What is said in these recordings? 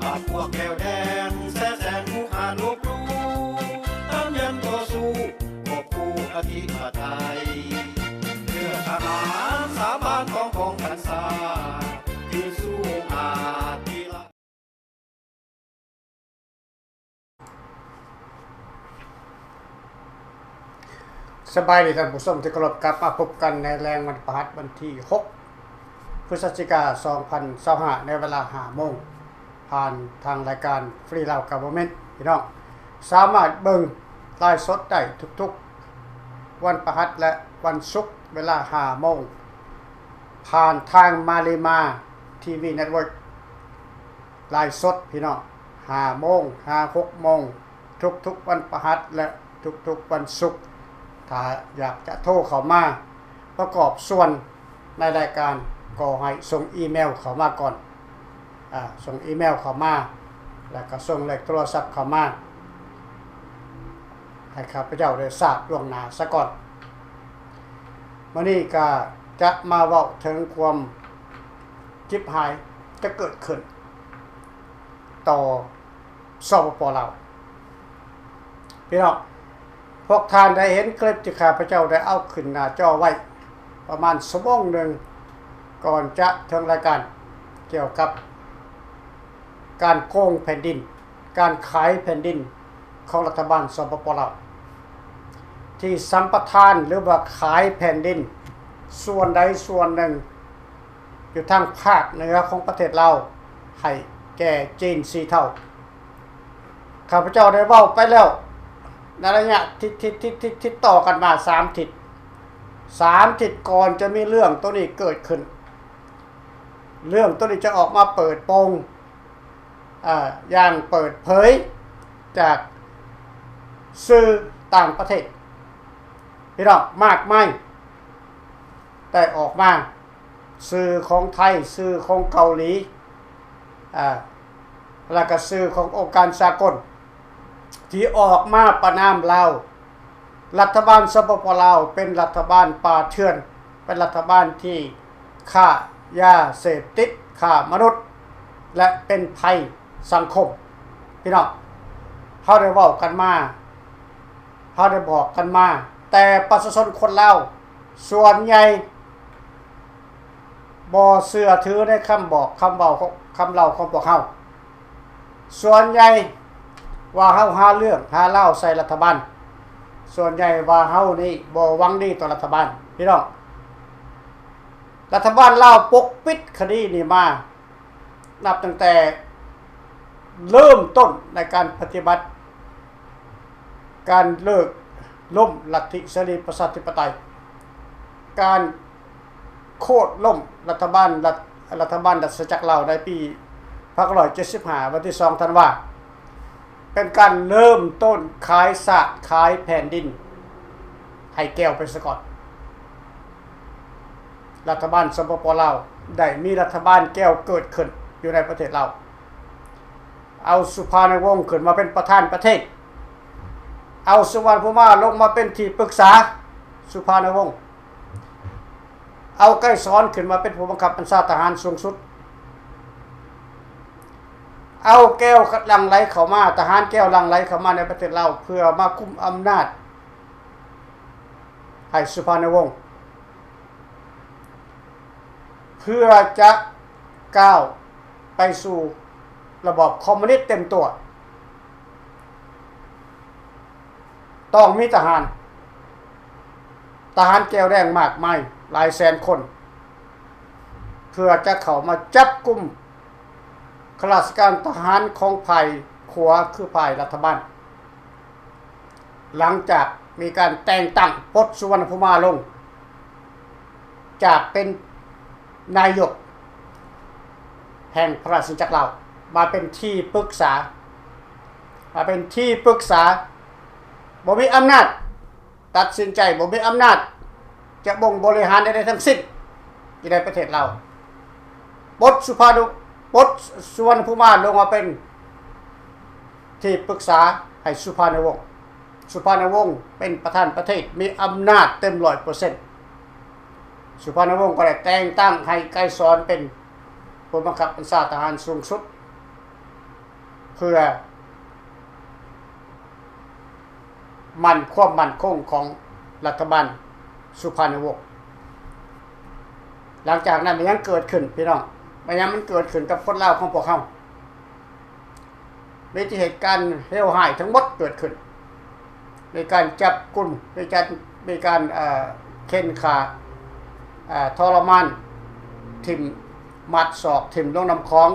ພວກແຂ້ວແດງແຊແສງຜູ້ຂ້າລົບຫຼູ່ ຕາມຢັນຕໍ່ສູ້ກອບກູ້ອະທິປະໄຕ ເລືອກທະຫານສາບານຂອງກອງພັນສາ ທີ່ສູ້ອາທິລາດ. ສະບາຍດີທ່ານຜູ້ຊົມທີ່ເຄົາລົບ, ກັບມາພົບກັນໃນແລງວັນພະຫັດ ວັນທີຫົກ ພຶສຈິກາ ສອງພັນຊາວຫ້າ ໃນເວລາຫ້າໂມງ ຜ່ານທາງລາຍການ Free Lao Government ພີ່ນ້ອງສາມາດເບິ່ງໄລຟ໌ສົດໄດ້ທຸກໆວັນພະຫັດ ແລະ ວັນສຸກ ເວລາຫ້າໂມງ ຜ່ານທາງ Malima ທີວີ Network ໄລຟ໌ສົດພີ່ນ້ອງ ຫ້າໂມງຫາຫົກໂມງ ທຸກໆວັນພະຫັດ ແລະ ທຸກໆວັນສຸກ. ຖ້າຢາກຈະໂທເຂົ້າມາປະກອບສ່ວນໃນລາຍການ ກໍໃຫ້ສົ່ງອີເມວເຂົ້າມາກ່ອນ, ອາ ສົ່ງອີເມວເຂົ້າມາ ແລ້ວກໍສົ່ງເລກໂທລະສັບເຂົ້າມາ ໃຫ້ຂ້າພະເຈົ້າໄດ້ຊາບລ່ວງໜ້າສາກ່ອນ. ມື້ນີ້ກໍຈະມາເວົ້າເຖິງຄວາມຈິບຫາຍຈະເກີດຂຶ້ນຕໍ່ ສປປ ລາວ. ພີ່ນ້ອງ, ພວກທ່ານໄດ້ເຫັນຄລິບທີ່ຂ້າພະເຈົ້າໄດ້ເອົາຂຶ້ນໜ້າຈໍໄວ້ປະມານຊົ່ວໂມງໜຶ່ງ ກ່ອນຈະເຖິງລາຍການ ກ່ຽວກັບການໂກງແຜ່ນດິນ, ການຂາຍແຜ່ນດິນຂອງລັດຖະບານ ສປປ ລາວ ທີ່ສຳປະທານ ຫຼືວ່າຂາຍແຜ່ນດິນສ່ວນໃດສ່ວນໜຶ່ງ ຢູ່ທາງພາກເໜືອຂອງປະເທດລາວ ໃຫ້ແກ່ຈີນສີເທົາ. ຂ້າພະເຈົ້າໄດ້ເວົ້າໄປແລ້ວ ໃນໄລຍະທີ່ ທີ່ ທີ່ ທີ່ ທີ່ຕໍ່ກັນມາສາມທິດ, ສາມທິດກ່ອນຈະມີເລື່ອງໂຕນີ້ເກີດຂຶ້ນ, ເລື່ອງໂຕນີ້ຈະອອກມາເປີດໂປງ ເອີ ຢ່າງເປີດເຜີຍຈາກສື່ຕ່າງປະເທດ ພີ່ນ້ອງ, ມາກມາຍໄດ້ອອກມາ. ສື່ຂອງໄທ, ສື່ຂອງເກົາຫຼີ, ອາ ແລ້ວກໍສື່ຂອງອົງການສາກົນ ທີ່ອອກມາປະນາມລາວ. ລັດຖະບານ ສປປ ລາວ ເປັນລັດຖະບານປ່າເຖື່ອນ, ເປັນລັດຖະບານທີ່ຄ້າຢາເສບຕິດ, ຄ້າມະນຸດ ແລະ ເປັນໄພສັງຄົມ. ພີ່ນ້ອງ, ເຮົາໄດ້ເວົ້າກັນມາ, ເຮົາໄດ້ບອກກັນມາ, ແຕ່ປະຊາຊົນຄົນລາວສ່ວນໃຫຍ່ ບໍ່ເຊື່ອຖືໃນຄຳບອກຄຳເວົ້າ ຄຳເລົ່າຂອງພວກເຮົາ. ສ່ວນໃຫຍ່ວ່າເຮົາຫາເລື່ອງຫາລາວໃສ່ລັດຖະບານ, ສ່ວນໃຫຍ່ວ່າເຮົານີ້ບໍ່ຫວັງດີຕໍ່ລັດຖະບານ. ພີ່ນ້ອງ, ລັດຖະບານລາວປົກປິດຄະດີນີ້ມາ ນັບຕັ້ງແຕ່ເລີ່ມຕົ້ນໃນການປະຕິບັດການເລີກລົ້ມລັດທິເສລີປະຊາທິປະໄຕ, ການໂຄ່ນລົ້ມລັດຖະບານ ລັດ ລັດຖະບານລາຊະອານາຈັກລາວໃນປີພັນເກົ້າຮ້ອຍເຈັດສິບຫ້າ ວັນທີສອງທັນວາ, ເປັນການເລີ່ມຕົ້ນຂາຍຊາດຂາຍແຜ່ນດິນໃຫ້ແກວໄປສາກ່ອນ. ລັດຖະບານ ສປປ ລາວ ໄດ້ມີລັດຖະບານແກວເກີດຂຶ້ນຢູ່ໃນປະເທດລາວ, ເອົາສຸພານຸວົງຂຶ້ນມາເປັນປະທານປະເທດ, ເອົາສຸວັນນະພູມາລົງມາເປັນທີ່ປຶກສາສຸພານຸວົງ, ເອົາໄກສອນຂຶ້ນມາເປັນຜູ້ບັງຄັບບັນຊາທະຫານສູງສຸດ, ເອົາແກວຫຼັ່ງໄຫຼເຂົ້າມາ, ທະຫານແກວຫຼັ່ງໄຫຼເຂົ້າມາໃນປະເທດລາວ ເພື່ອມາກຸມອຳນາດ ໃຫ້ສຸພານຸວົງ ເພື່ອຈະກ້າວໄປສູ່ລະບອບຄອມມູນິດເຕັມຕົວ, ຕ້ອງມີທະຫານ, ທະຫານແກວແດງມາກມາຍຫຼາຍແສນຄົນ ເພື່ອຈະເຂົ້າມາຈັບກຸມ ຂ້າລາຊະການທະຫານຂອງຝ່າຍຂວາ ຄືຝ່າຍລັດຖະບານ, ຫຼັງຈາກມີການແຕ່ງຕັ້ງປົດສຸວັນນະພູມາລົງ ຈາກເປັນນາຍົກແຫ່ງພະລາຊະອານາຈັກລາວ ມາເປັນທີ່ປຶກສາ, ມາເປັນທີ່ປຶກສາ, ບໍ່ມີອຳນາດ ຕັດສິນໃຈ, ບໍ່ມີອຳນາດຈະບົ່ງບໍລິຫານໃດໆທັງສິ້ນຢູ່ໃນປະເທດລາວ. ປົດສຸພານຸ, ປົດສຸວັນນະພູມາລົງມາເປັນທີ່ປຶກສາໃຫ້ສຸພານຸວົງ. ສຸພານຸວົງເປັນປະທານປະເທດ, ມີອຳນາດເຕັມຮ້ອຍເປີເຊັນ. ສຸພານຸວົງກໍໄດ້ແຕ່ງຕັ້ງໃຫ້ໄກສອນເປັນຜູ້ບັງຄັບບັນຊາທະຫານສູງສຸດ. ເພື່ອໝັ້ນ ຄວາມໝັ້ນຄົງຂອງລັດຖະບານສຸພານຸວົງ. ຫຼັງຈາກນັ້ນມັນຍັງເກີດຂຶ້ນ ພີ່ນ້ອງ, ມັນຍັງ ມັນເກີດຂຶ້ນກັບຄົນລາວຂອງພວກເຮົາ. ມີແຕ່ເຫດການເລວຮ້າຍທັງໝົດເກີດຂຶ້ນ, ມີການຈັບກຸມ, ມີການ ມີການ ເອີ ເຂັ່ນຂ້າ, ເອີ ທໍລະມານ, ຖິ້ມ ມັດສອກຖິ້ມລົງນ້ຳຂອງ,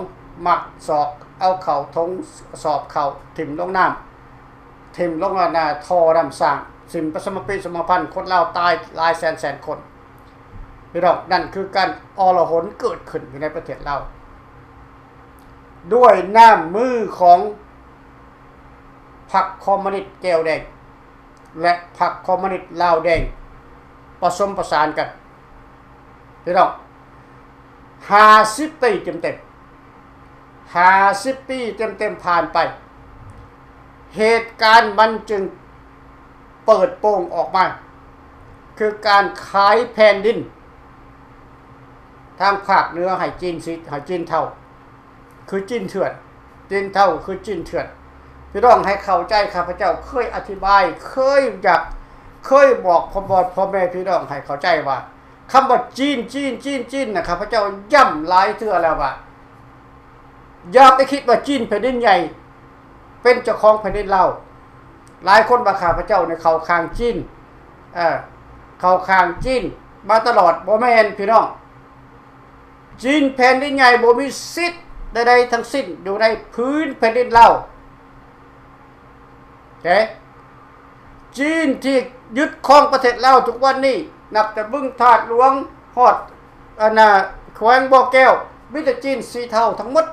ມັດສອກເອົາເຂົ້າຖົງສອບເຂົ້າຖິ້ມລົງນ້ຳ, ຖິ້ມລົງ ອັນນ່າ ທໍ່ນ້ຳສ້າງ, ຖິ້ມປະສະມາປິສະມາພັນ, ຄົນລາວຕາຍຫຼາຍແສນແສນຄົນ. ພີ່ນ້ອງ, ນັ້ນຄືການອໍລະຫົນເກີດຂຶ້ນຢູ່ໃນປະເທດລາວ ດ້ວຍນ້ຳມືຂອງພັກຄອມມູນິດແກວແດງ ແລະ ພັກຄອມມູນິດລາວແດງ ປະສົມປະສານກັນ. ພີ່ນ້ອງ, ຫ້າສິບປີເຕັມໆ, ຫ້າສິບປີເຕັມໆຜ່ານໄປ, ເຫດການມັນຈຶ່ງເປີດໂປງອອກມາ, ຄືການຂາຍແຜ່ນດິນທາງພາກເໜືອໃຫ້ຈີນສີ ໃຫ້ຈີນເທົາ. ຄືຈີນເຖື່ອນ, ຈີນເທົາຄືຈີນເຖື່ອນ. ພີ່ນ້ອງໃຫ້ເຂົ້າໃຈ, ຂ້າພະເຈົ້າເຄີຍອະທິບາຍ, ເຄີຍຢາກ, ເຄີຍບອກພໍ່ ບອກພໍ່ແມ່ພີ່ນ້ອງໃຫ້ເຂົ້າໃຈວ່າ ຄຳວ່າຈີນ, ຈີນ, ຈີນ, ຈີນນະ, ຂ້າພະເຈົ້າຢ້ຳຫຼາຍເທື່ອແລ້ວວ່າ ຢ່າໄປຄິດວ່າຈີນແຜ່ນດິນໃຫຍ່ ເປັນເຈົ້າຂອງແຜ່ນດິນລາວ. ຫຼາຍຄົນວ່າຂ້າພະເຈົ້ານີ້ເຂົ້າຂ້າງຈີນ, ເອີ, ເຂົ້າຂ້າງຈີນມາຕະຫຼອດ. ບໍ່ແມ່ນ, ພີ່ນ້ອງ. ຈີນແຜ່ນດິນໃຫຍ່ບໍ່ມີສິດໃດໆທັງສິ້ນຢູ່ໃນພື້ນແຜ່ນດິນລາວ. ເອີ ຈີນທີ່ຍຶດຄອງປະເທດລາວທຸກວັນນີ້ ນັບແຕ່ບຶງທາດຫຼວງຮອດ ອັນນ່າ ແຂວງບໍ່ແກ້ວ ມີແຕ່ຈີນສີເທົາທັງໝົດ.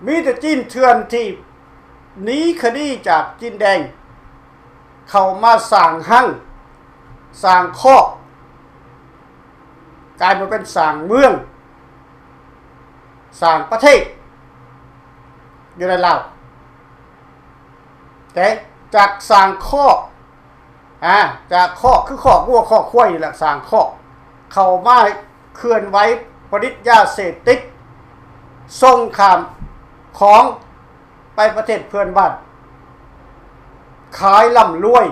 ມີແຕ່ຈີນເຖື່ອນທີ່ໜີຄະດີຈາກຈີນແດງ ເຂົ້າມາສ້າງຮັງ ສ້າງຄອກ ກາຍມາເປັນສ້າງເມືອງ ສ້າງປະເທດຢູ່ໃນລາວ. ແຕ່ຈາກສ້າງຄອກ ອາ ຈາກຄອກ ຄືຄອກງົວຄອກຄວາຍນີ້ແຫຼະ, ສ້າງຄອກ ເຂົ້າມາເຄື່ອນໄຫວ ຜະລິດຢາເສບຕິດ ສົ່ງຂ້າມຂອງໄປປະເທດເພື່ອນບ້ານ, ຂາຍລ່ຳລວຍ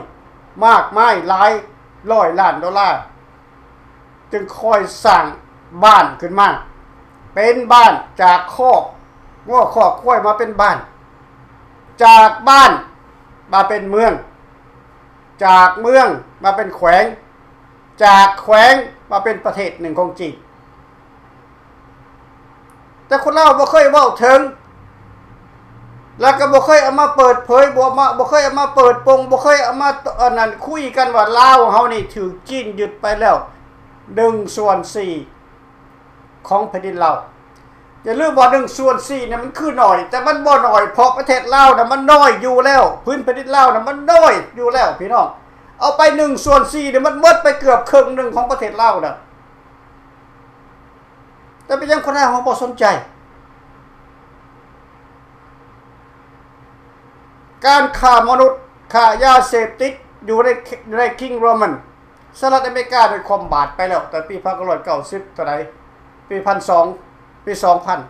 ມາກມາຍຫຼາຍຮ້ອຍລ້ານໂດລາ. ຈຶ່ງຄ່ອຍສ້າງບ້ານຂຶ້ນມາ ເປັນບ້ານ ຈາກຄອກງົວຄອກຄວາຍມາເປັນບ້ານ, ຈາກບ້ານມາເປັນເມືອງ, ຈາກເມືອງມາເປັນແຂວງ, ຈາກແຂວງມາເປັນປະເທດໜຶ່ງຂອງຈີນ. ແຕ່ຄົນລາວບໍ່ເຄີຍເວົ້າເຖິງ ແລ້ວກໍບໍ່ເຄີຍເອົາມາເປີດເຜີຍ, ບໍ່ມາ, ບໍ່ເຄີຍເອົາມາເປີດໂປງ, ບໍ່ເຄີຍເອົາມາ ອັນນັ້ນ ຄຸຍກັນວ່າລາວເຮົານີ້ຖືກຈີນຍຶດໄປແລ້ວໜຶ່ງສ່ວນສີ່ຂອງແຜ່ນດິນລາວ. ຢ່າລືມວ່າໜຶ່ງສ່ວນສີ່ນີ້ມັນຄືໜ້ອຍ, ແຕ່ມັນບໍ່ໜ້ອຍ ເພາະປະເທດລາວນະມັນນ້ອຍຢູ່ແລ້ວ, ພື້ນແຜ່ນດິນລາວນະມັນນ້ອຍຢູ່ແລ້ວ ພີ່ນ້ອງ. ເອົາໄປໜຶ່ງສ່ວນສີ່ນີ້ ມັນໝົດໄປເກືອບເຄິ່ງໜຶ່ງຂອງປະເທດລາວນະ. ແຕ່ເປັນຫຍັງຄົນລາວເຮົາບໍ່ສົນໃຈ? ການຄ້າມະນຸດ, ຄ້າຢາເສບຕິດຢູ່ໃນ, ຢູ່ໃນ King Roman. ສະຫະລັດອາເມລິກາໄດ້ຄວ່ຳບາດໄປແລ້ວ ແຕ່ປີພັນເກົ້າຮ້ອຍເກົ້າສິບເທົ່າໃດ? ປີພັນສອງ, ປີສອງພັນ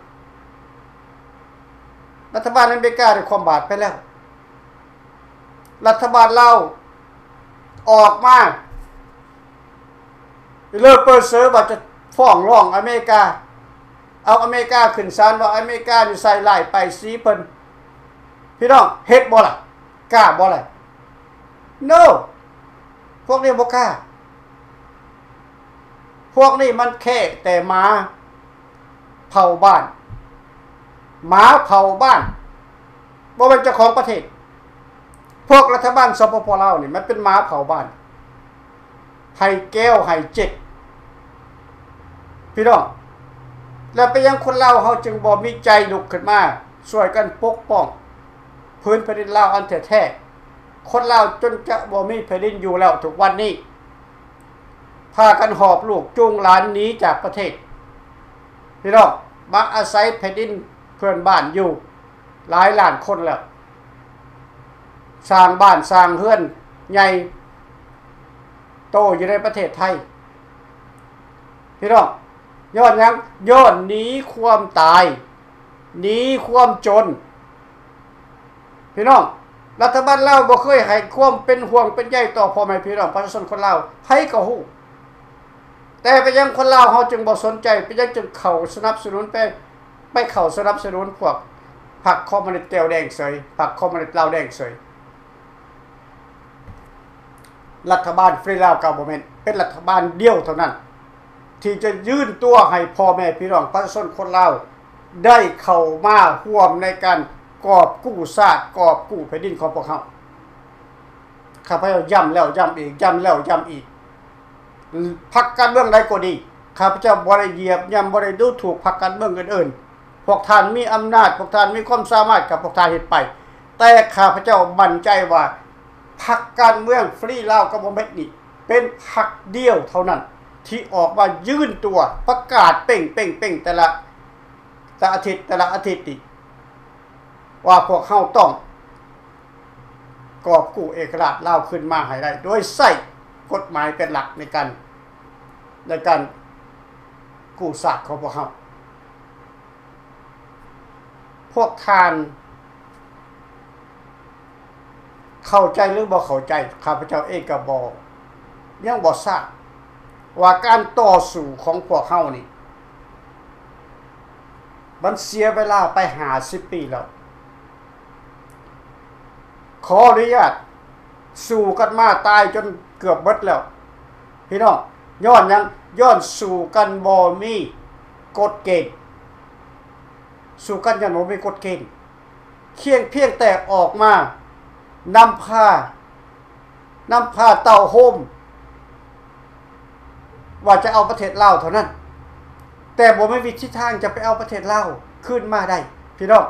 ລັດຖະບານອາເມລິກາໄດ້ຄວ່ຳບາດໄປແລ້ວ. ລັດຖະບານລາວອອກມາເລີເປີເຊີວ່າຈະຟ້ອງຮ້ອງອາເມລິກາ, ເອົາອາເມລິກາຂຶ້ນສານ ວ່າອາເມລິການີ້ໃສ່ຮ້າຍປ້າຍສີເພິ່ນ. ພີ່ນ້ອງເຮັດບໍ່ລະ? ກ້າບໍ່ລະ? No. ພວກນີ້ບໍ່ກ້າ. ພວກນີ້ມັນແຄ່ແຕ່ໝາເຝົ້າບ້ານ, ໝາເຝົ້າບ້ານ, ບໍ່ແມ່ນເຈົ້າຂອງປະເທດ. ພວກລັດຖະບານ ສປປ ລາວ ນີ້ ມັນເປັນໝາເຝົ້າບ້ານ, ໄຫ້ແກ້ວໄຫ້ເຈັກ ພີ່ນ້ອງ. ແລ້ວເປັນຫຍັງຄົນລາວເຮົາຈຶ່ງບໍ່ມີໃຈລຸກຂຶ້ນມາຊ່ວຍກັນປົກປ້ອງພື້ນແຜ່ນດິນລາວອັນແທ້ໆ? ຄົນລາວຈົນຈະບໍ່ມີແຜ່ນດິນຢູ່ແລ້ວທຸກວັນນີ້. ພາກັນຫອບລູກຈູງຫຼານໜີຈາກປະເທດ ພີ່ນ້ອງ, ມາອາໄສແຜ່ນດິນເພື່ອນບ້ານຢູ່ຫຼາຍລ້ານຄົນແລ້ວ, ສ້າງບ້ານສ້າງເຮືອນໃຫຍ່ໂຕຢູ່ໃນປະເທດໄທ ພີ່ນ້ອງ. ຍ້ອນຫຍັງ? ຍ້ອນໜີຄວາມຕາຍ, ໜີຄວາມຈົນ. ພີ່ນ້ອງ, ລັດຖະບານລາວບໍ່ເຄີຍໃຫ້ຄວາມເປັນຫ່ວງເປັນໃຍຕໍ່ພໍ່ແມ່ພີ່ນ້ອງປະຊາຊົນຄົນລາວ, ໃຜກໍຮູ້. ແຕ່ເປັນຫຍັງຄົນລາວເຮົາຈຶ່ງບໍ່ສົນໃຈ? ເປັນຫຍັງຈຶ່ງເຂົ້າສະໜັບສະໜູນໄປ, ໄປເຂົ້າສະໜັບສະໜູນພວກພັກຄອມມູນິດແກ້ວແດງເສີຍ, ພັກຄອມມູນິດລາວແດງເສີຍ? ລັດຖະບານ Free Lao Government ເປັນລັດຖະບານດຽວເທົ່ານັ້ນ ທີ່ຈະຍື່ນຕົວໃຫ້ພໍ່ແມ່ພີ່ນ້ອງປະຊາຊົນຄົນລາວ ໄດ້ເຂົ້າມາຮ່ວມໃນການກອບກູ້ຊາດ, ກອບກູ້ແຜ່ນດິນຂອງພວກເຮົາ. ຂ້າພະເຈົ້າຢ້ຳແລ້ວຢ້ຳອີກ, ຢ້ຳແລ້ວຢ້ຳອີກ. ພັກການເມືອງໃດກໍດີ, ຂ້າພະເຈົ້າບໍ່ໄດ້ຢຽບຢ່ຳ, ບໍ່ໄດ້ດູຖູກພັກການເມືອງອື່ນໆ. ພວກທ່ານມີອຳນາດ, ພວກທ່ານມີຄວາມສາມາດ, ກໍພວກທ່ານເຮັດໄປ. ແຕ່ຂ້າພະເຈົ້າໝັ້ນໃຈວ່າ ພັກການເມືອງ Free Lao Government ນີ້ ເປັນພັກດຽວເທົ່ານັ້ນ ທີ່ອອກມາຍື່ນຕົວ ປະກາດເປັງໆໆ ແຕ່ລະ ແຕ່ລະອາທິດ, ແຕ່ລະອາທິດນີ້ ວ່າພວກເຮົາຕ້ອງກອບກູ້ເອກະລາດລາວຄືນມາໃຫ້ໄດ້ ໂດຍໃຊ້ກົດໝາຍເປັນຫຼັກໃນການ, ໃນການກູ້ຊາດຂອງພວກເຮົາ. ພວກທ່ານເຂົ້າໃຈຫຼືບໍ່ເຂົ້າໃຈ, ຂ້າພະເຈົ້າເອງກໍບໍ່, ຍັງບໍ່ຊາບວ່າການຕໍ່ສູ້ຂອງພວກເຮົານີ້ ມັນເສຍເວລາໄປຫ້າສິບປີແລ້ວ. ຂໍອະນຸຍາດ, ສູ້ກັນມາຕາຍຈົນເກືອບເບິດແລ້ວ ພີ່ນ້ອງ. ຍ້ອນຫຍັງ? ຍ້ອນສູ້ກັນບໍ່ມີກົດເກນ. ສູ້ກັນຍ້ອນບໍ່ມີກົດເກນ. ພຽງ, ພຽງແຕ່ອອກມານຳພາ, ນຳພາເຕົ້າໂຮມ ວ່າຈະເອົາປະເທດລາວເທົ່ານັ້ນ, ແຕ່ບໍ່ມີວິທີທາງຈະໄປເອົາປະເທດລາວຄືນມາໄດ້ ພີ່ນ້ອງ.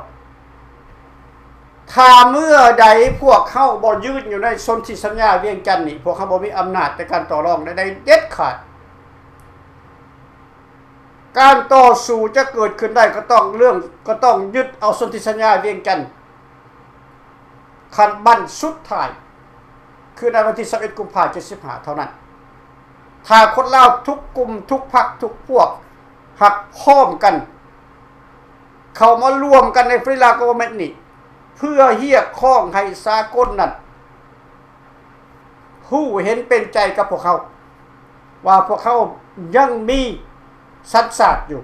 ຖ້າເມື່ອໃດພວກເຮົາບໍ່ຢືນຢູ່ໃນສົນທິສັນຍາວຽງຈັນນີ້, ພວກເຮົາບໍ່ມີອຳນາດໃນການຕໍ່ລອງໃດໆເດັດຂາດ. ການຕໍ່ສູ້ຈະເກີດຂຶ້ນໄດ້ ກໍຕ້ອງເລື່ອງ, ກໍຕ້ອງຍຶດເອົາສົນທິສັນຍາວຽງຈັນ ຂັ້ນບັ້ນສຸດທ້າຍ ຄືໃນວັນທີຊາວເອັດ ກຸມພາ ເຈັດສິບຫ້າ ເທົ່ານັ້ນ. ຖ້າຄົນລາວທຸກກຸ່ມ, ທຸກພັກ, ທຸກພວກ ຮັກພ້ອມກັນ ເຂົ້າມາລວມກັນໃນ Free Lao Government ນີ້ ເພື່ອຮຽກຮ້ອງໃຫ້ສາກົນນັ້ນ ຮູ້ເຫັນເປັນໃຈກັບພວກເຮົາ ວ່າພວກເຮົາຍັງມີສັນຊາດຢູ່,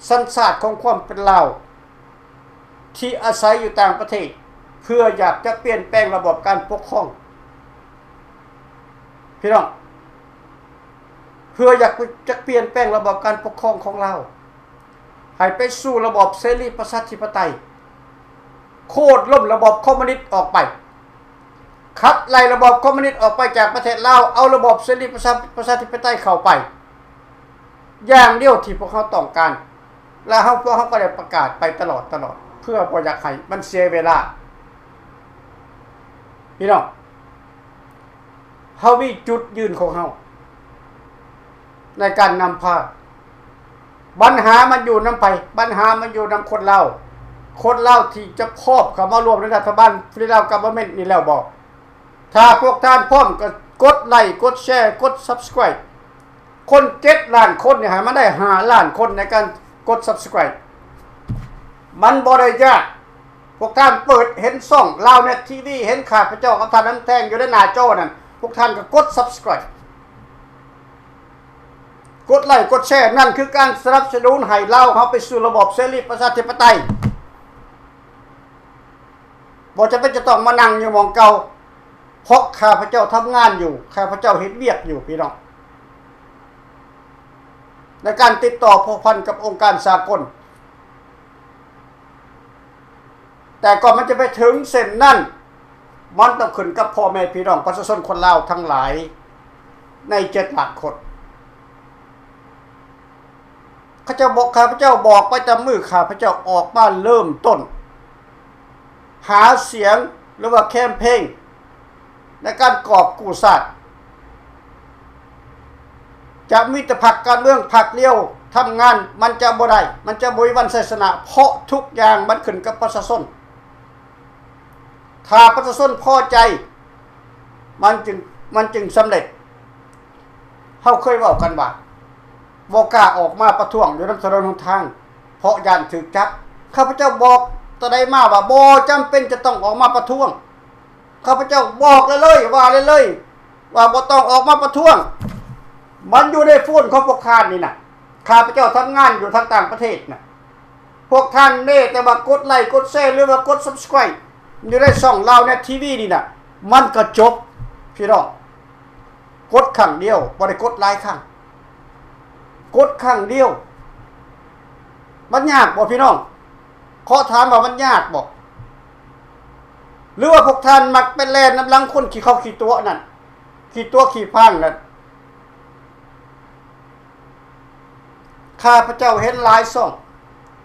ສັນຊາດຂອງຄວາມເປັນລາວ ທີ່ອາໄສຢູ່ຕ່າງປະເທດ ເພື່ອຢາກຈະປ່ຽນແປງລະບອບການປົກຄອງ ພີ່ນ້ອງ, ເພື່ອຢາກຈະປ່ຽນແປງລະບອບການປົກຄອງຂອງລາວ ໃຫ້ໄປສູ່ລະບອບເສລີປະຊາທິປະໄຕ, ໂຄ່ນລົ້ມລະບອບຄອມມູນິດອອກໄປ, ຂັບໄລ່ລະບອບຄອມມູນິດອອກໄປຈາກປະເທດລາວ, ເອົາລະບອບເສລີປະຊາ, ປະຊາທິປະໄຕເຂົ້າໄປ ຢ່າງດຽວທີ່ພວກເຮົາຕ້ອງການ ແລະ ເຮົາ, ພວກເຮົາກໍໄດ້ປະກາດໄປຕະຫຼອດ, ຕະຫຼອດ ເພື່ອບໍ່ຢາກໃຫ້ມັນເສຍເວລາ. ພີ່ນ້ອງ, ເຮົາມີຈຸດຢືນຂອງເຮົາໃນການນຳພາ. ບັນຫາມັນຢູ່ນຳໃຜ? ບັນຫາມັນຢູ່ນຳຄົນລາວ. ຄົນລາວທີ່ຈະພ້ອມເຂົ້າມາຮ່ວມໃນລັດຖະບານ Free Lao Government ນີ້ແລ້ວບໍ່? ຖ້າພວກທ່ານພ້ອມກໍກົດໄລ, ກົດແຊ, ກົດ Subscribe. ຄົນເຈັດລ້ານຄົນນີ້ ໃຫ້ມັນໄດ້ຫ້າລ້ານຄົນໃນການກົດ Subscribe ມັນບໍ່ໄດ້ຍາກ. ພວກທ່ານເປີດເຫັນຊ່ອງ Laonet TV ເຫັນຂ້າພະເຈົ້າກັບທ່ານນຳແທງຢູ່ໃນໜ້າຈໍນັ້ນ, ພວກທ່ານກໍກົດ Subscribe ກົດໄລ, ກົດແຊ. ນັ້ນຄືການສະໜັບສະໜູນໃຫ້ລາວເຮົາໄປສູ່ລະບອບເສລີປະຊາທິປະໄຕ. ບໍ່ຈຳເປັນຈະຕ້ອງມານັ່ງຢູ່ໝ່ອງເກົ່າ, ເພາະຂ້າພະເຈົ້າທຳງານຢູ່, ຂ້າພະເຈົ້າເຮັດວຽກຢູ່ ພີ່ນ້ອງ, ໃນການຕິດຕໍ່ພົວພັນກັບອົງການສາກົນ. ແຕ່ກ່ອນມັນຈະໄປເຖິງເສັ້ນນັ້ນ, ມັນຕ້ອງຂຶ້ນກັບພໍ່ແມ່ພີ່ນ້ອງປະຊາຊົນຄົນລາວທັງຫຼາຍໃນເຈັດລ້ານຄົນ. ເຂົາເຈົ້າບອກ, ຂ້າພະເຈົ້າບອກໄປແຕ່ມື້ຂ້າພະເຈົ້າອອກມາເລີ່ມຕົ້ນຫາສຽງ ຫຼືວ່າແຄມເພງໃນການກອບກູ້ຊາດ. ຈະມີແຕ່ພັກການເມືອງພັກດຽວທຳງານ, ມັນຈະບໍ່ໄດ້, ມັນຈະບໍ່ມີວັນໄຊຊະນະ, ເພາະທຸກຢ່າງມັນຂຶ້ນກັບປະຊາຊົນ. ຖ້າປະຊາຊົນພໍໃຈ, ມັນຈຶ່ງ, ມັນຈຶ່ງສຳເລັດ. ເຮົາເຄີຍເວົ້າກັນວ່າ ບໍ່ກ້າອອກມາປະທ້ວງຢູ່ນຳຖະໜົນຫົນທາງ ເພາະຢ້ານຖືກຈັບ. ຂ້າພະເຈົ້າບອກແຕ່ໃດມາວ່າບໍ່ຈຳເປັນຈະຕ້ອງອອກມາປະທ້ວງ. ຂ້າພະເຈົ້າບອກເລີຍໆ ວ່າເລີຍໆ ວ່າບໍ່ຕ້ອງອອກມາປະທ້ວງ. ມັນຢູ່ໃນໂຟນຂອງພວກທ່ານນີ້ນະ. ຂ້າພະເຈົ້າທຳງານຢູ່ທາງຕ່າງປະເທດນະ. ພວກທ່ານເດ້ແຕ່ວ່າກົດໄລ ກົດແຊ ຫຼືວ່າກົດ subscribe ຢູ່ໃນຊ່ອງລາວແນດທີວີນີ້ນະ ມັນກໍຈົບ ພີ່ນ້ອງ. ກົດຄັ້ງດຽວ ບໍ່ໄດ້ກົດຫຼາຍຄັ້ງ ກົດຄັ້ງດຽວ. ມັນຍາກບໍ່ພີ່ນ້ອງ? ຂໍຖາມວ່າມັນຍາກບໍ່? ຫຼືວ່າພວກທ່ານມັກໄປແລ່ນນຳຫຼັງຄົນຂີ້ເຂົ້າຂີ້ຕົວະນັ້ນ ຂີ້ຕົວະຂີ້ພາງນັ້ນ? ຂ້າພະເຈົ້າເຫັນຫຼາຍຊ່ອງ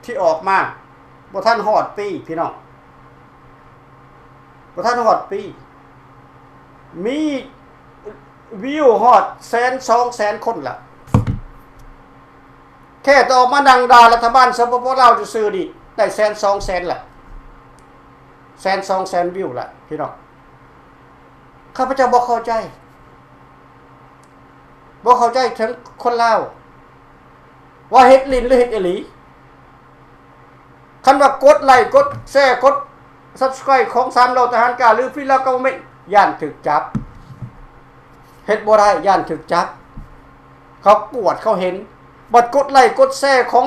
ທີ່ອອກມາ ບໍ່ທັນຮອດປີ ພີ່ນ້ອງ. ບໍ່ທັນຮອດປີ ມີວິວຮອດແສນສອງແສນຄົນລະ. ແຄ່ແຕ່ອອກມານັ່ງດ່າລັດຖະບານ ສປປ ລາວ ຊື່ໆນີ້ ໄດ້ແສນສອງແສນລະ ແສນສອງແສນວິວລະ ພີ່ນ້ອງ. ຂ້າພະເຈົ້າບໍ່ເຂົ້າໃຈ ບໍ່ເຂົ້າໃຈເຖິງຄົນລາວ ວ່າເຮັດຫຼິ້ນ ຫຼື ເຮັດອີ່ຫຼີ? ຄັນວ່າກົດໄລ ກົດແຊ ກົດ subscribe ຂອງສາມລໍ້ທະຫານກາ ຫຼື Free Lao Government ຢ້ານຖືກຈັບ ເຮັດບໍ່ໄດ້ ຢ້ານຖືກຈັບ. ເຂົາກວດ ເຂົາເຫັນ. ບັດກົດໄລ ກົດແຊ ຂອງ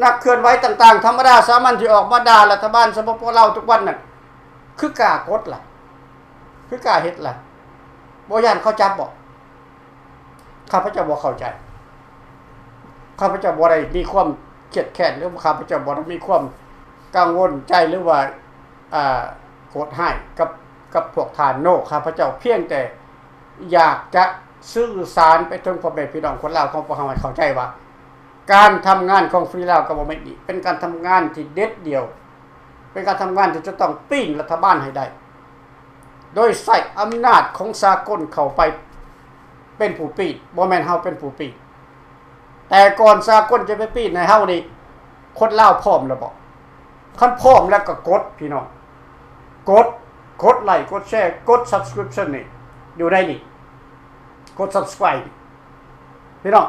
ນັກເຄື່ອນໄຫວຕ່າງໆ ທຳມະດາສາມັນ ທີ່ອອກມາດ່າລັດຖະບານ ສປປ ລາວ ທຸກວັນນັ້ນ ຄືກ້າກົດລະ ຄືກ້າເຮັດລະ ບໍ່ຢ້ານເຂົາຈັບບໍ? ຂ້າພະເຈົ້າບໍ່ເຂົ້າໃຈ. ຂ້າພະເຈົ້າບໍ່ໄດ້ມີຄວາມຄຽດແຄ້ນ ຫຼື ຂ້າພະເຈົ້າບໍ່ໄດ້ມີຄວາມກັງວົນໃຈ ຫຼືວ່າ ອ່າ ໂຫດຮ້າຍກັບ ກັບພວກທ່ານ. No ຂ້າພະເຈົ້າພຽງແຕ່ຢາກຈະສື່ສານໄປເຖິງພໍ່ແມ່ພີ່ນ້ອງຄົນລາວຂອງພວກເຮົາໃຫ້ເຂົ້າໃຈວ່າ ການທຳງານຂອງ Free Lao Government ນີ້ເປັນການທຳງານທີ່ເດັດດ່ຽວ, ເປັນການທຳງານທີ່ຈະຕ້ອງປີນລັດຖະບານໃຫ້ໄດ້ ໂດຍໃຊ້ອຳນາດຂອງສາກົນເຂົ້າໄປເປັນຜູ້ປີນ, ບໍ່ແມ່ນເຮົາເປັນຜູ້ປີນ. ແຕ່ກ່ອນສາກົນຈະໄປປີນໃຫ້ເຮົານີ້ ຄົນລາວພ້ອມແລ້ວບໍ່? ຄັນພ້ອມແລ້ວກໍກົດ ພີ່ນ້ອງ, ກົດ, ກົດໄລ, ກົດແຊ, ກົດ subscription ນີ້ ຢູ່ໃນນີ້, ກົດ subscribe ພີ່ນ້ອງ.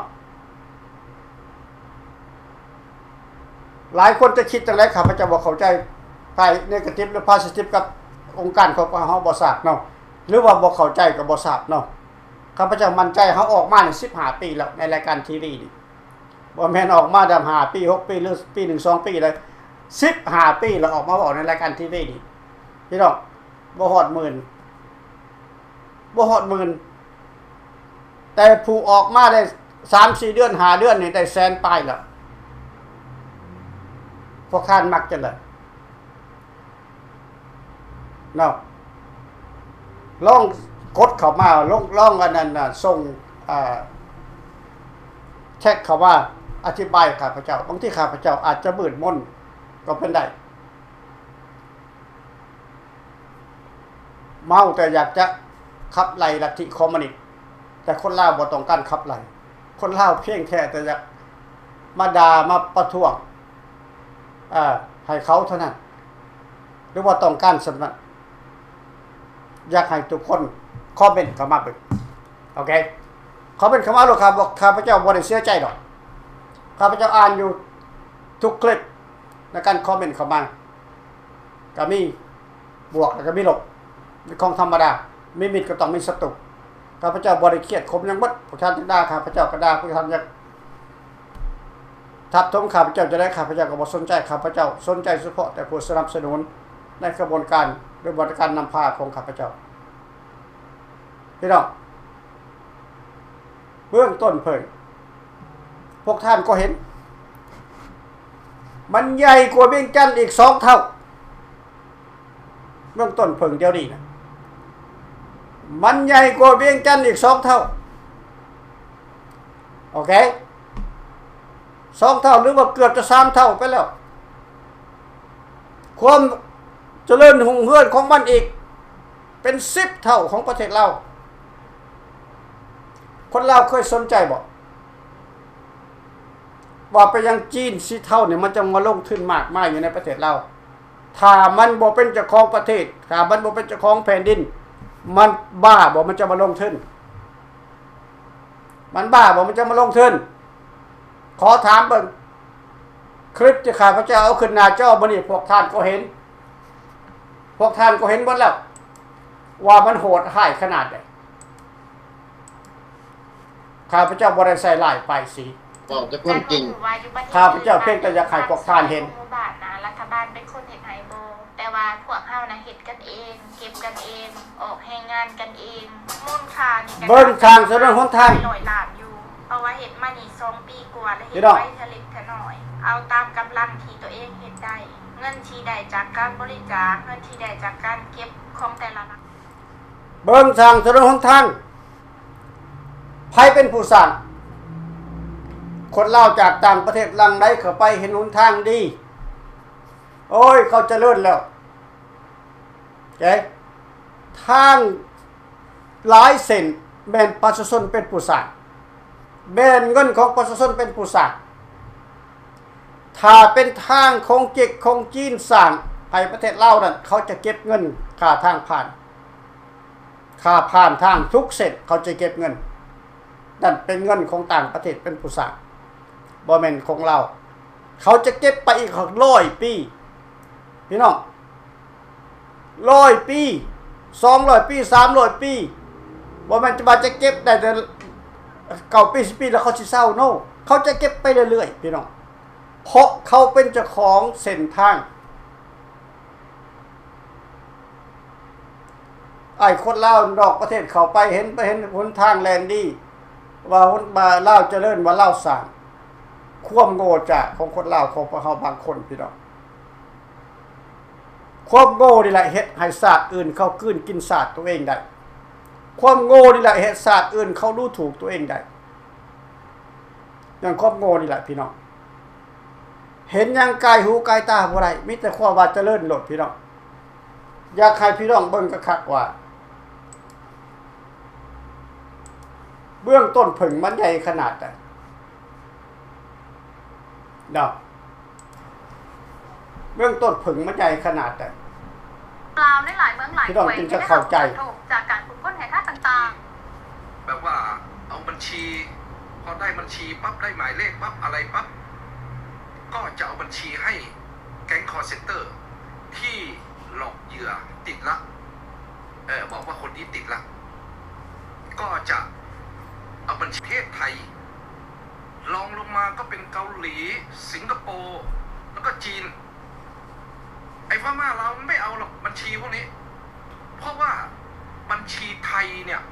ຫຼາຍຄົນຈະຄິດຈັ່ງໃດ ຂ້າພະເຈົ້າບໍ່ເຂົ້າໃຈ, ຝ່າຍ negative ຫຼື positive ກັບອົງການຂອງພວກເຮົາບໍ່ຊາບເນາະ ຫຼືວ່າບໍ່ເຂົ້າໃຈກໍບໍ່ຊາບເນາະ. ຂ້າພະເຈົ້າໝັ້ນໃຈ ເຮົາອອກມານີ້ສິບຫ້າປີແລ້ວ ໃນລາຍການທີວີນີ້, ບໍ່ແມ່ນອອກມາດຳຫ້າປີ ຫົກປີ ຫຼື ປີໜຶ່ງ ສອງປີເລີຍ, ສິບຫ້າປີແລ້ວ ອອກມາເວົ້າໃນລາຍການທີວີນີ້ ພີ່ນ້ອງ, ບໍ່ຮອດໝື່ນ ບໍ່ຮອດໝື່ນ, ແຕ່ຜູ້ອອກມາໄດ້ສາມສີ່ເດືອນ ຫ້າເດືອນນີ້ໄດ້ແສນປາຍແລ້ວ. ພວກທ່ານມັກຈັ່ງໃດເນາະ? ລອງກົດເຂົ້າມາ, ລອງ ລອງອັນນັ້ນນະ, ສົ່ງ ອ່າ ແທັກເຂົ້າມາອະທິບາຍຂ້າພະເຈົ້າ. ບາງທີຂ້າພະເຈົ້າອາດຈະມືດມົນກໍເປັນໄດ້. ເມົາແຕ່ຢາກຈະຂັບໄລ່ລັດທິຄອມມູນິດ, ແຕ່ຄົນລາວບໍ່ຕ້ອງການຂັບໄລ່. ຄົນລາວພຽງແຕ່ຢາກມາດ່າ ມາປະທ້ວງ ເອີ ໃຫ້ເຂົາເທົ່ານັ້ນ ຫຼືວ່າຕ້ອງການສ່ຳນັ້ນ. ຢາກໃຫ້ທຸກຄົນຄອມເມັນເຂົ້າມາເບິ່ງ, ໂອເຄ, ຄອມເມັນເຂົ້າມາໂລດ. ຂ້າ ຂ້າພະເຈົ້າບໍ່ໄດ້ເສຍໃຈດອກ, ຂ້າພະເຈົ້າອ່ານຢູ່ທຸກຄລິບໃນການຄອມເມັນເຂົ້າມາ. ກໍມີບວກ ແລ້ວກໍມີລົບ ເປັນຂອງທຳມະດາ, ມີມິດກໍຕ້ອງມີສັດຕູ. ຂ້າພະເຈົ້າບໍ່ໄດ້ຄຽດຂົມຫຍັງເບິດ, ພວກທ່ານຈະດ່າຂ້າພະເຈົ້າກໍດ່າ, ພວກທ່ານຈະທັບຖົມຂ້າພະເຈົ້າຈັ່ງໃດ ຂ້າພະເຈົ້າກໍບໍ່ສົນໃຈ. ຂ້າພະເຈົ້າສົນໃຈສະເພາະແຕ່ຜູ້ສະໜັບສະໜູນໃນຂະບວນການ ຫຼື ບໍລິການນຳພາຂອງຂ້າພະເຈົ້າ. ພີ່ນ້ອງ, ເບື້ອງຕົ້ນເພິ່ງ ພວກທ່ານກໍເຫັນ ມັນໃຫຍ່ກວ່າວຽງຈັນອີກສອງເທົ່າ. ເບື້ອງຕົ້ນເພິ່ງດຽວນີ້ນະ ມັນໃຫຍ່ກວ່າວຽງຈັນອີກສອງເທົ່າ. ໂອເຄ ສອງເທົ່າ ຫຼືວ່າເກືອບຈະສາມເທົ່າໄປແລ້ວ. ຄວາມຈະເລີນຮຸ່ງເຮືອງຂອງມັນອີກເປັນສິບເທົ່າຂອງປະເທດລາວ. ຄົນລາວເຄີຍສົນໃຈບໍ່ ວ່າເປັນຫຍັງຈີນສີເທົານີ້ ມັນຈະມາລົງທຶນມາກມາຍຢູ່ໃນປະເທດລາວ? ຖ້າມັນບໍ່ເປັນເຈົ້າຂອງປະເທດ, ຖ້າມັນບໍ່ເປັນເຈົ້າຂອງແຜ່ນດິນ, ມັນບ້າບໍ່ ມັນຈະມາລົງທຶນ? ມັນບ້າບໍ່ ມັນຈະມາລົງທຶນ? ຂໍຖາມເບິ່ງ. ຄລິບທີ່ຂ້າພະເຈົ້າເອົາຂຶ້ນໜ້າຈໍມື້ນີ້ ພວກທ່ານກໍເຫັນ, ພວກທ່ານກໍເຫັນເບິດແລ້ວ ວ່າມັນໂຫດຮ້າຍຂະໜາດໃດ. ຂ້າພະເຈົ້າບໍ່ໄດ້ໃສ່ຮ້າຍປ້າຍສີ. ເວົ້າແຕ່ຄວາມຈິງ. ຂ້າພະເຈົ້າພຽງແຕ່ຢາກໃຫ້ພວກທ່ານເຫັນ. ແຕ່ບໍ່ຮູ້ວ່າຢູ່ປະເທດໄທ ມີການສ້າງໂຮງບາບນະ ລັດຖະບານເປັນຄົນເຮັດໃຫ້ບໍ່? ແຕ່ວ່າພວກເຮົານະເຮັດກັນເອງ, ເກັບກັນເອງ, ອອກແຮງງານກັນເອງ. ມູນຄ່ານີ້ກະ ເບິ່ງທາງຖະໜົນຫົນທາງ ຫຼາຍຮ້ອຍລ້ານຢູ່. ເພາະວ່າເຮັດມານີ້ສອງປີກວ່າ ແລະເຮັດໄປທະເລັກທະນ້ອຍ. ເອົາຕາມກຳລັງທີ່ຕົວເອງເຮັດໄດ້. ເງິນທີ່ໄດ້ຈາກການບໍລິຈາກ, ເງິນທີ່ໄດ້ຈາກການເກັບຂອງແຕ່ລະລັດ. ເບິ່ງທາງຖະໜົນຫົນທາງ. ໃຜເປັນຜູ້ສ້າງ? ຄົນລາວຈາກຕ່າງປະເທດຫຼັ່ງໄຫຼເຂົ້າໄປເຫັນຫົນທາງດີ. ໂອ້ຍ ເຂົາຈະເລີນແລ້ວ. ເອີ ທາງຫຼາຍເສັ້ນແມ່ນປະຊາຊົນເປັນຜູ້ສ້າງ, ແມ່ນເງິນຂອງປະຊາຊົນເປັນຜູ້ສ້າງ. ຖ້າເປັນທາງຂອງເຈັກຂອງຈີນສ້າງໃຫ້ປະເທດລາວນັ້ນ, ເຂົາຈະເກັບເງິນຄ່າທາງຜ່ານ. ຄ່າຜ່ານທາງທຸກເສັ້ນເຂົາຈະເກັບເງິນ. ນັ້ນເປັນເງິນຂອງຕ່າງປະເທດເປັນຜູ້ສ້າງ, ບໍ່ແມ່ນຂອງລາວ. ເຂົາຈະເກັບໄປອີກຮ້ອຍປີ ພີ່ນ້ອງ, ຮ້ອຍປີ, ສອງຮ້ອຍປີ, ສາມຮ້ອຍປີ. ບໍ່ແມ່ນວ່າຈະເກັບໄດ້ແຕ່ເກົ້າປີ, ສິບປີ ແລ້ວເຂົາຊິເຊົາ. No, ເຂົາຈະເກັບໄປເລື້ອຍໆ ພີ່ນ້ອງ, ເພາະເຂົາເປັນເຈົ້າຂອງເສັ້ນທາງ. ອ້າຍຄົນລາວນອກປະເທດເຂົ້າໄປເຫັນ, ໄປເຫັນຫົນທາງແລ່ນດີ ວ່າຫົນ, ວ່າລາວຈະເລີນ, ວ່າລາວສ້າງ. ຄວາມໂງ່ຈ້າຂອງຄົນລາວ ຂອງພວກເຮົາບາງຄົນ ພີ່ນ້ອງ. ຄວາມໂງ່ນີ້ແຫຼະເຮັດໃຫ້ຊາດອື່ນເຂົາກືນກິນຊາດຕົວເອງໄດ້. ຄວາມໂງ່ນີ້ແຫຼະເຮັດຊາດອື່ນເຂົາດູຖູກຕົວເອງໄດ້. ຍ້ອນຄວາມໂງ່ນີ້ແຫຼະ ພີ່ນ້ອງ. ເຫັນຫຍັງກາຍຫູກາຍຕາບໍ່ໄດ້, ມີແຕ່ຄວາມວ່າຈະເລີນໂລດ ພີ່ນ້ອງ. ຢາກໃຫ້ພີ່ນ້ອງເບິ່ງຄັກໆວ່າ ເບື້ອງຕົ້ນເຜິ້ງມັນໃຫຍ່ຂະໜາດໃດເນາະ, ເບື້ອງຕົ້ນເຜິ້ງມັນໃຫຍ່ຂະໜາດໃດ. ລາວໃນຫຼາຍເມືອງຫຼາຍແຂວງ ພີ່ນ້ອງຈຶ່ງຈະເຂົ້າໃຈ ໄດ້ຮັບຜົນກະທົບຈາກການຂຸດຄົ້ນແຮ່ທາດຕ່າງໆ. ແບບວ່າເອົາບັນຊີ, ພໍໄດ້ບັນຊີປັບ, ໄດ້ໝາຍເລກປັບ, ອະໄລປັບ, ກໍຈະເອົາບັນຊີໃຫ້ແກ້ງຄອລເຊັນເຕີທີ່ຫຼອກເຫຍື່ອຕິດລະ, ເອີ, ບອກວ່າຄົນນີ້ຕິດລະ, ກໍຈະເອົາບັນຊີປະເທດໄທ, ລອງລົງມາກໍເປັນເກົາຫຼີ, ສິງກະໂປ ແລ້ວກໍຈີນ. ໄອ້ພະມ້າລາວມັນໄມ່ເອົາຫຼອກບັນຊີພວກນີ້ ເພາະວ່າບັນຊີໄທເນ່ຍ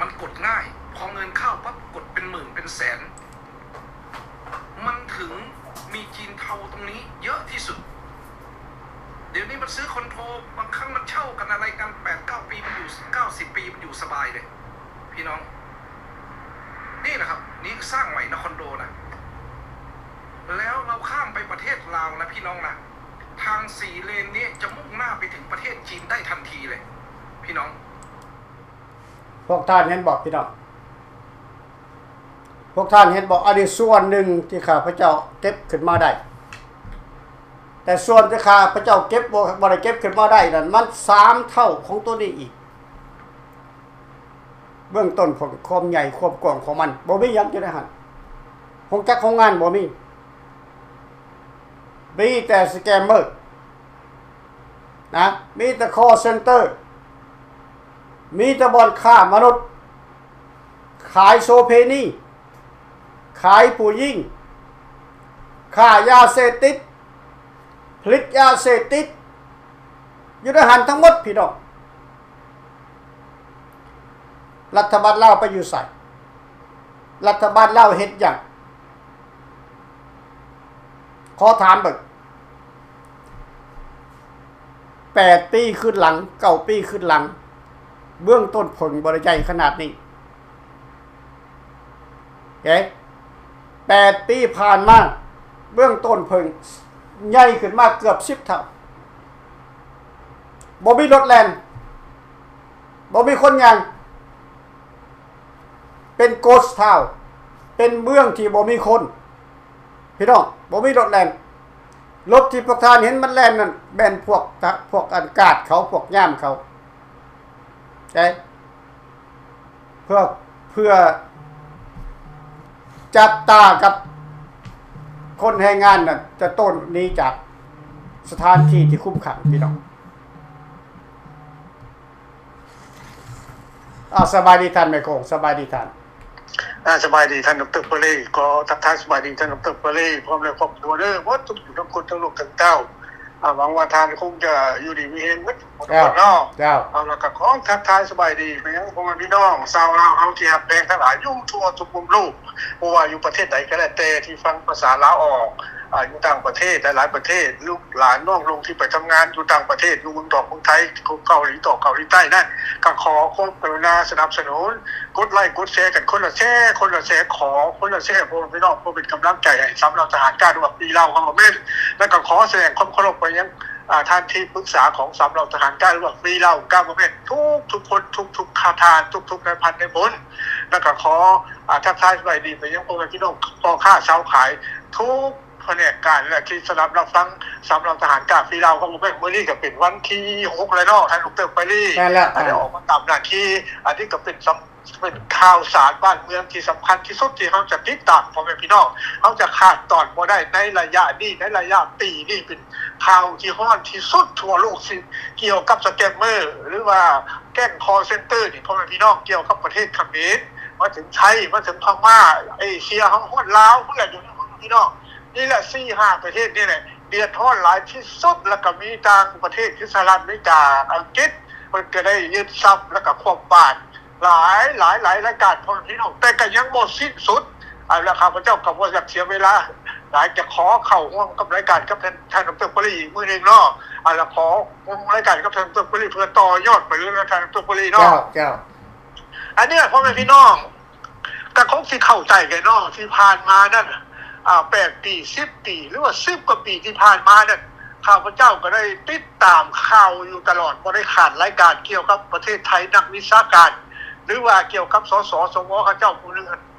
ມັນກົດງ່າຍ, ພໍເງິນເຂົ້າປັບກົດເປັນໝື່ນເປັນແສນ, ມັນເຖິງມີຈີນເທົາຕົງນີ້ເຍອະທີ່ສຸດ. ດຽວນີ້ມັນຊື້ຄອນໂດ, ບາງຄັ້ງມັນເຊົ່າກັນອະໄລກັນ ແປດເກົ້າປີ ມັນຢູ່ ເກົ້າສິບປີ ມັນຢູ່ສະບາຍເດ້ ພີ່ນ້ອງ. ນີ້ນະຄັບ, ນີ້ສ້າງໃໝ່ນະ ຄອນໂດນະ. ແລ້ວເຮົາຂ້າມໄປປະເທດລາວນະ ພີ່ນ້ອງນະ, ທາງສີ່ເລນນີ້ຈະມຸ່ງໜ້າໄປເຖິງປະເທດຈີນໄດ້ທັນທີເລີຍ ພີ່ນ້ອງ. ພວກທ່ານເຫັນບໍ່ ພີ່ນ້ອງ? ພວກທ່ານເຫັນບໍ່? ອັນນີ້ສ່ວນໜຶ່ງທີ່ຂ້າພະເຈົ້າເກັບຂຶ້ນມາໄດ້, ແຕ່ສ່ວນທີ່ຂ້າພະເຈົ້າເກັບບໍ່, ບໍ່ໄດ້ເກັບຂຶ້ນມາໄດ້ນັ້ນ ມັນສາມເທົ່າຂອງໂຕນີ້ອີກ. ເບື້ອງຕົ້ນຂອງຄວາມໃຫຍ່ຄວາມກວ້າງຂອງມັນ ບໍ່ມີຫຍັງຢູ່ໃນຫັ້ນ. ໂຮງຈັກໂຮງງານບໍ່ມີ, ມີແຕ່ສະແກມເມີນະ, ມີແຕ່ຄອລເຊັນເຕີ, ມີແຕ່ບ່ອນຄ້າມະນຸດ, ຂາຍໂສເພນີ, ຂາຍຜູ້ຍິງ, ຄ້າຢາເສບຕິດ, ຜະລິດຢາເສບຕິດ, ຢູ່ໃນຫັ້ນທັງໝົດ ພີ່ນ້ອງ. ລັດຖະບານລາວໄປຢູ່ໃສ? ລັດຖະບານລາວເຮັດຫຍັງ? ຂໍຖາມເບິ່ງ. ແປດປີຄືນຫຼັງ, ເກົ້າປີຄືນຫຼັງ, ເບື້ອງຕົ້ນເຜິ້ງບໍ່ໄດ້ໃຫຍ່ຂະໜາດນີ້. ເອີ ແປດປີຜ່ານມາ ເບື້ອງຕົ້ນເຜິ້ງໃຫຍ່ຂຶ້ນມາເກືອບສິບເທົ່າ. ບໍ່ມີລົດແລ່ນ, ບໍ່ມີຄົນຍ່າງ, ເປັນ ghost town, ເປັນເມືອງທີ່ບໍ່ມີຄົນ. ພີ່ນ້ອງ, ບໍ່ມີລົດແລ່ນ. ລົດທີ່ພວກທ່ານເຫັນມັນແລ່ນນັ້ນ ແມ່ນພວກ ພວກອັນກາດເຂົາ, ພວກຍາມເຂົາ. ເອີ ເພື່ອ ເພື່ອຈັບຕາກັບ ຄົນແຮງງານນັ້ນຈະໂຕ້ນໜີຈາກສະຖານທີ່ທີ່ຄຸມຂັງ ພີ່ນ້ອງ. ອາ ສະບາຍດີທ່ານແມ່ໂຂງ ສະບາຍດີທ່ານ. ອາ ສະບາຍດີທ່ານດອກເຕີ ເປີລີ ຂໍທັກທາຍສະບາຍດີທ່ານດອກເຕີ ເປີລີ ພ້ອມແລະຄອບຄົວເດີ ໝົດທຸກຜູ້ທຸກຄົນ ທັງລູກທັງເຕົ້າ. ອາ ຫວັງວ່າທ່ານຄົງຈະຢູ່ດີມີແຮງໝົດທຸກຄົນເນາະ. ເຈົ້າ ເຈົ້າ. ເອົາ ແລ້ວກໍຂໍທັກທາຍສະບາຍດີໄປຍັງພໍ່ແມ່ພີ່ນ້ອງຊາວລາວເຮົາທີ່ຮັກແພງທັງຫຼາຍ ຢູ່ທົ່ວທຸກມຸມໂລກ, ບໍ່ວ່າຢູ່ປະເທດໃດກໍແລ້ວແຕ່ທີ່ຟັງພາສາລາວອອກ, ອາ ຢູ່ຕ່າງປະເທດ ຫຼາຍໆປະເທດ, ລູກຫຼານນ້ອງລຸງທີ່ໄປທຳງານຢູ່ຕ່າງປະເທດ, ຢູ່ເມືອງນອກເມືອງໄທ, ເກົາຫຼີໃຕ້ ເກົາຫຼີໃຕ້ນັ້ນ, ກໍຂໍຄວາມກະລຸນາສະໜັບສະໜູນ, ກົດໄລ້ກົດແຊກັນຄົນລະແຊ ຄົນລະແຊ ຂໍຄົນລະແຊ ພໍ່ແມ່ພີ່ນ້ອງ ເພື່ອເປັນກຳລັງໃຈໃຫ້ສາມເຫຼົ່າທະຫານກ້າ ຫຼືວ່າຟຣີລາວ Government. ແລ້ວກໍຂໍສະແດງຄວາມເຄົາລົບໄປຍັງ ອາ ທ່ານທີ່ປຶກສາຂອງສາມເຫຼົ່າທະຫານກ້າ ຫຼືວ່າຟຣີລາວ Government ທຸກໆຄົນ ທຸກໆທ່ານ ທຸກໆນາຍພັນນາຍພົນ. ແລ້ວກໍຂໍ ອາ ທັກທາຍສະບາຍດີໄປຍັງພໍ່ແມ່ພີ່ນ້ອງພໍ່ຄ້າຊາວຂາຍ ທຸກ ພະແນກການ ແລະ ທີ່ສະດັບຮັບຟັງສາມເຫຼົ່າທະຫານກ້າຟຣີລາວ ເຮົາແມ່ນມື້ນີ້ກໍເປັນວັນທີຫົກແລ້ວເນາະ ທ່ານດອກເຕີ ໄປລີ. ແມ່ນແລ້ວ ໄດ້ອອກມາຕາມໜ້າທີ່. ອັນນີ້ກໍເປັນສຳ ເປັນຂ່າວສານບ້ານເມືອງທີ່ສຳຄັນທີ່ສຸດ ທີ່ເຮົາຈະຕິດຕາມພໍ່ແມ່ພີ່ນ້ອງ. ເຮົາຈະຂາດຕອນບໍ່ໄດ້ໃນໄລຍະນີ້ ໃນໄລຍະປີນີ້ ເປັນຂ່າວທີ່ຮ້ອນທີ່ສຸດທົ່ວໂລກ ທີ່ກ່ຽວກັບສະແກມເມີ ຫຼືວ່າແກ້ງຄໍເຊັນເຕີນີ້ ພໍ່ແມ່ພີ່ນ້ອງ ກ່ຽວກັບປະເທດຂະເໝນ ມາເຖິງໄທ ມາເຖິງພະມ້າ ເອເຊຍເຮົາ ຮອດລາວພຸ້ນແຫຼະ ພີ່ນ້ອງ. ນີ້ແຫຼະ ສີ່ຫ້າປະເທດນີ້ແຫຼະ ເດືອດຮ້ອນຫຼາຍທີ່ສຸດ ແລ້ວກໍມີຕ່າງປະເທດ ຄືສະຫະລັດອາເມລິກາ ອັງກິດ ເພິ່ນກໍໄດ້ຍຶດຊັບ ແລ້ວກໍຄວ່ຳບາດຫຼາຍ ຫຼາຍ ຫຼາຍລາຍການ ພໍ່ແມ່ພີ່ນ້ອງ ແຕ່ກໍຍັງບໍ່ສິ້ນສຸດ. ເອົາລະ ຂ້າພະເຈົ້າກໍບໍ່ຢາກເສຍເວລາຫຼາຍ ຈະຂໍເຂົ້າຮ່ວມກັບລາຍການກັບທ່ານ ທ່ານດອກເຕີ ປະລີ ອີກມື້ໜຶ່ງເນາະ. ເອົາລະ ຂໍຮ່ວມລາຍການກັບທ່ານດອກເຕີ ປະລີ ເພື່ອຕໍ່ຍອດໄປເລື່ອຍ ທ່ານດອກເຕີ ປະລີເນາະ. ເຈົ້າ ເຈົ້າ. ອັນນີ້ພໍ່ແມ່ພີ່ນ້ອງກໍຄົງຊິເຂົ້າໃຈກັນເນາະ ທີ່ຜ່ານມານັ້ນ ອາ ແປດປີ ສິບປີ ຫຼືວ່າສິບກວ່າປີທີ່ຜ່ານມານັ້ນ ຂ້າພະເຈົ້າກໍໄດ້ຕິດຕາມຂ່າວຢູ່ຕະຫຼອດ ບໍ່ໄດ້ຂາດລາຍການກ່ຽວກັບປະເທດໄທ ນັກວິຊາການ ຫຼືວ່າກ່ຽວກັບ ສສ ສວ ເຂົາເຈົ້າຜູ້ໜຶ່ງ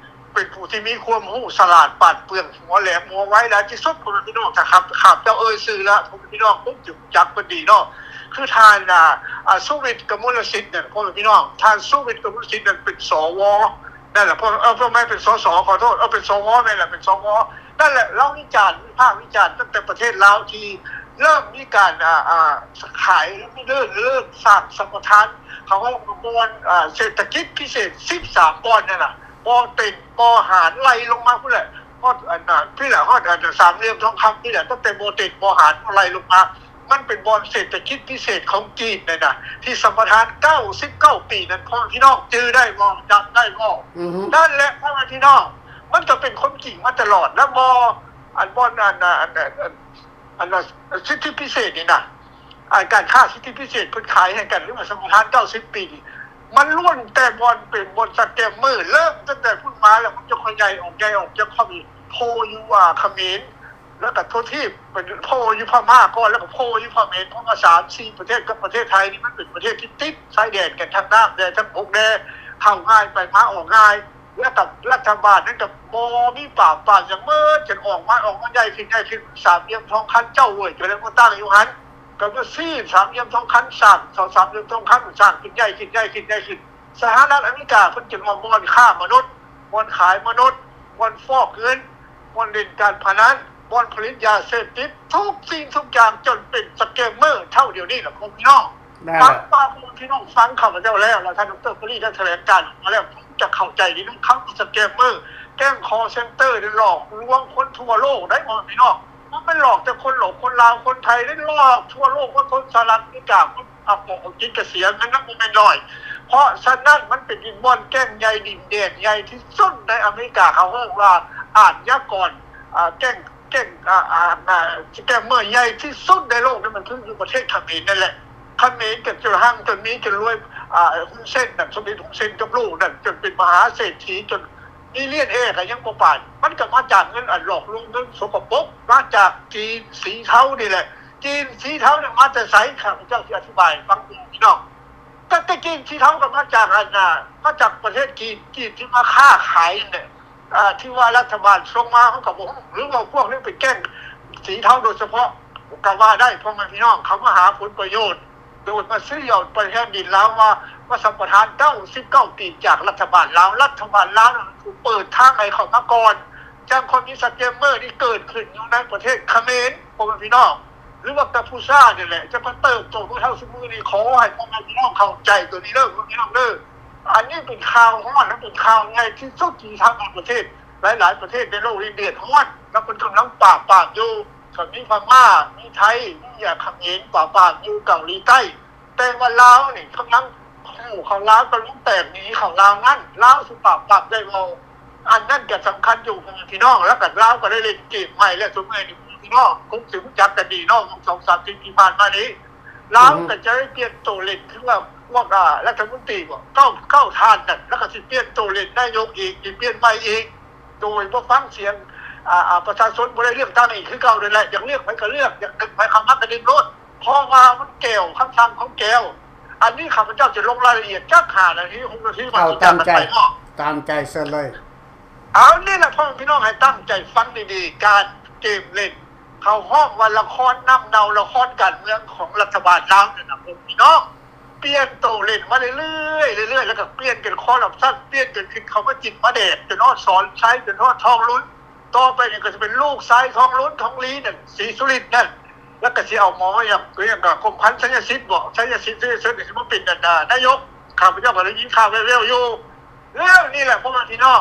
ເປັນຜູ້ທີ່ມີຄວາມຮູ້ສະຫຼາດປາດເປືອງ ຫົວແຫຼມຫົວໄວຫຼາຍທີ່ສຸດ ພໍ່ແມ່ພີ່ນ້ອງ. ຖ້າຂ້າພະເຈົ້າເອີ່ຍຊື່ລະ ພໍ່ແມ່ພີ່ນ້ອງຄົງຈະຮູ້ຈັກເພິ່ນດີເນາະ ຄືທ່ານ ອາ ອາ ສຸວິດ ກະມົນລະສິດນັ້ນ ພໍ່ແມ່ພີ່ນ້ອງ. ທ່ານສຸວິດ ກະມົນລະສິດນັ້ນເປັນ ສວ ນັ້ນແຫຼະ ເອີ ບໍ່ແມ່ນເປັນ ສສ ຂໍໂທດ ເອີ ເປັນ ສວ ແມ່ນລະ ເປັນ ສວ ນັ້ນແຫຼະ. ລາວວິຈານ ວິພາກວິຈານຕັ້ງແຕ່ປະເທດລາວທີ່ເລີ່ມມີການ ອາ ອາ ຂາຍ ເລີ່ມ ເລີ່ມສ້າງສຳປະທານ ເຂົາເວົ້າວ່າບ່ອນ ອາ ເສດຖະກິດພິເສດສິບສາມບ່ອນນັ້ນນະ ບໍ່ເຕັນ ບໍ່ຫານ ໄລ່ລົງມາພຸ້ນແຫຼະ ຮອດອັນນະ ພີ້ແຫຼະ ຮອດອັນນະ ສາມຫຼ່ຽມທອງຄຳ ພີ້ແຫຼະ ຕັ້ງແຕ່ບໍ່ເຕັນ ບໍ່ຫານ ໄລ່ລົງມາ ມັນເປັນບ່ອນເສດຖະກິດພິເສດຂອງຈີນນັ້ນນະ ທີ່ສຳປະທານເກົ້າສິບເກົ້າປີນັ້ນ ພໍ່ແມ່ພີ່ນ້ອງຈື່ໄດ້ບໍ່? ຈຳໄດ້ບໍ່? ອືຮຶ ນັ້ນແຫຼະ ພໍ່ແມ່ພີ່ນ້ອງ ມັນກໍເປັນຄວາມຈິງມາຕະຫຼອດ ແລະ ບໍ່ ອັນບ່ອນອັນນະ ອັນນະ ອັນ ອັນວ່າສິດທິພິເສດນີ້ນະ ອາ ການຄ້າສິດທິພິເສດເພິ່ນຂາຍໃຫ້ກັນ ຫຼືວ່າສຳປະທານເກົ້າສິບປີນີ້ ມັນລ້ວນແຕ່ບ່ອນເປັນບ່ອນສະແກມເມີ ເລີ່ມຕັ້ງແຕ່ພຸ້ນມາແລ້ວ ມັນຈະຄ່ອຍໃຫຍ່ອອກ ໃຫຍ່ອອກ ຈະເຂົ້າໄປໂຜ່ຢູ່ ອາ ຂະເໝນ ແລ້ວກໍທົ່ວທີບ ໄປໂຜ່ຢູ່ພະມ້າກ່ອນ ແລ້ວກໍໂຜ່ຢູ່ຂະເໝນ ເພາະວ່າສາມສີ່ປະເທດກັບປະເທດໄທນີ້ ມັນເປັນປະເທດທີ່ຕິດຊາຍແດນກັນ ທັງນ້ຳແດ່ ທັງບົກແດ່ ເຂົ້າງ່າຍ ໄປມາອອກງ່າຍ. ແລ້ວກໍລັດຖະບານນັ້ນກໍບໍ່ມີປາບປາມຫຍັງ ໝົດຈົນອອກມາ ອອກມາໃຫຍ່ຂຶ້ນ ໃຫຍ່ຂຶ້ນ ສາມຫຼ່ຽມທອງຄຳເຈົ້າເວີ້ຍ ກໍເລີຍມາຕັ້ງຢູ່ຫັ້ນ ກໍມາຊີ້ສາມຫຼ່ຽມທອງຄຳ ສ້າງເອົາສາມຫຼ່ຽມທອງຄຳ ສ້າງຂຶ້ນໃຫຍ່ຂຶ້ນ ໃຫຍ່ຂຶ້ນ ໃຫຍ່ຂຶ້ນ. ສະຫະລັດອາເມລິກາເພິ່ນຈຶ່ງວ່າບ່ອນຄ້າມະນຸດ ບ່ອນຂາຍມະນຸດ ບ່ອນຟອກເງິນ ບ່ອນຫຼິ້ນການພະນັນ ບ່ອນຜະລິດຢາເສບຕິດ ທຸກສິ່ງທຸກຢ່າງ ຈົນເປັນສະແກມເມີເທົ່າດຽວນີ້ລະ ພໍ່ແມ່ພີ່ນ້ອງ. ຟັງ ພໍ່ແມ່ພີ່ນ້ອງຟັງຂ້າພະເຈົ້າແລ້ວ ແລ້ວທ່ານດອກເຕີ ເປີລີ ໄດ້ຖະແຫຼງການອອກມາແລ້ວ ຄົງຈະເຂົ້າໃຈດີເນາະ ຄຳວ່າສະແກມເມີ ແກ້ງຄໍເຊັນເຕີນີ້ຫຼອກລວງຄົນທົ່ວໂລກໄດ໋ ພໍ່ແມ່ພີ່ນ້ອງ. ມັນບໍ່ແມ່ນຫຼອກແຕ່ຄົນໂລກ ຄົນລາວ ຄົນໄທເດ້ ຫຼອກທົ່ວໂລກ ໝົດ ຄົນສະຫະລັດອາເມລິກາ ຄົນອັບປະ ອັບກິນກະສຽນເງິນນຳບໍ່ແມ່ນໜ້ອຍ. ເພາະສະນັ້ນ ມັນເປັນດິນບ່ອນແກ້ງໃຫຍ່ ດິນແດນໃຫຍ່ທີ່ສຸດໃນອາເມລິກາ ເຂົາເອີ້ນວ່າອາດຍາກອນ ອາ ແກ້ງ ເກັ່ງ ອາ ອາ ອາ ສະແກມເມີໃຫຍ່ທີ່ສຸດໃນໂລກນີ້ ມັນຄືຢູ່ປະເທດຂະເໝນນັ້ນແຫຼະ. ຂະເໝນກໍຈົນຮັ່ງຈົນມີ ຈົນລວຍ ອາ ຮຸນເຊັນນັ້ນ ສົມເດັດຮຸນເຊັນກັບລູກນັ້ນ ຈົນເປັນມະຫາເສດຖີ ຈົນມີຫຼຽນແອກໍຍັງບໍ່ປານ. ມັນກໍມາຈາກເງິນ ອັນ ຫຼອກລວງ ເງິນສົກກະປົກ ມາຈາກຈີນສີເທົານີ້ແຫຼະ. ຈີນສີເທົານັ້ນມາແຕ່ໃສ? ຂ້າພະເຈົ້າຊິອະທິບາຍໃຫ້ຟັງ ພີ່ນ້ອງ. ຕັ້ງແຕ່ຈີນສີເທົາກໍມາຈາກ ອັນ ນາ ມາຈາກປະເທດຈີນ ຈີນທີ່ມາຄ້າຂາຍນັ້ນແຫຼະ. ອາ ທີ່ວ່າລັດຖະບານສົ່ງມາ ເຮົາກໍບໍ່ຮູ້ ຫຼືວ່າພວກນີ້ເປັນແກ້ງສີເທົາໂດຍສະເພາະກໍວ່າໄດ້ ພໍ່ແມ່ພີ່ນ້ອງ ເຂົາມາຫາຜົນປະໂຫຍດ ໂດຍມາຊື້ເອົາແຜ່ນດິນລາວ ມາ ມາສຳປະທານເກົ້າສິບເກົ້າປີຈາກລັດຖະບານລາວ. ລັດຖະບານລາວນັ້ນເປັນຜູ້ເປີດທາງໃຫ້ເຂົ້າມາກ່ອນ ຈັງຄ່ອຍມີສະແກມເມີນີ້ເກີດຂຶ້ນຢູ່ໃນປະເທດຂະເໝນ ພໍ່ແມ່ພີ່ນ້ອງ ຫຼືວ່າກັມພູຊານີ້ແຫຼະ ຈະມາເຕີບໂຕເທົ່າຊຸມື້ນີ້. ຂໍໃຫ້ພໍ່ແມ່ພີ່ນ້ອງເຂົ້າໃຈໂຕນີ້ເດີ ພໍ່ແມ່ພີ່ນ້ອງເດີ. ອັນນີ້ເປັນຂ່າວຮ້ອນ ແລະເປັນຂ່າວໃຫຍ່ທີ່ສຸດທີ່ທາງປະເທດ ຫຼາຍໆປະເທດໃນໂລກນີ້ເດືອດຮ້ອນ ແລະເພິ່ນກຳລັງປາບປາມຢູ່. ກໍມີພະມ້າ ມີໄທ ມີຂະເໝນປາບປາມຢູ່ ເກົາຫຼີໃຕ້. ແຕ່ວ່າລາວນີ້ກຳລັງ ໂອ້ ເຂົາລາວກຳລັງແຕກໜີເຂົາລາວນັ້ນ ລາວຊິປາບປາມໄດ້ບໍ່? ອັນນັ້ນກໍສຳຄັນຢູ່ ພໍ່ແມ່ພີ່ນ້ອງ. ແລ້ວກໍລາວກໍໄດ້ຫຼິ້ນເກມໃໝ່ແລ້ວ ຊຸມື້ນີ້ພີ່ນ້ອງຄົງຊິຮູ້ຈັກກັນດີເນາະ ສອງສາມປີທີ່ຜ່ານມານີ້ ລາວກໍຈະໄດ້ປ່ຽນໂຕຫຼິ້ນ ຄືວ່າພວກ ອາ ລັດຖະມົນຕີບໍ ເກົ້າ ເກົ້າທ່ານນັ້ນ ແລ້ວກໍຊິປ່ຽນໂຕຫຼິ້ນນາຍົກອີກ ຊິປ່ຽນໃໝ່ອີກ ໂດຍບໍ່ຟັງສຽງ ອາ ອາ ປະຊາຊົນ ບໍ່ໄດ້ເລືອກຕັ້ງອີກຄືເກົ່ານັ້ນແຫຼະ. ຢາກເລືອກໃຜກໍເລືອກ ຢາກດຶງໃຜເຂົ້າມາກໍດຶງໂລດ ເພາະວ່າມັນແກວ ຄຳສັ່ງຂອງແກວ. ອັນນີ້ຂ້າພະເຈົ້າຈະລົງລາຍລະອຽດຈັກຫ້ານາທີ ຫົກນາທີ ວ່າຊິຈັດກັນໄປເນາະ ຕາມໃຈເຊີນເລີຍ. ເອົາ ນີ້ແຫຼະ ພໍ່ແມ່ພີ່ນ້ອງໃຫ້ຕັ້ງໃຈຟັງດີໆ ການເກມຫຼິ້ນ ເຂົາຮ້ອງວ່າລະຄອນນ້ຳເນົ່າ ລະຄອນການເມືອງຂອງລັດຖະບານລາວນັ້ນນະ ພໍ່ແມ່ພີ່ນ້ອງ. ປ່ຽນໂຕເລ່ນມາເລື້ອຍໆ ເລື້ອຍໆ ແລ້ວກໍປ່ຽນກັນຄໍຣັບຊັນ ປ່ຽນກັນຂຶ້ນເຂົ້າມາຈິກມາແດກ ຈົນຮອດສອນໄຊ ຈົນຮອດທອງລຸນ. ຕໍ່ໄປນີ້ກໍຈະເປັນລູກຊາຍທອງລຸນ ທອງລີນັ້ນ ສີສຸລິດນັ້ນ ແລ້ວກໍຊິເອົາໝໍຫຍັງ ຫຍັງກໍ ກົມພັນ ໄຊຍະສິດບໍ ໄຊຍະສິດ ໄຊຍະສິດ ຊິມາເປັນ ອັນ ນາຍົກ. ຂ້າພະເຈົ້າກໍໄດ້ຍິນຂ່າວແວ່ວໆຢູ່. ແລ້ວນີ້ແຫຼະ ພໍ່ແມ່ພີ່ນ້ອງ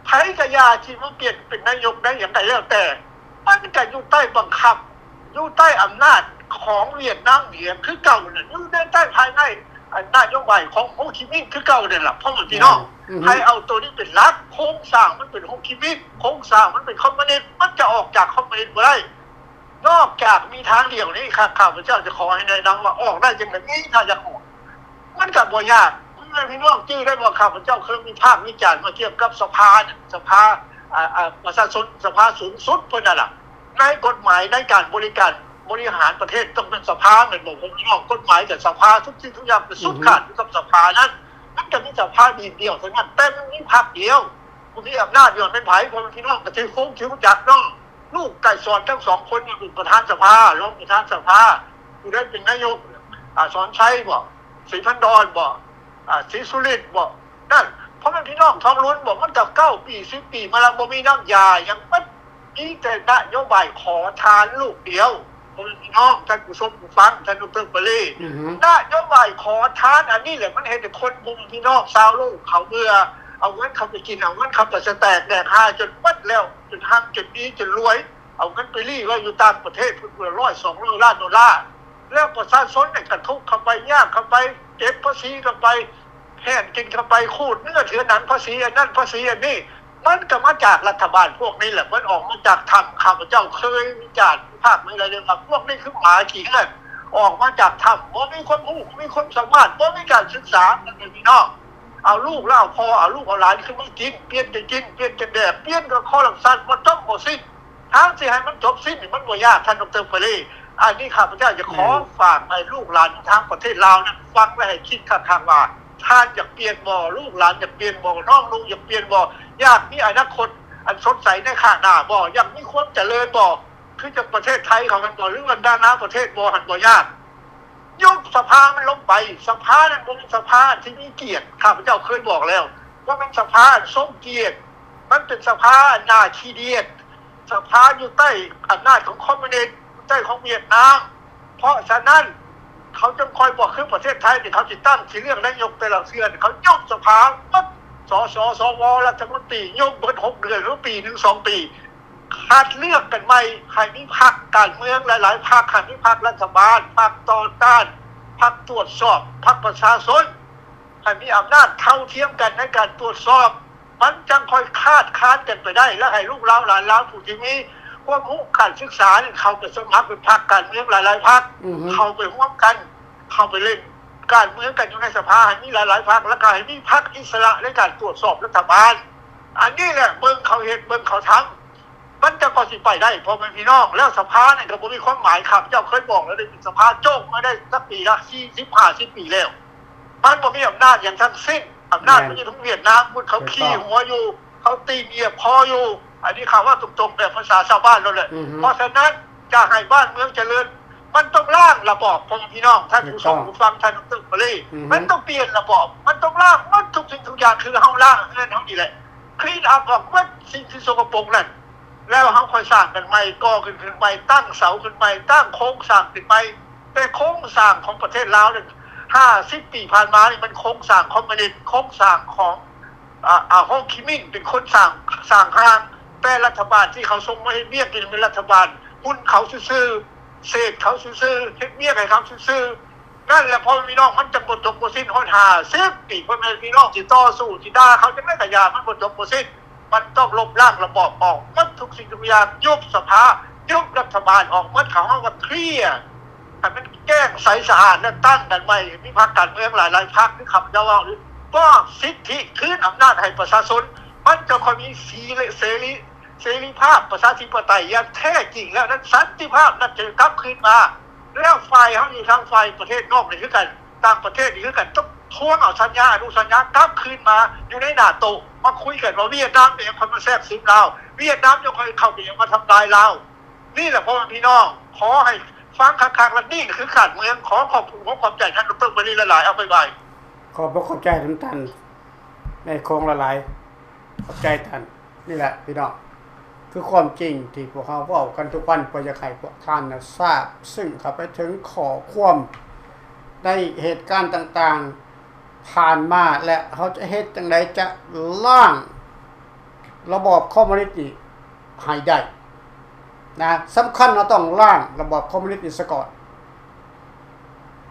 ໃຜກໍຢ່າທີ່ມາປ່ຽນເປັນນາຍົກໄດ້ຫຍັງໃດແລ້ວແຕ່ ມັນກໍຢູ່ໃຕ້ບັງຄັບ ຢູ່ໃຕ້ອຳນາດຂອງຫວຽດນາມຫຼຽງຄືເກົ່ານັ້ນ ຢູ່ໃນໃຕ້ພາຍໃນ ອັນ ນະໂຍບາຍຂອງໂຮຈິມິນຄືເກົ່ານັ້ນລະ ພໍ່ແມ່ພີ່ນ້ອງ. ໃຫ້ເອົາໂຕນີ້ເປັນຫຼັກ ໂຄງສ້າງມັນເປັນໂຮຈິມິນ ໂຄງສ້າງມັນເປັນຄອມມູນິດ ມັນຈະອອກຈາກຄອມມູນິດບໍ່ໄດ້. ນອກຈາກມີທາງດຽວນີ້ ຂ້າ ຂ້າພະເຈົ້າຈະຂໍໃຫ້ແນະນຳວ່າອອກໄດ້ຈັ່ງໃດ ມີຖ້າຢາກອອກ ມັນກໍບໍ່ຍາກ. ພໍ່ແມ່ພີ່ນ້ອງຈື່ໄດ້ບໍ່ ຂ້າພະເຈົ້າເຄີຍວິພາກວິຈານມາກ່ຽວກັບສະພາ ສະພາ ອາ ອາ ປະຊາຊົນ ສະພາສູງສຸດເພິ່ນນັ້ນລະ. ໃນກົດໝາຍໃນການບໍລິການ ບໍລິຫານປະເທດຕ້ອງເປັນສະພາແມ່ນບໍ່ ພໍ່ແມ່ພີ່ນ້ອງ? ກົດໝາຍກັບສະພາ ທຸກສິ່ງທຸກຢ່າງໄປສຸດຂາດຢູ່ກັບສະພານັ້ນ. ມັນກໍມີສະພາດີດດຽວເທົ່ານັ້ນ ແຕ່ມັນມີພັກດຽວ ຜູ້ມີອຳນາດຢູ່ແມ່ນໃຜ ພໍ່ແມ່ພີ່ນ້ອງກໍຖືຄົງຖືຮູ້ຈັກເນາະ. ລູກໄກສອນທັງສອງຄົນນີ້ເປັນປະທານສະພາ ຮອງປະທານສະພາ ຜູ້ໃດເປັນນາຍົກ ອາ ສອນໄຊບໍ ສີພັນດອນບໍ ອາ ສີສຸລິດບໍ ນັ້ນ ພໍ່ແມ່ພີ່ນ້ອງ ທອງລຸນບໍ ມັນກໍເກົ້າປີ ສິບປີມາແລ້ວ ບໍ່ມີນ້ຳຢາຫຍັງໝົດ ມີແຕ່ນະໂຍບາຍຂໍທານລູກດຽວ. ພໍ່ແມ່ພີ່ນ້ອງ ທ່ານຜູ້ຊົມຜູ້ຟັງ ທ່ານດອກເຕີ ປະລີ ນະໂຍບາຍຂໍທານອັນນີ້ແຫຼະ ມັນເຮັດໃຫ້ຄົນ ພໍ່ແມ່ພີ່ນ້ອງຊາວໂລກເຂົາເບື່ອ ເອົາເງິນເຂົາໄປກິນ ເອົາເງິນເຂົາໄປສະແຕກແດກຫາຈົນໝົດແລ້ວ ຈົນຮັ່ງ ຈົນມີ ຈົນລວຍ ເອົາເງິນໄປລີ້ໄວ້ຢູ່ຕ່າງປະເທດພຸ້ນ ພຸ້ນລະ ຮ້ອຍສອງຮ້ອຍລ້ານໂດລາ ແລ້ວປະຊາຊົນນີ້ກໍທຸກເຂົ້າໄປ ຍາກເຂົ້າໄປ ເກັບພາສີເຂົ້າໄປ ແຜນກິນເຂົ້າໄປ ຂູດເນື້ອເຖືອໜັງ ພາສີອັນນັ້ນ ພາສີອັນນີ້ ມັນກໍມາຈາກລັດຖະບານພວກນີ້ແຫຼະ ມັນອອກມາຈາກຖ້ຳ. ຂ້າພະເຈົ້າເຄີຍວິຈານວິພາກວິຈານວ່າ ພວກນີ້ຄືໝາຂີ້ເຫື່ອນ ອອກມາຈາກຖ້ຳ ບໍ່ມີຄວາມຮູ້ ບໍ່ມີຄວາມສາມາດ ບໍ່ມີການສຶກສາ ພໍ່ແມ່ພີ່ນ້ອງ. ເອົາລູກແລ້ວເອົາພໍ່ ເອົາລູກເອົາຫຼານຂຶ້ນມາກິນ ປ່ຽນກັນກິນ ປ່ຽນກັນແດກ ປ່ຽນກັນຄໍຣັບຊັນ ບໍ່ຈົບບໍ່ສິ້ນ. ທາງຊິໃຫ້ມັນຈົບສິ້ນນີ້ມັນບໍ່ຍາກ ທ່ານດອກເຕີ ປະລີ. ອັນນີ້ຂ້າພະເຈົ້າຈະຂໍຝາກໃຫ້ລູກຫຼານທາງປະເທດລາວນັ້ນຟັງ ແລະ ໃຫ້ຄິດຄັກໆວ່າ ທ່ານຢາກປ່ຽນບໍ່? ລູກຫຼານຢາກປ່ຽນບໍ່? ນ້ອງນຸ່ງຢາກປ່ຽນບໍ່? ຢາກມີອະນາຄົດອັນສົດໃສໃນຂ້າງໜ້າບໍ່? ຢາກມີຄວາມຈະເລີນບໍ່? ຄືຈັງປະເທດໄທເຂົາຫັ້ນບໍ່? ຫຼືວ່ານານາປະເທດບໍ່? ຫັ້ນບໍ່ຍາກ. ຍຸບສະພາມັນລົງໄປ. ສະພານັ້ນບໍ່ແມ່ນສະພາທີ່ມີກຽດ. ຂ້າພະເຈົ້າເຄີຍບອກແລ້ວ ບໍ່ແມ່ນສະພາອັນຊົງກຽດ. ມັນເປັນສະພາອັນໜ້າຂີ້ດຽດ. ສະພາຢູ່ໃຕ້ອຳນາດຂອງຄອມມູນິດ, ຢູ່ໃຕ້ຂອງຫວຽດນາມ. ເພາະສະນັ້ນ ເຂົາຈຶ່ງຄ່ອຍບໍ່ຄືປະເທດໄທນີ້ ເຂົາຊິຕັ້ງ ຊິເລືອກນາຍົກແຕ່ລະເທື່ອນີ້ ເຂົາຍຸບສະພາໝົດ. ສສ ສວ ລັດຖະມົນຕີ ຍຸບເບິດຫົກເດືອນ ຫຼື ປີໜຶ່ງສອງປີ. ຄັດເລືອກກັນໃໝ່ ໃຫ້ມີພັກການເມືອງຫຼາຍໆພັກ, ໃຫ້ມີພັກລັດຖະບານ, ພັກຕໍ່ຕ້ານ, ພັກຕວດສອບ, ພັກປະຊາຊົນ, ໃຫ້ມີອຳນາດເທົ່າທຽມກັນໃນການຕວດສອບ, ມັນຈັ່ງຄ່ອຍຄາດຄານກັນໄປໄດ້ ແລະ ໃຫ້ລູກລາວຫຼານລາວຜູ້ທີ່ມີຄວາມຮູ້ການສຶກສານີ້ ເຂົ້າໄປສະໝັກເປັນພັກການເມືອງຫຼາຍໆພັກ, ເຂົ້າໄປຮ່ວມກັນ, ເຂົ້າໄປເຫຼັ້ນການເມືອງກັນຢູ່ໃນສະພາ ໃຫ້ມີຫຼາຍໆພັກ ແລ້ວກໍໃຫ້ມີພັກອິດສະຫຼະໃນການຕວດສອບລັດຖະບານ. ອັນນີ້ແຫຼະ ເບິ່ງເຂົາເຮັດ ເບິ່ງເຂົາທຳ ມັນຈະກໍຊິໄປໄດ້ ພໍ່ແມ່ພີ່ນ້ອງ. ແລ້ວສະພານັ້ນກໍບໍ່ມີຄວາມໝາຍ ຂ້າພະເຈົ້າເຄີຍບອກແລ້ວເດ້ ເປັນສະພາໂຈກມາໄດ້ຈັກປີລະ ສີ່ສິບ ຫ້າສິບປີແລ້ວ ມັນບໍ່ມີອຳນາດຫຍັງທັງສິ້ນ. ອຳນາດມັນຢູ່ທາງຫວຽດນາມພຸ້ນ ເຂົາຂີ່ຫົວຢູ່ ເຂົາຕີງຢຽບຄໍຢູ່. ອັນນີ້ຂ້າເວົ້າຕົງໆແບບພາສາຊາວບ້ານໂລດແຫຼະ. ເພາະສະນັ້ນ ຈະໃຫ້ບ້ານເມືອງຈະເລີນ ມັນຕ້ອງລ້າງລະບອບ ພໍ່ແມ່ພີ່ນ້ອງ ທ່ານຜູ້ຊົມຜູ້ຟັງ ທ່ານດອກເຕີ ປະລີ ມັນຕ້ອງປ່ຽນລະບອບ ມັນຕ້ອງລ້າງໝົດທຸກສິ່ງທຸກຢ່າງ ຄືເຮົາລ້າງເຮືອນເຮົານີ້ແຫຼະ clean up ອອກໝົດສິ່ງທີ່ສົກກະປົກນັ້ນ. ແລ້ວເຮົາຄ່ອຍສ້າງກັນໃໝ່, ກໍ່ຂຶ້ນຂຶ້ນໃໝ່, ຕັ້ງເສົາຂຶ້ນໃໝ່, ຕັ້ງໂຄງສ້າງຂຶ້ນໃໝ່. ແຕ່ໂຄງສ້າງຂອງປະເທດລາວນີ້ ຫ້າສິບປີຜ່ານມານີ້ ມັນໂຄງສ້າງຄອມມູນິດ, ໂຄງສ້າງຂອງ ອາ ອາ ໂຮຈິມິນເປັນຄົນສ້າງ ສ້າງຮ່າງ. ແຕ່ລັດຖະບານທີ່ເຂົາສົ່ງມາເຮັດວຽກນີ້ ແມ່ນລັດຖະບານຮຸ່ນເຂົາຊື່ໆ, ເສກເຂົາຊື່ໆ, ເຮັດວຽກໃຫ້ເຂົາຊື່ໆ. ນັ້ນແຫຼະ ພໍ່ແມ່ພີ່ນ້ອງ, ມັນຈັ່ງບໍ່ຈົບບໍ່ສິ້ນຮອດຫ້າສິບປີ. ພໍ່ແມ່ພີ່ນ້ອງຊິຕໍ່ສູ້ ຊິດ່າເຂົາຈັ່ງໃດກໍຢ່າ, ມັນບໍ່ຈົບບໍ່ສິ້ນ. ມັນຕ້ອງລົບລ້າງລະບອບອອກໝົດທຸກສິ່ງທຸກຢ່າງ, ຍຸບສະພາ, ຍຸບລັດຖະບານອອກໝົດ, ເຂົາເຮົາກໍເຄລຍໃຫ້ມັນແຈ້ງໃສສະອາດ, ເລືອກຕັ້ງກັນໃໝ່, ມີພັກການເມືອງຫຼາຍໆພັກ ຄືຂ້າພະເຈົ້າເວົ້ານີ້, ມອບສິດທິຄືນອຳນາດໃຫ້ປະຊາຊົນ, ມັນຈະຄ່ອຍມີສີເລ ເສລີ ເສລີພາບ ປະຊາທິປະໄຕຢ່າງແທ້ຈິງ. ແລ້ວນັ້ນ ສັນຕິພາບນັ້ນຈະກັບຄືນມາ. ແລ້ວຝ່າຍເຮົາຢູ່ທາງຝ່າຍປະເທດນອກນີ້ຄືກັນ, ຕ່າງປະເທດນີ້ຄືກັນ, ຕ້ອງທວງເອົາສັນຍາອະນຸສັນຍາກັບຄືນມາຢູ່ໃນໜ້າໂຕະ, ມາຄຸຍກັນວ່າຫວຽດນາມເປັນຫຍັງຄ່ອຍມາແຊກຊຶມລາວ, ຫວຽດນາມຈັ່ງຄ່ອຍເຂົ້າໄປຫຍັງມາທຳລາຍລາວ. ນີ້ແຫຼະ ພໍ່ແມ່ພີ່ນ້ອງ, ຂໍໃຫ້ຟັງຄັກໆ ແລະ ນີ້ຄືການເມືອງ. ຂໍຂອບຄຸນ ຂໍຂອບໃຈທ່ານ ດຣ ບາລີ ຫຼາຍໆ. ເອົາ ບາຍບາຍ. ຂອບພະ ຂອບໃຈນຳທ່ານນາຍຄົງຫຼາຍໆ. ຂອບໃຈທ່ານ. ນີ້ແຫຼະພີ່ນ້ອງ ຄືຄວາມຈິງທີ່ພວກເຮົາເວົ້າກັນທຸກວັນ ເພື່ອຢາກໃຫ້ພວກທ່ານນະຊາບ ຊຶ່ງເຂົ້າໄປເຖິງຂໍ້ຄວາມໃນເຫດການຕ່າງໆຜ່ານມາ ແລະ ເຮົາຈະເຮັດຈັ່ງໃດຈະລ້າງລະບອບຄອມມູນິດນີ້ໃຫ້ໄດ້ນະ. ສຳຄັນເຮົາຕ້ອງລ້າງລະບອບຄອມມູນິດນີ້ສາກ່ອນ.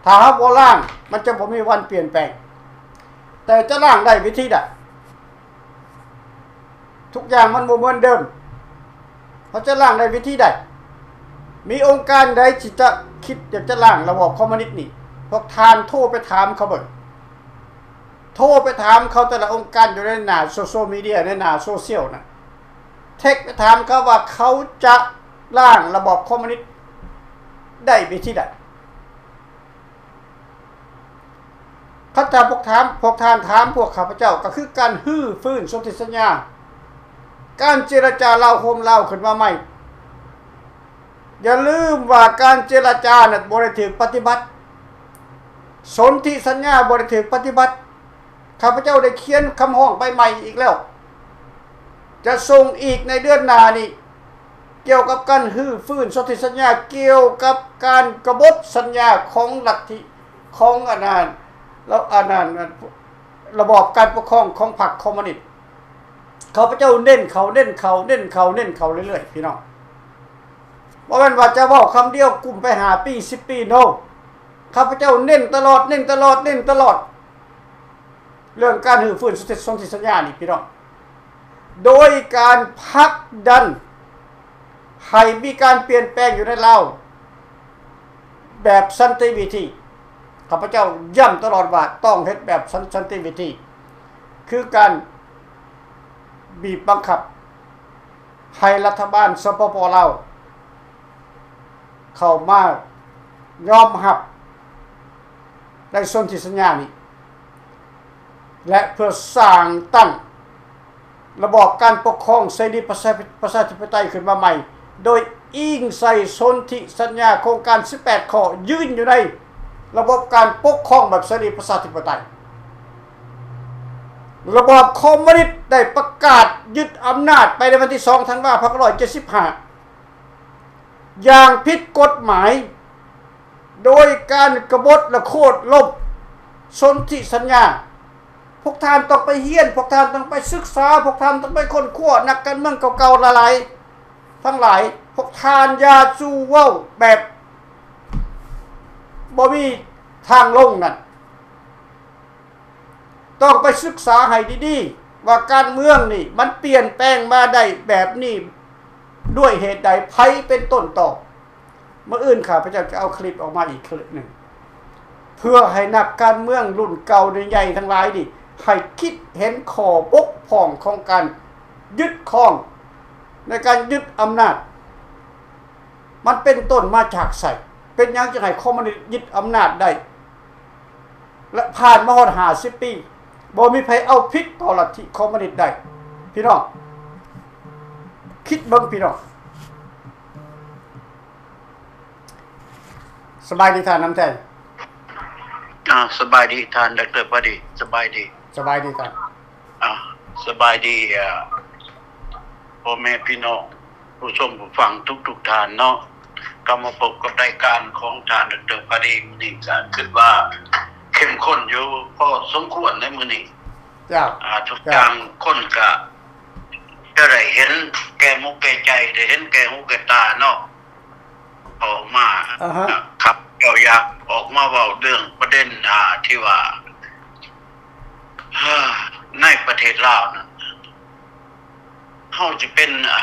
ຖ້າເຮົາບໍ່ລ້າງ ມັນຈະບໍ່ມີວັນປ່ຽນແປງ. ແຕ່ຈະລ້າງໄດ້ວິທີໃດ? ທຸກຢ່າງມັນບໍ່ເໝືອນເດີມ. ເຮົາຈະລ້າງໄດ້ວິທີໃດ? ມີອົງການໃດທີ່ຈະຄິດຢາກຈະລ້າງລະບອບຄອມມູນິດນີ້? ພວກທ່ານໂທໄປຖາມເຂົາເບິ່ງ. ໂທໄປຖາມເຂົາແຕ່ລະອົງການຢູ່ໃນໜ້າໂຊຊຽວມີເດຍ, ໃນໜ້າໂຊຊຽວນະ. ເທັກໄປຖາມເຂົາວ່າເຂົາຈະລ້າງລະບອບຄອມມູນິດໄດ້ວິທີໃດ? ຄັນຖ້າພວກຖາມ ພວກທ່ານຖາມພວກຂ້າພະເຈົ້າ ກໍຄືການຮື້ຟື້ນສົນທິສັນຍາ, ການເຈລະຈາລາວໂຮມລາວຂຶ້ນມາໃໝ່. ຢ່າລືມວ່າການເຈລະຈານັ້ນບໍ່ໄດ້ຖືກປະຕິບັດ, ສົນທິສັນຍາບໍ່ໄດ້ຖືກປະຕິບັດ. ຂ້າພະເຈົ້າໄດ້ຂຽນຄຳຮ້ອງໃບໃໝ່ອີກແລ້ວ, ຈະສົ່ງອີກໃນເດືອນໜ້ານີ້ ກ່ຽວກັບການຮື້ຟື້ນສົນທິສັນຍາ, ກ່ຽວກັບການກະບົດສັນຍາຂອງລັດທິ ຂອງອັນນັ້ນ ລະ ອັນນັ້ນ ລະບອບການປົກຄອງຂອງພັກຄອມມູນິດ. ຂ້າພະເຈົ້າເນັ້ນເຂົ້າ ເນັ້ນເຂົ້າ ເນັ້ນເຂົ້າ ເນັ້ນເຂົ້າເລື້ອຍໆ ພີ່ນ້ອງ. ບໍ່ແມ່ນວ່າຈະເວົ້າຄຳດຽວກຸ້ມໄປຫ້າປີ ສິບປີ ໂນ. ຂ້າພະເຈົ້າເນັ້ນຕະຫຼອດ ເນັ້ນຕະຫຼອດ ເນັ້ນຕະຫຼອດ ເລື່ອງການຮື້ຟື້ນສົນທິ ສົນທິສັນຍານີ້ ພີ່ນ້ອງ, ໂດຍການຜັກດັນໃຫ້ມີການປ່ຽນແປງຢູ່ໃນລາວແບບສັນຕິວິທີ. ຂ້າພະເຈົ້າຢ້ຳຕະຫຼອດວ່າຕ້ອງເຮັດແບບສັນ ສັນຕິວິທີ, ຄືການ ບີບບັງຄັບໃຫ້ລັດຖະບານ ສປປ ລາວ ເຂົ້າມາຍອມຮັບໃນສົນທິສັນຍານີ້ ແລະ ເພື່ອສ້າງຕັ້ງລະບອບການປົກຄອງເສລີປະຊາ ປະຊາທິປະໄຕຂຶ້ນມາໃໝ່ ໂດຍອີງໃສ່ສົນທິສັນຍາໂຄງການສິບແປດຂໍ້ ຢືນຢູ່ໃນລະບົບການປົກຄອງແບບເສລີປະຊາທິປະໄຕ. ລະບອບຄອມມູນິດໄດ້ປະກາດຍຶດອຳນາດໄປໃນວັນທີສອງ ທັນວາ ພັນເກົ້າຮ້ອຍເຈັດສິບຫ້າ ຢ່າງຜິດກົດໝາຍ ໂດຍການກະບົດ ແລະ ໂຄ່ນລົ້ມສົນທິສັນຍາ. ພວກທ່ານຕ້ອງໄປຮຽນ, ພວກທ່ານຕ້ອງໄປສຶກສາ, ພວກທ່ານຕ້ອງໄປຄົ້ນຄວ້າ, ນັກການເມືອງເກົ່າໆຫຼາຍໆ ທັງຫຼາຍ, ພວກທ່ານຢ່າສູ່ເວົ້າແບບບໍ່ມີທາງລົງນັ້ນ. ຕ້ອງໄປສຶກສາໃຫ້ດີໆ ວ່າການເມືອງນີ້ມັນປ່ຽນແປງມາໄດ້ແບບນີ້ດ້ວຍເຫດໃດ, ໃຜເປັນຕົ້ນຕໍ. ມື້ອື່ນຂ້າພະເຈົ້າຈະເອົາຄລິບອອກມາອີກຄລິບໜຶ່ງ ເພື່ອໃຫ້ນັກການເມືອງລຸ້ນເກົ່າໃຫຍ່ໆທັງຫຼາຍນີ້ ໃຫ້ຄິດເຫັນຂໍ້ບົກຜ່ອງຂອງການຍຶດຄອງ ໃນການຍຶດອຳນາດ ມັນເປັນຕົ້ນມາຈາກໃສ? ເປັນຫຍັງຈຶ່ງໃຫ້ຄອມມູນິດຍຶດອຳນາດໄດ້ ແລະ ຜ່ານມາຮອດຫ້າສິບປີ ບໍ່ມີໃຜເອົາຜິດຕໍ່ລັດທິຄອມມູນິດໄດ້? ພີ່ນ້ອງ ຄິດເບິ່ງພີ່ນ້ອງ. ສະບາຍດີທ່ານນຳແທນ. ອ່າ ສະບາຍດີທ່ານ ດຣ ພາດີ. ສະບາຍດີ. ສະບາຍດີທ່ານ. ອ່າ ສະບາຍດີ ອ່າ ພໍ່ແມ່ພີ່ນ້ອງ ຜູ້ຊົມຜູ້ຟັງທຸກໆທ່ານເນາະ, ກໍມາພົບກັບລາຍການຂອງທ່ານ ດຣ ພາດີ ມື້ນີ້ ກໍຄິດວ່າເຂັ້ມຂຸ້ນຢູ່ພໍສົມຄວນໃນມື້ນີ້. ເຈົ້າ ອ່າ ທຸກຢ່າງຄົນກໍຈະໄດ້ເຫັນແກ່ໝູກແກ່ໃຈ, ໄດ້ເຫັນແກ່ຫູແກ່ຕາເນາະ. ອອກມາ ອາຮະ ຄັບເຈົ້າຢາກອອກມາເວົ້າເລື່ອງປະເດັນ ອ່າ ທີ່ວ່າ ໃນປະເທດລາວນັ້ນ ເຮົາຈະເປັນ ອ່າ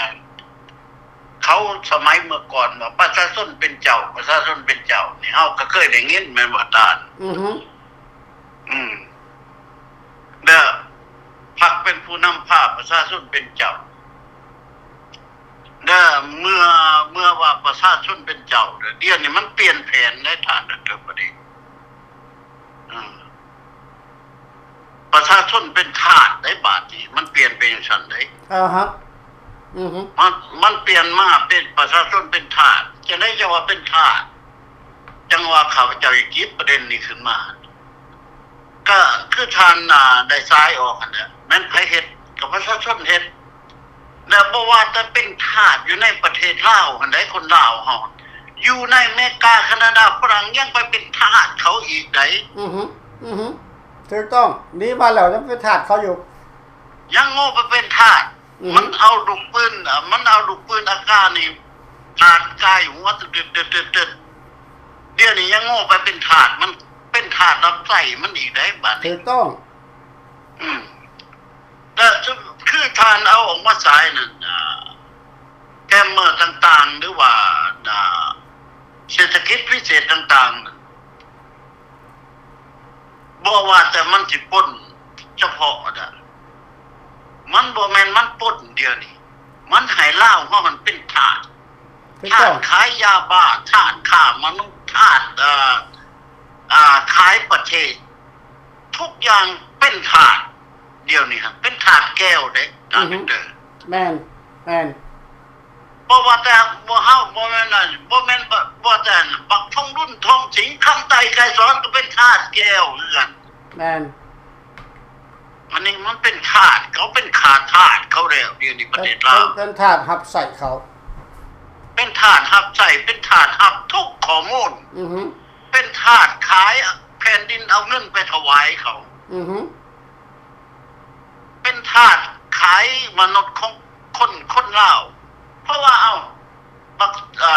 ເຂົາສະໄໝເມື່ອກ່ອນວ່າປະຊາຊົນເປັນເຈົ້າ, ປະຊາຊົນເປັນເຈົ້ານີ້ ເຮົາກໍເຄີຍໄດ້ຍິນແມ່ນບໍ່ທ່ານ? ອືຮຶ ອືມ ແລ້ວພັກເປັນຜູ້ນຳພາ ປະຊາຊົນເປັນເຈົ້າ. ແລ້ວເມື່ອ ເມື່ອວ່າປະຊາຊົນເປັນເຈົ້າ ດຽວນີ້ມັນປ່ຽນແຜນໄດ໋ທ່ານ ດຣ ພາດີ. ອືມ ປະຊາຊົນເປັນທາດໄດ໋ ບາດນີ້ມັນປ່ຽນໄປຈັ່ງຊັ້ນໄດ໋. ອາຮະ ອືຮຶ ມັນ ມັນປ່ຽນມາເປັນປະຊາຊົນເປັນທາດ. ຈັ່ງໃດຈັ່ງວ່າເປັນທາດ? ຈັ່ງວ່າຂ້າພະເຈົ້າຫຍິບປະເດັນນີ້ຂຶ້ນມາ ກໍຄືທ່ານ ອ່າ ໄດ້ສາຍອອກຫັ້ນແຫຼະ ແມ່ນໃຜເຮັດ? ກໍປະຊາຊົນເຮັດ. ແລ້ວບໍ່ວ່າແຕ່ເປັນທາດຢູ່ໃນປະເທດລາວຫັ້ນໃດ໋ ຄົນລາວເຮົາ ຢູ່ໃນອາເມລິກາ ຄານາດາ ຝຣັ່ງ ຍັງໄປເປັນທາດເຂົາອີກໃດ໋. ອືຮຶ ອືຮຶ ຖືກຕ້ອງ ໜີມາແລ້ວຍັງເປັນທາດເຂົາຢູ່ ຍັງໂງ່ໄປເປັນທາດ. ອືຮຶ ມັນເອົາລູກປືນ ມັນເອົາລູກປືນອາການນີ້ ປາດກາຍຫົວຕຶດໆໆ ດຽວນີ້ຍັງໂງ່ໄປເປັນທາດ ມັນເປັນທາດຮັບໃຊ້ມັນອີກໃດ໋ ບາດນີ້. ຖືກຕ້ອງ. ອືມ ແຕ່ຄືທ່ານເອົາອອກມາສາຍນັ້ນ ອ່າ ແກມເມີຕ່າງໆ ຫຼືວ່າ ອ່າ ເສດຖະກິດພິເສດຕ່າງໆ ບໍ່ວ່າແຕ່ມັນຊິປົນສະເພາະນະ ມັນບໍ່ແມ່ນມັນປົນດຽວນີ້ ມັນໃຫ້ລາວເຮົາຫັ້ນເປັນທາດ. ທາດຂາຍຢາບ້າ ທາດຄ້າມະນຸດ ທາດ ເອີ ອ່າ ຂາຍປະເທດ ທຸກຢ່າງເປັນທາດ. ດຽວນີ້ຫັ້ນເປັນທາດແກ້ວເດ້ ທ່ານ ອືຮຶ ດຣ. ແມ່ນ ແມ່ນ. ບໍ່ວ່າແຕ່ ບໍ່ ເຮົາ ບໍ່ແມ່ນ ບໍ່ແມ່ນ ບໍ່ ບໍ່ແຕ່ບັກທອງລຸນ ທອງສິງ ຄຳໄຕ ໄກສອນ ກໍເປັນທາດແກ້ວຄືກັນ. ແມ່ນ. ອັນນີ້ມັນເປັນທາດ ເຂົາເປັນຂ້າທາດເຂົາແລ້ວ ດຽວນີ້ປະເທດລາວ ເປັນ ເປັນທາດຮັບໃຊ້ເຂົາ ເປັນທາດຮັບໃຊ້ ເປັນທາດຮັບທຸກຂໍ້ມູນ. ອືຮຶ ເປັນທາດຂາຍແຜ່ນດິນ ເອົາເງິນໄປຖວາຍເຂົາ. ອືຮຶ ເປັນທາດຂາຍມະນຸດຂອງຄົນ ຄົນລາວ ເພາະວ່າ ເອົ້າ ບັກ ເອີ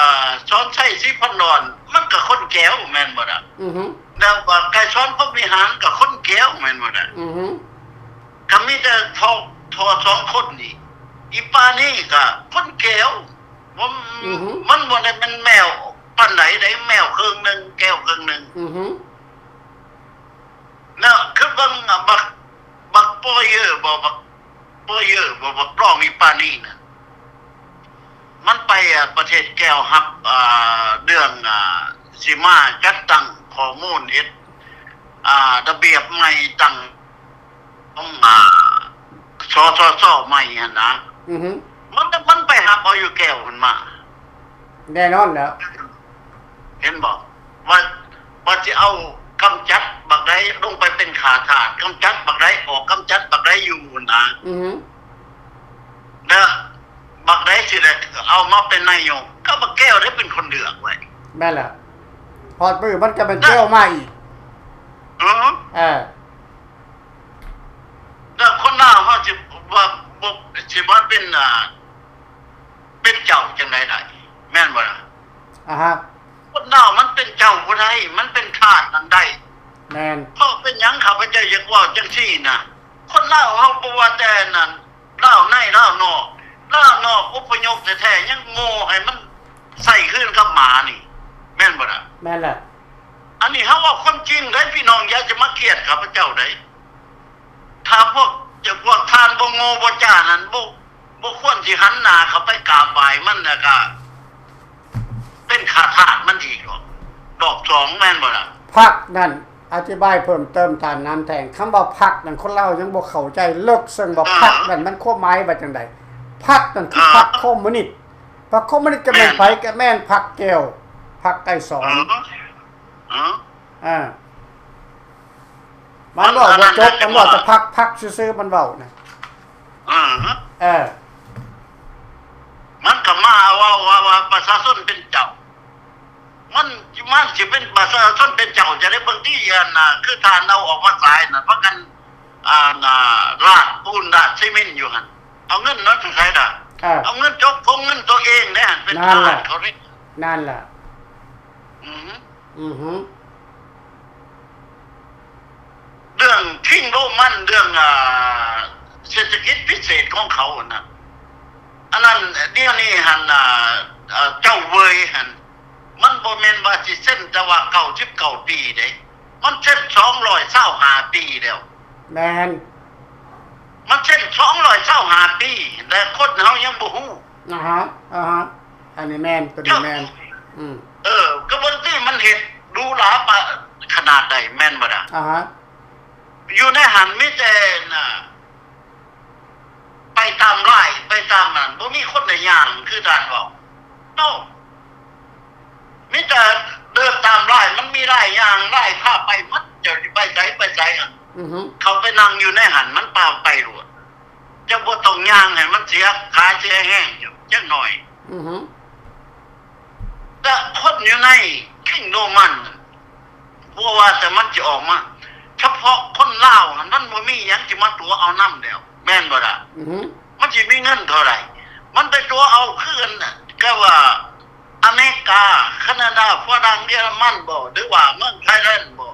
ສອນໄຊ ສີພັນດອນ ມັນກໍຄົນແກ້ວ ແມ່ນບໍ່ລະ? ອືຮຶ ແລ້ວບັກໄກສອນ ພົມວິຫານ ກໍຄົນແກ້ວ ແມ່ນບໍ່ລະ? ອືຮຶ ກໍມີແຕ່ທໍ່ ທໍ່ສອງຄົນນີ້ ອີປານີ້ກໍຄົນແກ້ວ. ມັນ ອືຮຶ ມັນບໍ່ໄດ້ແມ່ນແມວປານໃດໃດ ແມວເຄິ່ງໜຶ່ງ ແກ້ວເຄິ່ງໜຶ່ງ. ອືຮຶ ແລ້ວຄືເບິ່ງ ອາ ບັກ ບັກປໍເຢີບໍ ບັກປໍເຢີບໍ ບັກລອງອີປານີ້ນະ ມັນໄປ ອາ ປະເທດແກ້ວ ຮັບ ອາ ເລື່ອງ ອາ ຊິມາຈັດຕັ້ງຂໍ້ມູນ ເຮັດ ອາ ລະບຽບໃໝ່ ຕັ້ງ ຂອງ ອາ ສສຊ ໃໝ່ຫັ້ນນະ. ອືຮຶ ມັນ ມັນໄປຮັບເອົາຢູ່ແກ້ວຫັ້ນມາ ແນ່ນອນແລ້ວ ເຫັນບໍ່ ວ່າ ວ່າຊິເອົາກຳຈັດບັກໃດລົງໄປເປັນຂ້າທາດ ກຳຈັດບັກໃດອອກ ກຳຈັດບັກໃດຢູ່ຫັ້ນນະ. ອືຮຶ ແລ້ວບັກໃດຊິໄດ້ເອົາມາເປັນນາຍົກ ກໍບັກແກ້ວໄດ້ເປັນຄົນເລືອກໄວ້. ແມ່ນແລ້ວ ຮອດມື້ມັນກໍແມ່ນແກ້ວມາອີກ. ເອີ ເອີ ແລ້ວຄົນລາວເຮົາຊິວ່າ ບໍ່ ຊິວ່າເປັນ ອ່າ ເປັນເຈົ້າຈັ່ງໃດໄດ້ ແມ່ນບໍ່ລະ? ອາຮະ ຄົນລາວມັນເປັນເຈົ້າບໍ່ໄດ້ ມັນເປັນທາດນັ້ນໄດ້. ແມ່ນ. ເພາະເປັນຫຍັງຂ້າພະເຈົ້າຢາກເວົ້າຈັ່ງຊີ້ນະ ຄົນລາວເຮົາບໍ່ວ່າແຕ່ນັ້ນ ລາວໃນລາວນອກ ລາວນອກອົບພະຍົບແທ້ໆ ຍັງໂງ່ໃຫ້ມັນໃສ່ຄືນກັບໝານີ້ ແມ່ນບໍ່ລະ? ແມ່ນແຫຼະ. ອັນນີ້ເຮົາເວົ້າຄວາມຈິງເດ້ພີ່ນ້ອງ ຢ່າຈະມາກຽດຂ້າພະເຈົ້າເດ້. ຖ້າພວກ ຈະ ພວກທ່ານບໍ່ໂງ່ບໍ່ຈ້ານັ້ນ ບໍ່ ບໍ່ຄວນຊິຫັນໜ້າເຂົ້າໄປກາບໄຫວ້ມັນ ແລ້ວກະເປັນຂ້າທາດມັນອີກດອກ ດອກສອງ ແມ່ນບໍ່ລະ? ພັກນັ້ນ ອະທິບາຍເພີ່ມເຕີມທ່ານນາມແທ່ງ ຄຳວ່າພັກນັ້ນ ຄົນລາວຍັງບໍ່ເຂົ້າໃຈເລິກເຊິ່ງວ່າ ເອີ ພັກນັ້ນມັນຄວາມໝາຍວ່າຈັ່ງໃດ. ພັກນັ້ນຄື ເອີ ພັກຄອມມູນິດ ພັກຄອມມູນິດກໍແມ່ນ ແມ່ນ ໃຜ? ກໍແມ່ນພັກແກ້ວ ພັກໄກສອນ. ເອີ ເອີ ອ່າ ມັນເວົ້າບໍ່ຈົບ ມັນເວົ້າແຕ່ພັກ ພັກຊື່ໆ ມັນເວົ້ານະ. ເອີ ເອີ ມັນ ມັນກໍມາເວົ້າວ່າ ວ່າປະຊາຊົນເປັນເຈົ້າ. ມັນ ມັນຊິເປັນປະຊາຊົນເປັນເຈົ້າຈັ່ງໃດ? ເບິ່ງຕິ ອັນນ່າ ຄືທ່ານເອົາອອກມາຂາຍນັ້ນ ພາກັນ ອັນນ່າ ລາດປູນລາດຊີເມັນຢູ່ຫັ້ນ ເອົາເງິນມາແຕ່ໃສລະ? ເອີ ເອົາເງິນຈົກ ເອົາເງິນຕົວເອງເດ້ຫັ້ນ ເປັນທະຫານເຂົາເດ້. ນັ້ນລະ ນັ້ນລະ ອື ອື ເລື່ອງຄິງໂຣມັນ ເລື່ອງ ອ່າ ເສດຖະກິດພິເສດຂອງເຂົາຫັ້ນນະ ອັນນັ້ນ ດຽວນີ້ຫັ້ນ ອ່າ ເຈົ້າເວີຍຫັ້ນ ມັນບໍ່ແມ່ນວ່າຊິເຊັນແຕ່ວ່າເກົ້າສິບເກົ້າປີເດ້ ມັນເຊັນສອງຮ້ອຍຊາວຫ້າປີແລ້ວ. ແມ່ນ ມັນເຊັນສອງຮ້ອຍຊາວຫ້າປີ ແຕ່ຄົນເຮົາຍັງບໍ່ຮູ້. ອາຮະ ອາຮະ ອັນນີ້ແມ່ນ ໂຕນີ້ແມ່ນ. ອື ເອີ ກໍເບິ່ງຕິ ມັນເຮັດຫຼູຫຼາປາ ຂະໜາດໃດ ແມ່ນບໍ່ລະ? ອາຮະ ຢູ່ໃນຫັ້ນມີແຕ່ ນະ ໄປຕາມລາຍ ໄປຕາມນັ້ນ ບໍ່ມີຄົນໃດຍ່າງ ຄືທ່ານເວົ້າເນາະ ມີແຕ່ເດີນຕາມລາຍ ມັນມີລາຍຍ່າງ ລາຍພາໄປໝົດ ເຈົ້າຊິໄປໃສ ໄປໃສຫັ້ນ. ອື ເຂົາໄປນັ່ງຢູ່ໃນຫັ້ນ ມັນພາໄປໂລດ ເຈົ້າບໍ່ຕ້ອງຍ່າງໃຫ້ມັນເສຍຂາເສຍແຮງຈັກໜ້ອຍ. ອື ແຕ່ຄົນຢູ່ໃນຄິງໂຣມັນ ບໍ່ວ່າແຕ່ມັນຊິອອກມາ ສະເພາະຄົນລາວຫັ້ນ ມັນບໍ່ມີຫຍັງຊິມາຕົວະເອົານຳແລ້ວ ແມ່ນບໍ່ລະ? ອື ມັນຊິມີເງິນເທົ່າໃດ? ມັນໄປຕົວະເອົາຄືກັນກັບວ່າອາເມລິກາ, ຄານາດາ, ຝຣັ່ງ, ເຢຍລະມັນບໍ ຫຼືວ່າເມືອງໄທແລນບໍ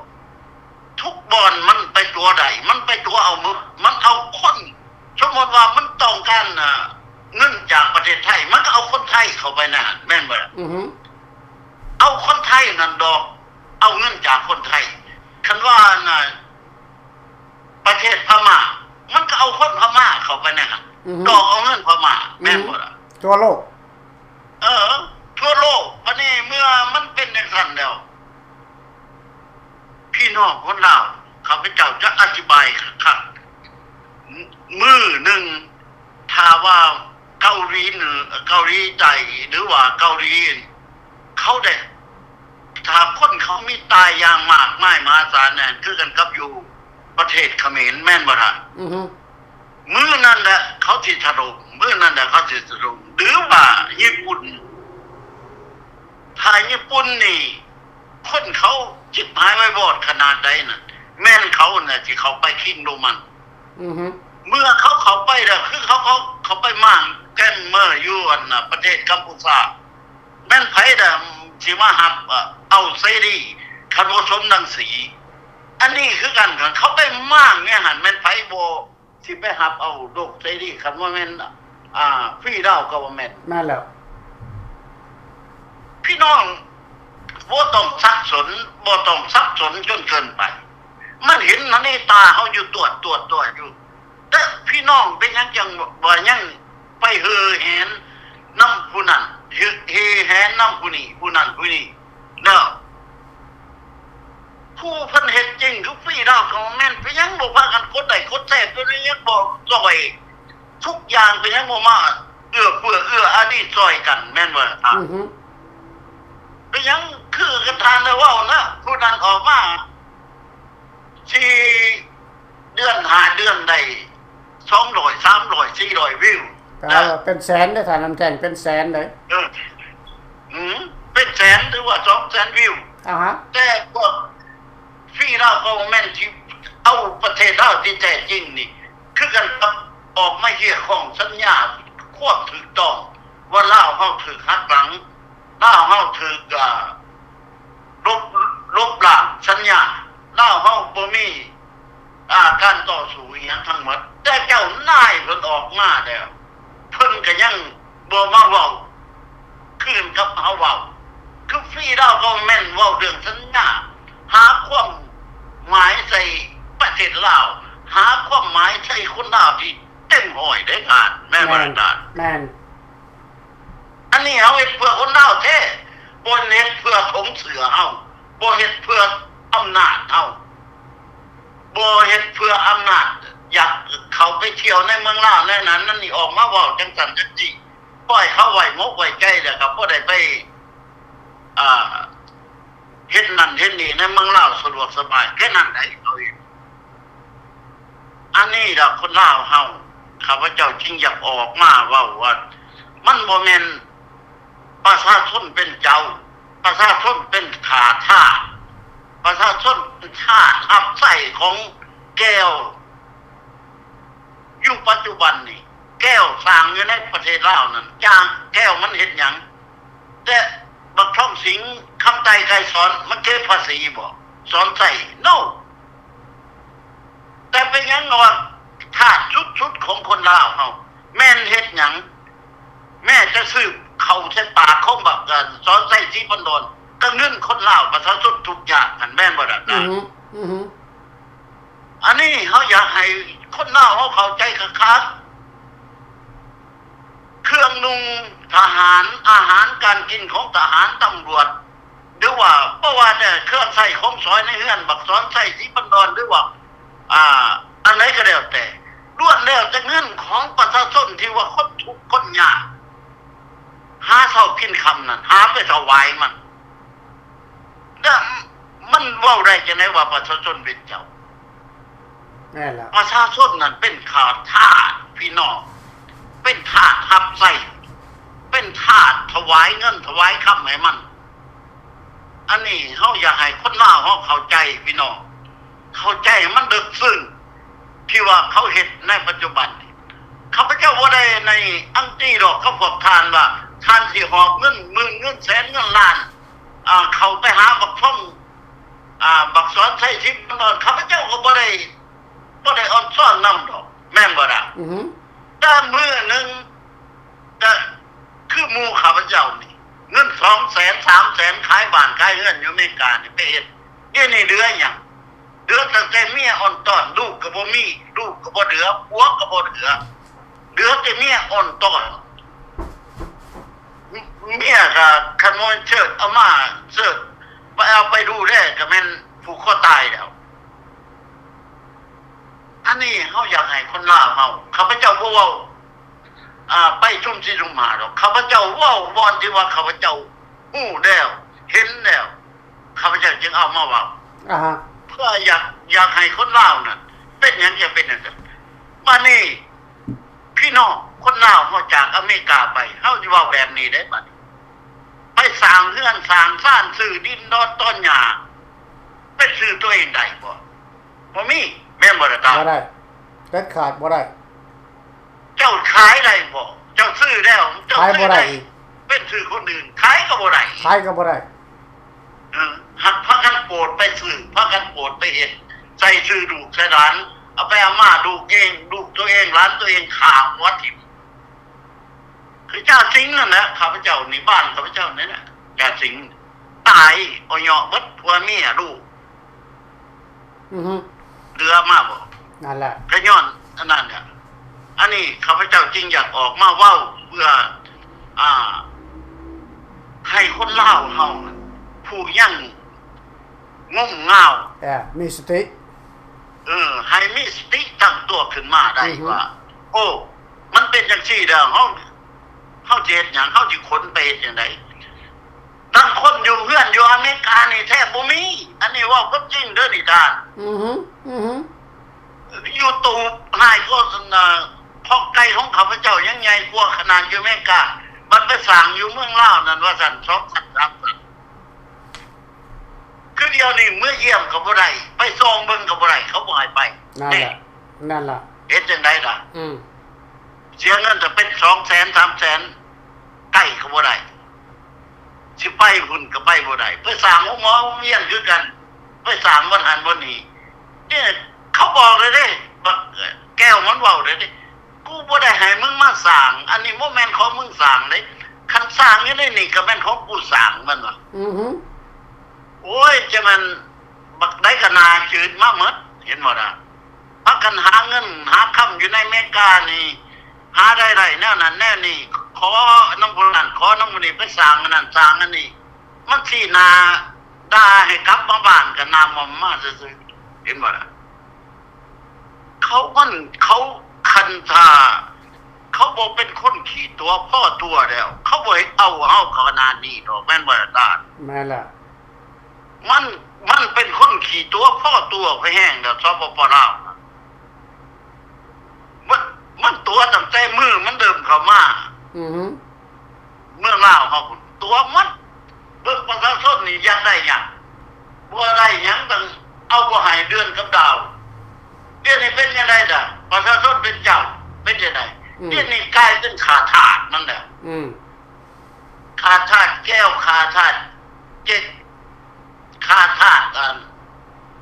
ທຸກບ່ອນມັນໄປຕົວະໄດ້ ມັນໄປຕົວະເອົາໝົດ ມັນເອົາຄົນ ສົມມຸດວ່າມັນຕ້ອງການ ເງິນຈາກປະເທດໄທ ມັນກໍເອົາຄົນໄທເຂົ້າໄປໃນຫັ້ນ ແມ່ນບໍ່ລະ? ອື ເອົາຄົນໄທນັ້ນດອກ ເອົາເງິນຈາກຄົນໄທ ຄັນວ່າ ອັນນ່າ ປະເທດພະມ້າ ມັນກໍເອົາຄົນພະມ້າເຂົ້າໄປໃນຫັ້ນ ອື ດອກເອົາເງິນພະມ້າ ແມ່ນບໍ່ລະ? ທົ່ວໂລກ ເອີ ທົ່ວໂລກ. ບັດນີ້ເມື່ອມັນເປັນຈັ່ງຊັ້ນແລ້ວ ພີ່ນ້ອງຄົນລາວ ຂ້າພະເຈົ້າຈະອະທິບາຍຄັກໆ ມື້ໜຶ່ງ ຖ້າວ່າເກົາຫຼີເໜືອ ເກົາຫຼີໃຕ້ ຫຼືວ່າເກົາຫຼີ ເຂົາໄດ້ ຖ້າຄົນເຂົາມີຕາຍຢ່າງມາກມາຍມະຫາສານນັ້ນ ຄືກັນກັບຢູ່ປະເທດຂະເໝນ ແມ່ນບໍ່ທ່ານ? ອື ມື້ນັ້ນແຫຼະເຂົາຊິຖະຫຼົ່ມ ມື້ນັ້ນແຫຼະເຂົາຊິຖະຫຼົ່ມ ຫຼືວ່າຍີ່ປຸ່ນ ຖ້າຍີ່ປຸ່ນນີ້ ຄົນເຂົາຈິບຫາຍໄວວອດຂະໜາດໃດນັ້ນ ແມ່ນເຂົານັ້ນແຫຼະຊິເຂົ້າໄປຄິງໂຣມັນ. ອື ເມື່ອເຂົາເຂົ້າໄປແລ້ວ ຄືເຂົາ ເຂົາ ເຂົາໄປມ້າງແກມເມີຢູ່ ອັນ ປະເທດກຳປູຊາ ແມ່ນໃຜລະຊິມາຮັບ ເອົາເສລີ ຄັນບໍ່ສົມດັງສີ? ອັນນີ້ຄືກັນ ຄັນເຂົາໄປມ້າງໃນຫັ້ນ ແມ່ນໃຜບໍ່ ຊິໄປຮັບເອົາໂລກເສລີ ຄັນວ່າແມ່ນ ອ່າ free Lao government. ແມ່ນແລ້ວ ພີ່ນ້ອງ ບໍ່ຕ້ອງສັບສົນ ບໍ່ຕ້ອງສັບສົນຈົນເກີນໄປ ມັນເຫັນໃນຕາເຮົາຢູ່ ຕວດ ຕວດ ຕວດຢູ່. ແຕ່ພີ່ນ້ອງເປັນຫຍັງຈັ່ງວ່າຍັງໄປເຫ່ແຫນນຳຜູ້ນັ້ນ ເຫ່ແຫນນຳຜູ້ນີ້ ຜູ້ນັ້ນຜູ້ນີ້ເນາະ? ຜູ້ເພິ່ນເຮັດຈິງຄື free Lao government ເປັນຫຍັງບໍ່ພາກັນກົດໄລ້ກົດແຊ ເປັນຫຍັງບໍ່ຊ່ອຍທຸກຢ່າງ ເປັນຫຍັງບໍ່ມາເອື້ອເຟື້ອເອື້ອອາຣີຊ່ອຍກັນ ແມ່ນບໍ່ລະທ່ານ? ອື ເປັນຫຍັງຄືກັນທ່ານໄດ້ເວົ້ານະ ຜູ້ນັ້ນອອກມາ ສີ່ເດືອນຫ້າເດືອນໄດ້ສອງຮ້ອຍ ສາມຮ້ອຍ ສີ່ຮ້ອຍວິວ ກໍເປັນແສນເດ້ທ່ານນ້ຳແຂງ ເປັນແສນເດ້. ເອີ ອື ເປັນແສນ ຫຼືວ່າສອງແສນວິວ. ອາຮະ ແຕ່ພວກ free Lao government ທີ່ເອົາປະເທດລາວທີ່ແທ້ຈິງນີ້ ຄືກັນກັບອອກມາຮຽກຮ້ອງສັນຍາຄວາມຖືກຕ້ອງ ວ່າລາວເຮົາຖືກຫັກຫຼັງ ລາວເຮົາຖືກ ອ່າ ລົບ ລົບລ້າງສັນຍາ ລາວເຮົາບໍ່ມີ ອ່າ ການຕໍ່ສູ້ອີ່ຫຍັງທັງໝົດ ແຕ່ເຈົ້ານາຍເພິ່ນອອກມາແລ້ວ ເພິ່ນກໍຍັງບໍ່ມາເວົ້າຄືກັນກັບເຮົາເວົ້າ ຄື free Lao government ເວົ້າເລື່ອງສັນຍາ ຫາຄວາມໝາຍໃສ່ປະເທດລາວ ຫາຄວາມໝາຍໃສ່ຄົນລາວທີ່ເຕັມຮ້ອຍເດ້ທ່ານ ແມ່ນບໍ່ລະທ່ານ? ແມ່ນ. ອັນນີ້ເຮົາເຮັດເພື່ອຄົນລາວແທ້ ບໍ່ເຮັດເພື່ອຖົງເສື້ອເຮົາ ບໍ່ເຮັດເພື່ອອຳນາດເຮົາ ບໍ່ເຮັດເພື່ອອຳນາດ ຢາກເຂົ້າໄປທ່ຽວໃນເມືອງລາວແນວນັ້ນນັ້ນນີ້ ອອກມາເວົ້າຈັ່ງຊັ້ນຈັ່ງຊີ້ ປ່ອຍເຂົາໄວ້ມົກໄວ້ໃຈ ແລ້ວກໍບໍ່ໄດ້ໄປ ອ່າ ເຮັດນັ້ນເຮັດນີ້ໃນເມືອງລາວສະດວກສະບາຍ ແຄ່ນັ້ນໃດເຂົາເຮັດ. ອັນນີ້ລະຄົນລາວເຮົາ ຂ້າພະເຈົ້າຈຶ່ງຢາກອອກມາເວົ້າວ່າ ມັນບໍ່ແມ່ນປະຊາຊົນເປັນເຈົ້າ, ປະຊາຊົນເປັນຂ້າທາດ, ປະຊາຊົນເປັນທາດຮັບໃຊ້ຂອງແກ້ວ. ຢູ່ປັດຈຸບັນນີ້ ແກ້ວສ້າງຢູ່ໃນປະເທດລາວນັ້ນ ຈາກແກ້ວມັນເຮັດຫຍັງ? ແຕ່ບັກທອງສິງ ຄຳໄຕ ໄກສອນ ມາເກັບພາສີບໍ່? ສອນໄຊ ໂນ. ແຕ່ເປັນຫຍັງວ່າທາດສຸດໆຂອງຄົນລາວເຮົາແມ່ນເຮັດຫຍັງ? ແມ້ແຕ່ຊື້ເຂົ້າໃສ່ປາກຂອງບັກ ເອີ ສອນໄຊ ສີພັນດອນ ກໍເງິນຄົນລາວປະຊາຊົນທຸກຍາກຫັ້ນ ແມ່ນບໍ່ລະ? ອືຮຶ ອືຮຶ. ອັນນີ້ເຮົາຢາກໃຫ້ຄົນລາວເຮົາເຂົ້າໃຈຄັກໆ ເຄື່ອງນຸ່ງທະຫານ, ອາຫານການກິນຂອງທະຫານ, ຕຳຫຼວດ ຫຼືວ່າບໍ່ວ່າແຕ່ເຄື່ອງໃຊ້ຂອງສອຍໃນເຮືອນ ບັກສອນໄຊ ສີພັນດອນ ຫຼືວ່າ ອ່າ ອັນໃດກໍແລ້ວແຕ່ ລ້ວນແລ້ວແຕ່ເງິນຂອງປະຊາຊົນທີ່ວ່າຄົນທຸກຄົນຍາກ ຫາເຊົ້າກິນຄ່ຳນັ້ນ ຫາໄປຖວາຍມັນ ແລ້ວມັນເວົ້າໄດ້ຈັ່ງໃດວ່າປະຊາຊົນເປັນເຈົ້າ? ແມ່ນແລ້ວ ປະຊາຊົນນັ້ນເປັນຂ້າທາດພີ່ນ້ອງ, ເປັນທາດຮັບໃຊ້, ເປັນທາດຖວາຍເງິນຖວາຍຄຳໃຫ້ມັນ. ອັນນີ້ເຮົາຢາກໃຫ້ຄົນລາວເຮົາເຂົ້າໃຈພີ່ນ້ອງ, ເຂົ້າໃຈໃຫ້ມັນເລິກເຊິ່ງ ທີ່ວ່າເຂົາເຮັດໃນປັດຈຸບັນນີ້. ຂ້າພະເຈົ້າບໍ່ໄດ້ໃນອັງຕີດອກກັບພວກທ່ານວ່າ ທ່ານຊິຫອບເງິນໝື່ນເງິນແສນເງິນລ້ານ ອ່າ ເຂົ້າໄປຫາບັກທອງ ອ່າ ບັກສອນໄຊ ສິບ ນັ້ນ ຂ້າພະເຈົ້າກໍບໍ່ໄດ້ ບໍ່ໄດ້ອອນຊອນນຳດອກ ແມ່ນບໍ່ລະ? ອືຮຶ ແຕ່ມື້ໜຶ່ງ ແຕ່ຄືໝູ່ຂ້າພະເຈົ້ານີ້ ເງິນສອງແສນ ສາມແສນ ຂາຍບ້ານຂາຍເຮືອນຢູ່ອາເມລິການີ້ ໄປເຮັດ ດຽວນີ້ເຫຼືອຫຍັງ? ເຫຼືອຕັ້ງແຕ່ເມຍອອນຕອນ ລູກກໍບໍ່ມີ ລູກກໍບໍ່ເຫຼືອ ຜົວກໍບໍ່ເຫຼືອ ເຫຼືອແຕ່ເມຍອອນຕອນ. ເມຍກໍຄັນບໍ່ເຊີດເອົາມາ ເຊີດໄປເອົາໄປດູແລກໍແມ່ນຜູກຄໍຕາຍແລ້ວ. ອັນນີ້ເຮົາຢາກໃຫ້ຄົນລາວເຮົາ ຂ້າພະເຈົ້າບໍ່ເວົ້າ ອ່າ ໄປຊຸ່ມສີ່ຊຸ່ມຫ້າດອກ ຂ້າພະເຈົ້າເວົ້າບ່ອນທີ່ວ່າຂ້າພະເຈົ້າຮູ້ແລ້ວ ເຫັນແລ້ວ ຂ້າພະເຈົ້າຈຶ່ງເອົາມາເວົ້າ ອາຮະ ເພື່ອຢາກ ຢາກໃຫ້ຄົນລາວນັ້ນ ເປັນຫຍັງຈັ່ງເປັນຈັ່ງຊັ້ນ. ບາດນີ້ພີ່ນ້ອງຄົນລາວເຮົາຈາກອາເມລິກາໄປ ເຮົາຊິເວົ້າແບບນີ້ເດ້ ບາດນີ້ ໄປສ້າງເຮືອນສ້າງຊານ ຊື້ດິນດອນຕອນຫຍ້າ ເປັນຊື່ຕົວເອງໄດ້ບໍ່? ບໍ່ມີ ແມ່ນບໍ່ລະຕາ? ບໍ່ໄດ້ ເດັດຂາດບໍ່ໄດ້. ເຈົ້າຂາຍໄດ້ບໍ່? ເຈົ້າຊື້ແລ້ວ ເຈົ້າ ຂາຍບໍ່ໄດ້ ເປັນຊື່ຄົນອື່ນ ຂາຍກໍບໍ່ໄດ້ ຂາຍກໍບໍ່ໄດ້. ເອີ ຫາກພາກັນໂກດໄປຊື້ ພາກັນໂກດໄປເຮັດ ໃສ່ຊື່ລູກໃສ່ຫຼານ ເອົາໄປເອົາມາ ລູກເອງ ລູກຕົວເອງ ຫຼານຕົວເອງ ຂ້າຫົວຖິ້ມ. ຄືຈາສິງນັ້ນແຫຼະ ຂ້າພະເຈົ້ານີ້ ບ້ານຂ້າພະເຈົ້ານີ້ແຫຼະ ຈາສິງ ຕາຍເອົາເຍາະເບິດ ຜົວເມຍລູກ ອືຮຶ ເຫຼືອມາບໍ່? ນັ້ນແຫຼະ ກໍຍ້ອນອັນນັ້ນແຫຼະ. ອັນນີ້ຂ້າພະເຈົ້າຈຶ່ງຢາກອອກມາເວົ້າເພື່ອ ອ່າ ໃຫ້ຄົນລາວເຮົາ ຜູ້ຍັງງົມງາວ ເອີ ມີສະຕິ ເອີ ໃຫ້ມີສະຕິຕັ້ງຕົວຂຶ້ນມາໄດ້ ອືຮຶ ວ່າ ໂອ້ ມັນເປັນຈັ່ງຊີ້ແລ້ວ ເຮົາ ເຮົາຊິເຮັດຫຍັງ? ເຮົາຊິຂົນໄປເຮັດຈັ່ງໃດ? ບາງຄົນຢູ່ເຮືອນຢູ່ອາເມລິການີ້ແທບບໍ່ມີ ອັນນີ້ເວົ້າຄວາມຈິງເດີນີ້ທ່ານ ອືຮຶ ອືຮຶ ຢູ່ຕູບ ຮ້າຍໂຄສະນາ ຄອກໄກ່ຂອງຂ້າພະເຈົ້າຍັງໃຫຍ່ກວ່າຂະໜາດຢູ່ອາເມລິກາ ບັດໄປສ້າງຢູ່ເມືອງລາວນັ້ນວ່າຊັ້ນ ສອງຊັ້ນ ສາມຊັ້ນ ຄືດຽວນີ້ເມືອຢ້ຽມກໍບໍ່ໄດ້ ໄປສ່ອງເບິ່ງກໍບໍ່ໄດ້ ເຂົາບໍ່ໃຫ້ໄປ ນັ້ນແຫຼະ ເດ້ ນັ້ນລະ ເຮັດຈັ່ງໃດລະ? ອືມ ເສຍເງິນຈະເປັນສອງແສນ ສາມແສນ ໄກກໍບໍ່ໄດ້ ຊິໄປພຸ້ນກໍໄປບໍ່ໄດ້ ໄປສ້າງໂຮງໝໍໂຮງຮຽນຄືກັນ ໄປສ້າງບ່ອນຫັ້ນບ່ອນນີ້ ເດ້ ເຂົາບອກເລີຍເດ້ ບັກແກ້ວມັນເວົ້າເລີຍເດ້ ກູບໍ່ໄດ້ໃຫ້ມຶງມາສ້າງ ອັນນີ້ບໍ່ແມ່ນຂອງມຶງສ້າງເດ້ ຄັນສ້າງຢູ່ໃນນີ້ກໍແມ່ນຂອງກູສ້າງ ມັນວ່າ ອືຮຶ ໂອ້ຍ ຈະແມ່ນບັກໃດກໍໜ້າຈືດມາໝົດ ເຫັນບໍ່ລະ? ພາກັນຫາເງິນຫາຄຳຢູ່ໃນເມການີ້ ຫາໄດ້ໄດ້ແນວນັ້ນແນວນີ້ ຂໍນຳຜູ້ນັ້ນ ຂໍນຳຜູ້ນີ້ ໄປສ້າງອັນນັ້ນສ້າງອັນນີ້ ມັນຊີ້ໜ້າດ່າໃຫ້ກັບມາບ້ານ ກໍໜ້າໝ້ອມມາຊື່ໆ ເຫັນບໍ່ລະ? ເຂົາມັນ ເຂົາຄັນຖ້າ ເຂົາບໍ່ເປັນຄົນຂີ້ຕົວະພໍຕົວະແລ້ວ ເຂົາບໍ່ເຮັດເອົາເຮົາຂະໜາດນີ້ດອກ ແມ່ນບໍ່ລະທ່ານ? ແມ່ນລະ. ມັນ ມັນເປັນຄົນຂີ້ຕົວະພໍຕົວະ ພໍແຮງແລ້ວ ສປປ ລາວນະ ມັນ ມັນຕົວະຕັ້ງແຕ່ມື້ມັນເລີ່ມເຂົ້າມາ ອືຮຶ ເມືອງລາວເຮົາພຸ້ນຕົວະໝົດ. ເບິ່ງປະຊາຊົນນີ້ຢາກໄດ້ຫຍັງ? ບໍ່ໄດ້ຫຍັງ ຕັ້ງເອົາບໍ່ໃຫ້ເດືອນກັບດາວ. ດຽວນີ້ເປັນຈັ່ງໃດລະ? ປະຊາຊົນເປັນເຈົ້າ ເປັນຈັ່ງໃດ? ອືມ ດຽວນີ້ກາຍເປັນຂ້າທາດມັນແລ້ວ. ອືມ ຂ້າທາດແກ້ວ ຂ້າທາດເຈັດ ຂ້າທາດອັນ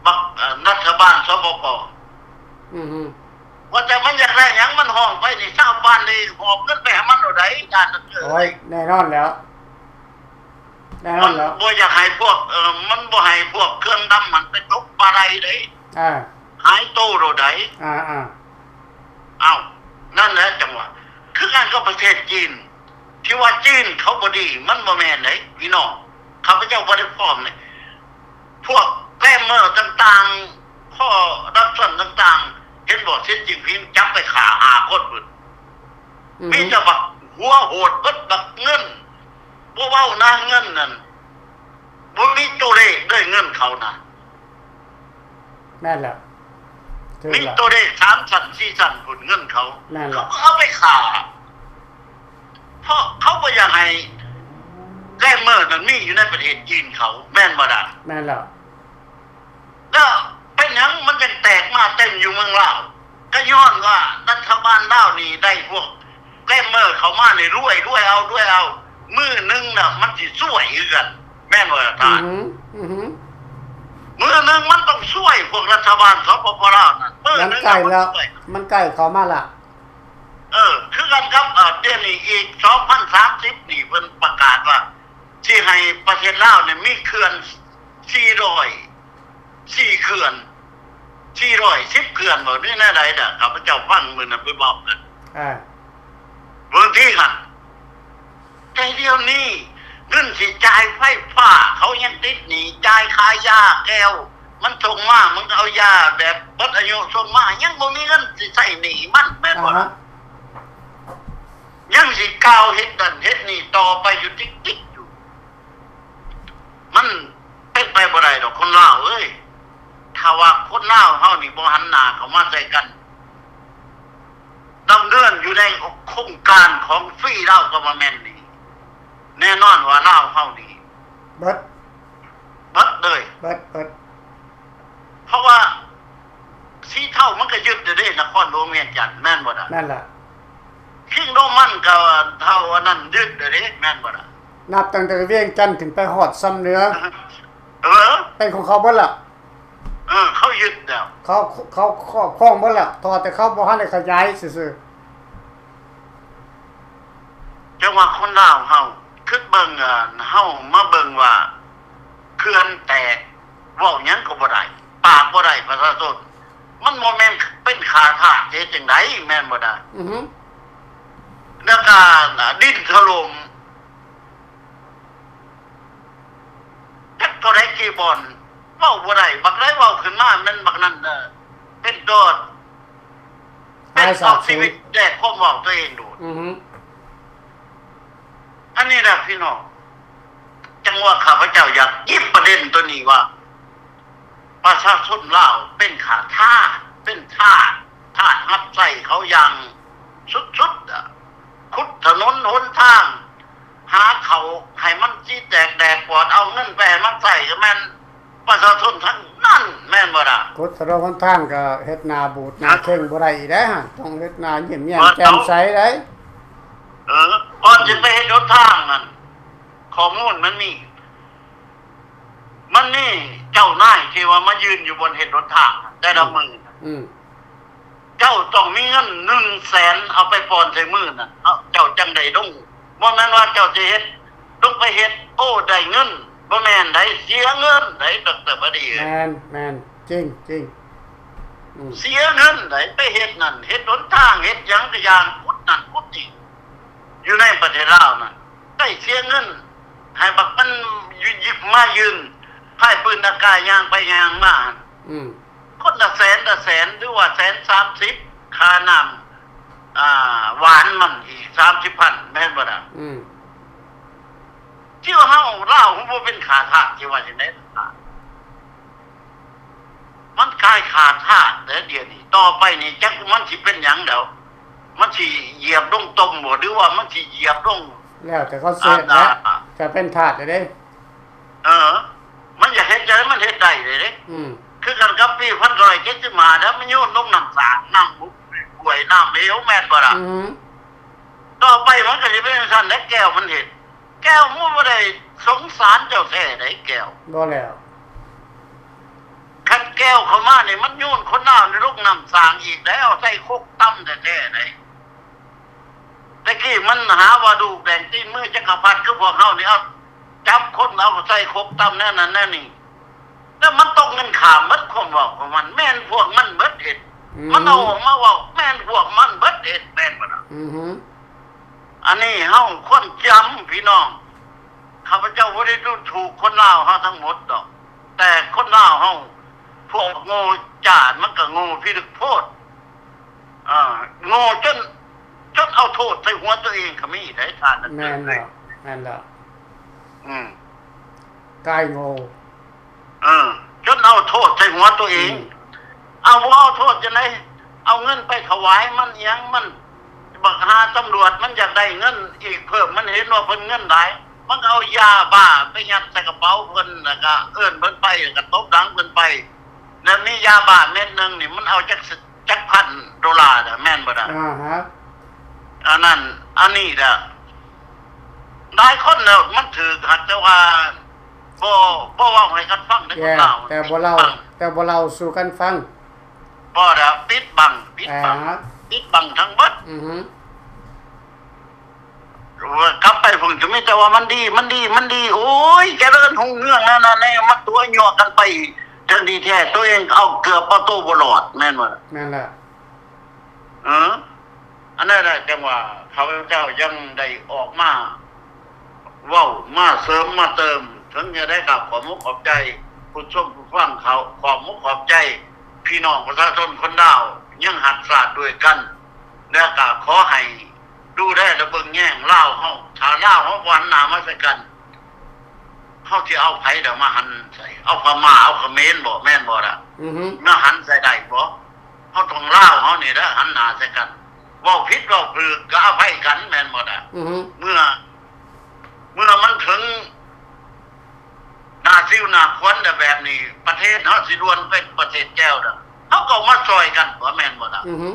ບັກ ອັນ ລັດຖະບານ ສປປ. ອືຮຶ ວ່າແຕ່ມັນຢາກໄດ້ຫຍັງ ມັນຮ້ອງໄປນີ້ ຊາວບ້ານນີ້ຫອບເງິນໄປໃຫ້ມັນໂລດໃດ໋ ຢ້ານນັ້ນເດີ. ໂອ້ຍ ແນ່ນອນແລ້ວ ແນ່ນອນແລ້ວ ມັນບໍ່ຢາກໃຫ້ພວກ ເອີ ມັນບໍ່ໃຫ້ພວກເຄື່ອງດຳຫັ້ນໄປຕົກປາໄດເດ້. ອ່າ ຫາຍໂຕໂລດໃດ໋. ອ່າໆ ເອົ້າ ນັ້ນແຫຼະ ຈັ່ງວ່າ ຄືກັນກັບປະເທດຈີນ ທີ່ວ່າຈີນເຂົາບໍ່ດີ ມັນບໍ່ແມ່ນເດ້ພີ່ນ້ອງ. ຂ້າພະເຈົ້າບໍ່ໄດ້ພ້ອມເດ້ ພວກແກຣມເມີຕ່າງໆ ຄໍຣັບຊັນຕ່າງໆ ເຫັນບໍ່ ສີຈິ້ນຜິງຈັບໄປຂ້າຫ້າຄົນພຸ້ນ. ອືຮຶ ມີແຕ່ບັກຫົວໂຫດເບິດ ບັກເງິນ ບໍ່ເວົ້ານະ ເງິນນັ້ນ ບໍ່ມີຕົວເລກເດ້ ເງິນເຂົານະ. ແມ່ນແລ້ວ ຖືກແລ້ວ ມີຕົວເລກສາມຊັ້ນສີ່ຊັ້ນພຸ້ນ ເງິນເຂົາ. ແມ່ນແລ້ວ ເຂົາກໍເອົາໄປຂ້າ ເພາະເຂົາບໍ່ຢາກໃຫ້ແກຣມເມີນັ້ນມີຢູ່ໃນປະເທດຈີນເຂົາ ແມ່ນບໍ່ລະ? ແມ່ນແລ້ວ ແລ້ວເປັນຫຍັງມັນຈັ່ງແຕກມາເຕັມຢູ່ເມືອງລາວ? ກໍຍ້ອນວ່າລັດຖະບານລາວນີ້ໄດ້ພວກແກຣມເມີເຂົ້າມານີ້ ລວຍ ລວຍເອົາ ລວຍເອົາ ມື້ໜຶ່ງນະມັນຊິຊວຍຄືກັນ ແມ່ນບໍ່ທ່ານ? ອືຮຶ ອືຮຶ ມື້ໜຶ່ງມັນຕ້ອງຊວຍພວກລັດຖະບານ ສປປ ລາວນັ້ນ ມື້ໜຶ່ງມັນໃກ້ແລ້ວ ມັນຊິຊວຍ ມັນໃກ້ເຂົ້າມາລະ. ເອີ ຄືກັນກັບ ເອີ ດຽວນີ້ອີກສອງພັນສາມສິບນີ້ ເພິ່ນປະກາດວ່າຊິໃຫ້ປະເທດລາວນີ້ມີເຂື່ອນສີ່ຮ້ອຍ ສີ່ເຂື່ອນ ສີ່ຮ້ອຍສິບເຂື່ອນບໍ ຫຼືແນວໃດນະ ຂ້າພະເຈົ້າຟັງມື້ນັ້ນເພິ່ນເວົ້ານະ. ອ່າ ເບິ່ງຕິຫັ້ນ ແຕ່ດຽວນີ້ເງິນຊິຈ່າຍໄຟຟ້າ ເຂົາຍັງຕິດໜີ້ ຈ່າຍຄ່າຢາແກ້ວ ມັນສົ່ງມາ ມັນກໍເອົາຢາແບບໝົດອາຍຸສົ່ງມາ ຍັງບໍ່ມີເງິນຊິໃຊ້ໜີ້ມັນ ແມ່ນບໍ່ລະ? ອ່າຮະ ຍັງຊິກ່າວເຮັດນັ້ນເຮັດນີ້ຕໍ່ໄປຢູ່ຕິກໆຢູ່. ມັນເປັນໄປບໍ່ໄດ້ດອກຄົນລາວເອີຍ. ຖ້າວ່າຄົນລາວເຮົານີ້ບໍ່ຫັນໜ້າເຂົ້າມາໃສ່ກັນ ດຳເນີນຢູ່ໃນໂຄງການຂອງຟຣີລາວກະເວີນເມັ້ນນີ້ ແນ່ນອນວ່າລາວເຮົານີ້ເບິດ ເບິດເລີຍ ເບິດ ເບິດ. ເພາະວ່າສີເທົາມັນກໍຍຶດແລ້ວເດ້ ນະຄອນຫຼວງວຽງຈັນ ແມ່ນບໍ່ລະ? ແມ່ນລະ. ຄິງໂຣມັນກໍເທົ່າອັນນັ້ນຍຶດແລ້ວເດ້ ແມ່ນບໍ່ລະ? ນັບຕັ້ງແຕ່ວຽງຈັນຂຶ້ນໄປຮອດຊຳເໜືອ ເອີ ເປັນຂອງເຂົາເບິດລະ. ເອີ ເຂົາຍຶດແລ້ວ ເຂົາ ເຂົາຄອບຄອງເບິດແລ້ວ ເທົ່າແຕ່ເຂົາບໍ່ທັນໄດ້ຂະຫຍາຍຊື່ໆ. ຈັ່ງວ່າຄົນລາວເຮົາຄິດເບິ່ງ ເອີ ເຮົາມາເບິ່ງວ່າເຂື່ອນແຕກ ເວົ້າຫຍັງກໍບໍ່ໄດ້ ປາກບໍ່ໄດ້ ປະຊາຊົນ ມັນບໍ່ແມ່ນເປັນຂ້າທາດ ເຮັດຈັ່ງໃດ ແມ່ນບໍ່ດາ? ອືຮຶ ແລ້ວກະດິນຖະຫຼົ່ມ ຈັກເທົ່າໃດກີ່ບ່ອນ ເວົ້າບໍ່ໄດ້ ບັກໃດເວົ້າຂຶ້ນມາແມ່ນບັກນັ້ນ ເອີ ເປັນໂດດ ເປັນເອົາຊີວິດແລກຄວາມເວົ້າຕົວເອງໂດດ. ອືຮຶ ອັນນີ້ລະພີ່ນ້ອງ ຈັ່ງວ່າຂ້າພະເຈົ້າຢາກຫຍິບປະເດັນໂຕນີ້ວ່າ ປະຊາຊົນລາວເປັນຂ້າທາດ ເປັນທາດ ທາດຮັບໃຊ້ເຂົາຢ່າງສຸດໆ ອະ ຂຸດຖະໜົນຫົນທາງ ຫາເຂົ້າໃຫ້ມັນຊິແຕກແດກປອດ ເອົາເງິນໄປໃຫ້ມັນໃຊ້ ກໍແມ່ນປະຊາຊົນທັງນັ້ນ ແມ່ນບໍ່ລະ? ຂຸດຖະໜົນຫົນທາງກໍເຮັດໜ້າບູດໜ້າເຄັ່ງບໍ່ໄດ້ອີກໄດ໋ຫັ້ນ ຕ້ອງເຮັດໜ້າຍິ້ມແຍ້ມແຈ່ມໃສໄດ໋. ເອີ ກ່ອນຈະໄປເຮັດຫົນທາງນັ້ນ ຂໍ້ມູນມັນມີ ມັນມີເຈົ້ານາຍທີ່ວ່າມາຢືນຢູ່ບ່ອນເຮັດຫົນທາງແຕ່ລະມື້ ອືມ ເຈົ້າຕ້ອງມີເງິນໜຶ່ງແສນ ເອົາໄປປ່ອນໃສ່ມືນັ້ນ ເຈົ້າຈັ່ງໄດ້ລົງ. ບໍ່ແມ່ນວ່າເຈົ້າຊິເຮັດ ລົງໄປເຮັດ ໂອ້ ໄດ້ເງິນ ບໍ່ແມ່ນໃດ໋ ເສຍເງິນໃດ໋ ດອກເຕີ ບະດີ. ແມ່ນ ແມ່ນ ຈິງ ຈິງ ອືມ ເສຍເງິນໃດ໋ ໄປເຮັດນັ້ນ ເຮັດຫົນທາງ ເຮັດຫຍັງກະຢ່າງ ຂຸດນັ້ນຂຸດນີ້ ຢູ່ໃນປະເທດລາວນັ້ນ ໄດ້ເສຍເງິນໃຫ້ບັກມັນ ຍ- ມາຢືນພາຍປືນອາກາດ ຍ່າງໄປຍ່າງມາ ອືມ ຄົນລະແສນລະແສນ ຫຼືວ່າແສນສາມສິບ ຄ່ານ້ຳ ອ່າ ຫວານມັນອີກສາມສິບພັນ ແມ່ນບໍ່ລະ? ອືມ ທີ່ວ່າເຮົາລາວ ເຮົາບໍ່ເປັນຂ້າທາດ ຊິວ່າຈັ່ງໃດລະ? ມັນກາຍຂ້າທາດແລ້ວ ດຽວນີ້ ຕໍ່ໄປນີ້ ຈັກມັນຊິເປັນຫຍັງແລ້ວ ມັນຊິຢຽບລົງຕົມບໍ່ ຫຼືວ່າມັນຊິຢຽບລົງ ແລ້ວແຕ່ເຂົາເສບແຫຼະ ຈະເປັນທາດແລ້ວເດ້. ເອີ ມັນຢາກເຮັດຈັ່ງໃດມັນເຮັດໄດ້ເດ້. ອືມ ຄືກັນກັບປີພັນເກົ້າຮ້ອຍເຈັດສິບຫ້າ ແລ້ວມັນໂຍນລົງນ້ຳສາງ ນ້ຳຫ້ວຍ ນ້ຳເຫວ ແມ່ນບໍ່ລະ? ອືມ ຕໍ່ໄປມັນກໍຊິເປັນຈັ່ງຊັ້ນແຫຼະ. ແກ້ວມັນເຮັດ ແກ້ວມັນບໍ່ໄດ້ສົງສານເຈົ້າແທ້ໃດ ແກ້ວ. ບໍ່ແລ້ວ ຄັນແກ້ວເຂົ້າມານີ້ ມັນໂຍນຄົນລາວໃນລົງນ້ຳສາງອີກແລ້ວ ໃສ່ຄົກຕຳແທ້ໆໃດ. ແຕ່ກີ້ມັນຫາວ່າລູກແບ່ງຕີນມືຈັກກະພັດ ຄືພວກເຮົານີ້ ເອົາຈັບຄົນເອົາໃສ່ຄົກຕຳແນວນັ້ນແນວນີ້ ແລ້ວມັນຕົກເງິນຂ້າມໝົດ. ຄວາມເວົ້າຂອງມັນ ແມ່ນພວກມັນເບິດເຮັດ. ອືມ ມັນເອົາອອກມາເວົ້າ ແມ່ນພວກມັນເບິດເຮັດ ແມ່ນບໍ່ລະ? ອືຮຶ ອັນນີ້ເຮົາຄວນຈຳ ພີ່ນ້ອງ. ຂ້າພະເຈົ້າບໍ່ໄດ້ດູຖູກຄົນລາວເຮົາທັງໝົດດອກ ແຕ່ຄົນລາວເຮົາ ພວກໂງ່ຈ້າ ມັນກໍໂງ່ພິລຶກໂພດ. ເອີ ໂງ່ຈົນ ຈົນເອົາໂທດໃສ່ຫົວຕົວເອງກໍມີໄດ໋ ທ່ານ. ແມ່ນແລ້ວ ແມ່ນແລ້ວ. ອືມ ກາຍໂງ່ ເອີ ຈົນເອົາໂທດໃສ່ຫົວຕົວເອງ. ອືມ ເອົາ ບໍ່ເອົາໂທດຈັ່ງໃດ? ເອົາເງິນໄປຖວາຍມັນຫຍັງ? ມັນ ບັກຫາຕຳຫຼວດ ມັນຢາກໄດ້ເງິນອີກເພີ່ມ ມັນເຫັນວ່າເພິ່ນເງິນຫຼາຍ ມັນກໍເອົາຢາບ້າໄປຍັດໃສ່ກະເປົາເພິ່ນ ແລ້ວກໍເອີ້ນເພິ່ນໄປ ແລ້ວກໍຕົບຫຼັງເພິ່ນໄປ. ແລ້ວມີຢາບ້າເມັດໜຶ່ງນີ້ ມັນເອົາຈັກ ຈັກພັນໂດລາລະ ແມ່ນບໍ່ລະ? ອ່າຮະ ອັນນັ້ນອັນນີ້ລະ ຫຼາຍຄົນແລ້ວມັນຖືກ ຫາກແຕ່ວ່າບໍ່ ບໍ່ເວົ້າໃຫ້ກັນຟັງເດ້ ຄົນລາວ ແຕ່ບໍ່ເລົ່າ ປິດບັງ ແຕ່ບໍ່ເລົ່າສູ່ກັນຟັງ. ບໍ່ລະ ປິດບັງ ປິດບັງ ອ່າ ປິດບັງທັງເບິດ. ອືຮຶ ກັບໄປພຸ້ນກໍມີແຕ່ວ່າມັນດີ ມັນດີ ມັນດີ ໂອ້ຍ ຈະເລີນຮຸ່ງເຮືອງນັ້ນນັ້ນແນ່ ມາຕົວະຍົວະກັນໄປ ທັງທີ່ແທ້ຕົວເອງເອົາເກືອບເອົາໂຕບໍ່ລອດ ແມ່ນບໍ່ລະ? ແມ່ນແລ້ວ. ເອີ ອັນນັ້ນແຫຼະ ຈັ່ງວ່າຂ້າພະເຈົ້າຍັງໄດ້ອອກມາເວົ້າ ມາເສີມມາເຕີມ ເຖິງຈະໄດ້ກາບຂອບອົກຂອບໃຈຜູ້ຊົມຜູ້ຟັງເຂົາ ຂອບອົກຂອບໃຈພີ່ນ້ອງປະຊາຊົນຄົນລາວ ຍັງຮັກຊາດດ້ວຍກັນ ແລະ ກໍຂໍໃຫ້ ດູແລ ແລະ ເບິ່ງແຍງລາວເຮົາ ຖ້າລາວເຮົາບໍ່ຫັນໜ້າມາໃສ່ກັນ ເຮົາຊິເອົາໃຜດອກມາຫັນໃສ່? ເອົາພະມ້າ ເອົາຂະເໝນບໍ? ແມ່ນບໍ່ລະ? ອືຮຶ ມາຫັນໃສ່ໄດ້ບໍ? ເຮົາຕ້ອງລາວເຮົານີ້ແຫຼະຫັນໜ້າໃສ່ກັນ ເວົ້າຜິດເວົ້າຖືກກໍອະໄພກັນ ແມ່ນບໍ່ລະ? ອືຮຶ ເມື່ອ ເມື່ອມັນເຖິງ ໜ້າສິວໜ້າຂວັນແບບນີ້ ປະເທດເຮົາຊິລວນເປັນປະເທດແກ້ວດະ ເຮົາກໍມາຊ່ອຍກັນຕົວະ ແມ່ນບໍ່ລະ? ອືຮຶ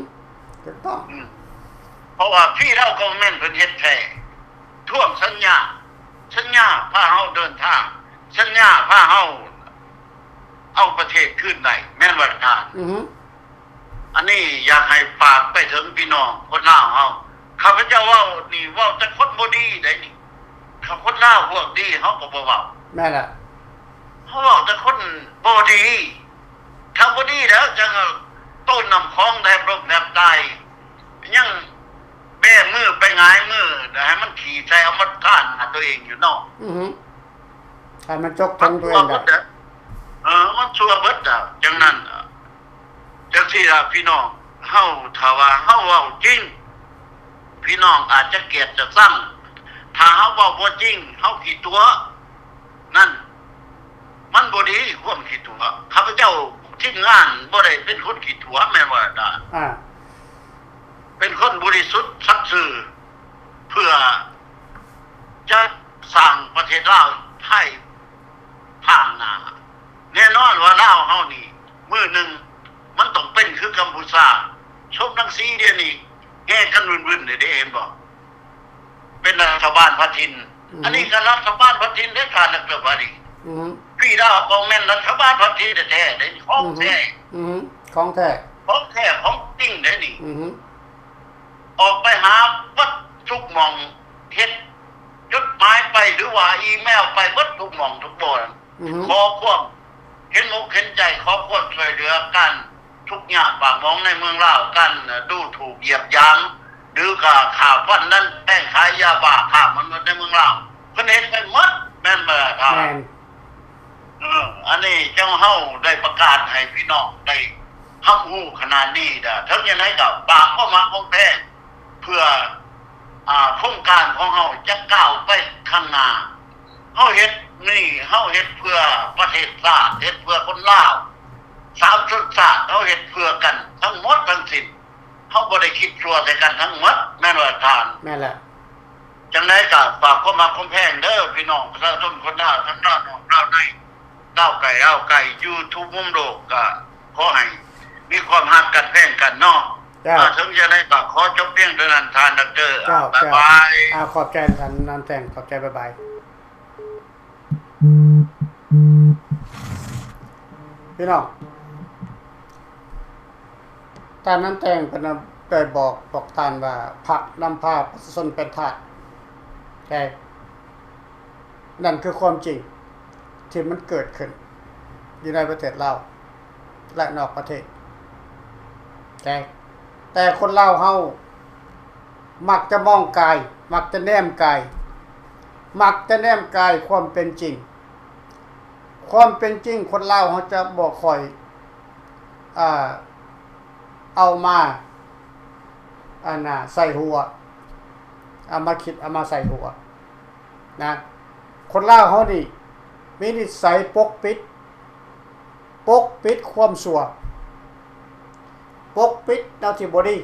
ຖືກຕ້ອງ ອືມ ເພາະວ່າ Federal Government ເພິ່ນເຮັດແທ້ ທວງສັນຍາ ສັນຍາພາເຮົາເດີນທາງ ສັນຍາພາເຮົາເອົາປະເທດຄືນໄດ້ ແມ່ນບໍ່ລະທ່ານ? ອືຮຶ ອັນນີ້ຢາກໃຫ້ຝາກໄປເຖິງພີ່ນ້ອງຄົນລາວເຮົາ ຂ້າພະເຈົ້າເວົ້ານີ້ເວົ້າແຕ່ຄົນບໍ່ດີໄດ໋ນີ້ ຖ້າຄົນລາວພວກດີເຮົາກໍບໍ່ເວົ້າ ແມ່ນລະ ເຮົາເວົ້າແຕ່ຄົນບໍ່ດີ ຖ້າບໍ່ດີແລ້ວຈັ່ງຕົ້ນນ້ຳຂອງແທບລົ້ມແທບຕາຍ ຍັງແບມືໄປຫງາຍມື ແລ້ວໃຫ້ມັນຂີ້ໃສ່ເອົາມາທາໜ້າຕົວເອງຢູ່ເນາະ ອືຮຶ ໃຫ້ມັນຈົກຖົງຕົວເອງໄດ້ ເອີ ມັນຊົ່ວເບິດແລ້ວ ຈັ່ງນັ້ນ ຈັ່ງຊີ້ລະພີ່ນ້ອງເຮົາ ຖ້າວ່າເຮົາເວົ້າຈິງ ພີ່ນ້ອງອາດຈະກຽດຈະຊັງ ຖ້າເຮົາເວົ້າບໍ່ຈິງ ເຮົາຂີ້ຕົວະ ນັ້ນມັນບໍ່ດີ ຄວາມຂີ້ຕົວະ ຂ້າພະເຈົ້າທີມງານບໍ່ໄດ້ເປັນຄົນຂີ້ຕົວະ ແມ່ນບໍ່ລະ? ອ່າ ເປັນຄົນບໍລິສຸດສັດຊື່ ເພື່ອຈະສ້າງປະເທດລາວພາຍ ຂ້າງໜ້າ ແນ່ນອນວ່າລາວເຮົານີ້ ມື້ໜຶ່ງມັນຕ້ອງເປັນຄືກຳປູຊາ ສົມດັ່ງສີດຽວນີ້ແຫ່ກັນວຶ່ນໆເດ້ ເຫັນບໍ່? ເປັນລັດຖະບານພັດຖິ່ນ ອືຮຶ ອັນນີ້ກໍລັດຖະບານພັດຖິ່ນເດ້ ທ່ານນັກເຕີບາດີ ອືຮຶ ພີດາວກໍແມ່ນລັດຖະບານພັດຖິ່ນແທ້ໆເດ້ ຂອງແທ້ ອືຮຶ ຂອງແທ້ ຂອງແທ້ຂອງຈິງເດ້ນີ້ ອືຮຶ ອອກໄປຫາເບິດທຸກໝ່ອງ ເຮັດຈົດໝາຍໄປ ຫຼືວ່າອີເມວໄປເບິດທຸກໝ່ອງທຸກບ່ອນ ຂໍຄວາມເຫັນອົກເຫັນໃຈ ຂໍຄວາມຊ່ວຍເຫຼືອ ການທຸກຍາກປາກໝອງໃນເມືອງລາວ ການດູຖູກຢຽບຢາມ ຫຼືກະຂ້າຟັນດັດແປງຂາຍຢາບ້າ ຄ້າມະນຸດໃນເມືອງລາວ ເພິ່ນເຮັດໄປໝົດ ແມ່ນບໍ່ລະທ່ານ? ແມ່ນ ເອີ ອັນນີ້ຈັ່ງເຮົາໄດ້ປະກາດໃຫ້ພີ່ນ້ອງໄດ້ຮັບຮູ້ຂະໜາດນີ້ເດີ ເຖິງຈັ່ງໃດກໍຝາກຄວາມຮັກຄວາມແພງ ເພື່ອ ອາ ໂຄງການຂອງເຮົາຈະກ້າວໄປຂ້າງໜ້າ. ເຮົາເຮັດນີ້ ເຮົາເຮັດເພື່ອປະເທດຊາດ ເຮັດເພື່ອຄົນລາວ ສາມຊົນຊາດ ເຮົາເຮັດເພື່ອກັນທັງໝົດທັງສິ້ນ ເຮົາບໍ່ໄດ້ຄິດຊົ່ວໃສ່ກັນທັງໝົດ ແມ່ນບໍ່ທ່ານ? ແມ່ນແຫຼະ. ຈັ່ງໃດກໍຝາກຄວາມຮັກຄວາມແພງເດີ ພີ່ນ້ອງປະຊາຊົນຄົນລາວ ທັງລາວນອກລາວໃນ ລາວໃກ້ລາວໄກ ຢູ່ທຸກມຸມໂລກ ກໍຂໍໃຫ້ມີຄວາມຮັກກັນແພງກັນເນາະ. ເຈົ້າ. ອາ ເຖິງຈັ່ງໃດກໍຂໍຈົບພຽງເທົ່ານັ້ນ ທ່ານດັອກເຕີ. ເຈົ້າ ບາຍບາຍ. ເຈົ້າ. ອາ ຂອບໃຈທ່ານນຳແຕ່ງ ຂອບໃຈ ບາຍບາຍ. ພີ່ນ້ອງ ທ່ານນຳແຕ່ງເພິ່ນໄດ້ບອກ ບອກທ່ານວ່າ ພັກນຳພາປະຊາຊົນເປັນທາດ ແຕ່ນັ້ນຄືຄວາມຈິງທີ່ມັນເກີດຂຶ້ນຢູ່ໃນປະເທດລາວ ແລະ ນອກປະເທດ. ແຕ່ ແຕ່ຄົນລາວເຮົາມັກຈະມອງກາຍ ມັກຈະແນມກາຍ ມັກຈະແນມກາຍຄວາມເປັນຈິງ. ຄວາມເປັນຈິງຄົນລາວເຮົາຈະບໍ່ຄ່ອຍ ອ່າ ເອົາມາ ອັນນ່າ ໃສ່ຫົວ ເອົາມາຄິດ ເອົາມາໃສ່ຫົວນະ. ຄົນລາວເຮົານີ້ມີນິດໄສປົກປິດ ປົກປິດຄວາມຊົ່ວ ປົກປິດແນວທີ່ບໍ່ດີ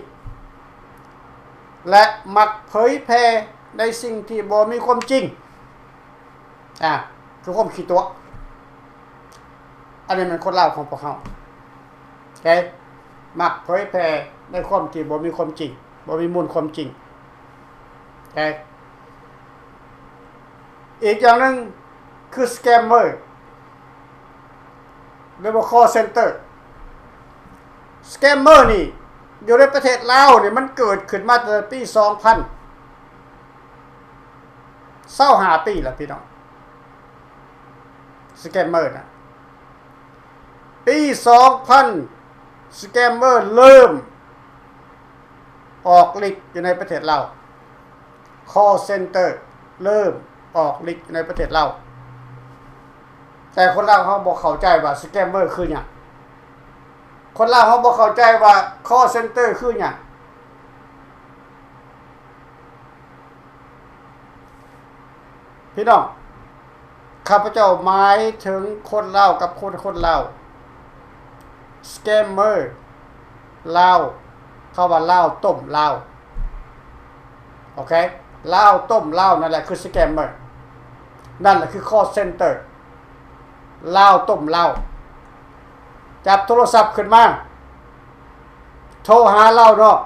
ແລະ ມັກເຜີຍແຜ່ໃນສິ່ງທີ່ບໍ່ມີຄວາມຈິງ. ອາ ຄືຄວາມຂີ້ຕົວະ. ອັນນີ້ແມ່ນຄົນລາວຂອງພວກເຮົາ ໂອເຄ ມັກເຜີຍແຜ່ໃນຄວາມທີ່ບໍ່ມີຄວາມຈິງ ບໍ່ມີມູນຄວາມຈິງ. ໂອເຄ ອີກຢ່າງໜຶ່ງຄືສະແກມເມີ ຫຼືວ່າຄໍເຊັນເຕີ. ສະແກມເມີນີ້ຢູ່ໃນປະເທດລາວນີ້ ມັນເກີດຂຶ້ນມາຕັ້ງແຕ່ປີສອງພັນ ຊາວຫ້າປີແລ້ວພີ່ນ້ອງ ສະແກມເມີນະ. ປີສອງພັນ ສະແກມເມີເລີ່ມອອກລິດຢູ່ໃນປະເທດລາວ ຄໍເຊັນເຕີເລີ່ມອອກລິດຢູ່ໃນປະເທດລາວ. ແຕ່ຄົນລາວເຮົາບໍ່ເຂົ້າໃຈວ່າສະແກມເມີຄືຫຍັງ. ຄົນລາວເຮົາບໍ່ເຂົ້າໃຈວ່າຄໍເຊັນເຕີຄືຫຍັງ. ພີ່ນ້ອງ ຂ້າພະເຈົ້າໝາຍເຖິງຄົນລາວກັບຄົນ ຄົນລາວ ສະແກມເມີລາວ ເຂົາວ່າລາວຕົ້ມລາວ ໂອເຄ ລາວຕົ້ມລາວ ນັ້ນແຫຼະຄືສະແກມເມີ ນັ້ນແຫຼະຄືຄໍເຊັນເຕີ ລາວຕົ້ມລາວ. ຈັບໂທລະສັບຂຶ້ນມາ ໂທຫາລາວນອກ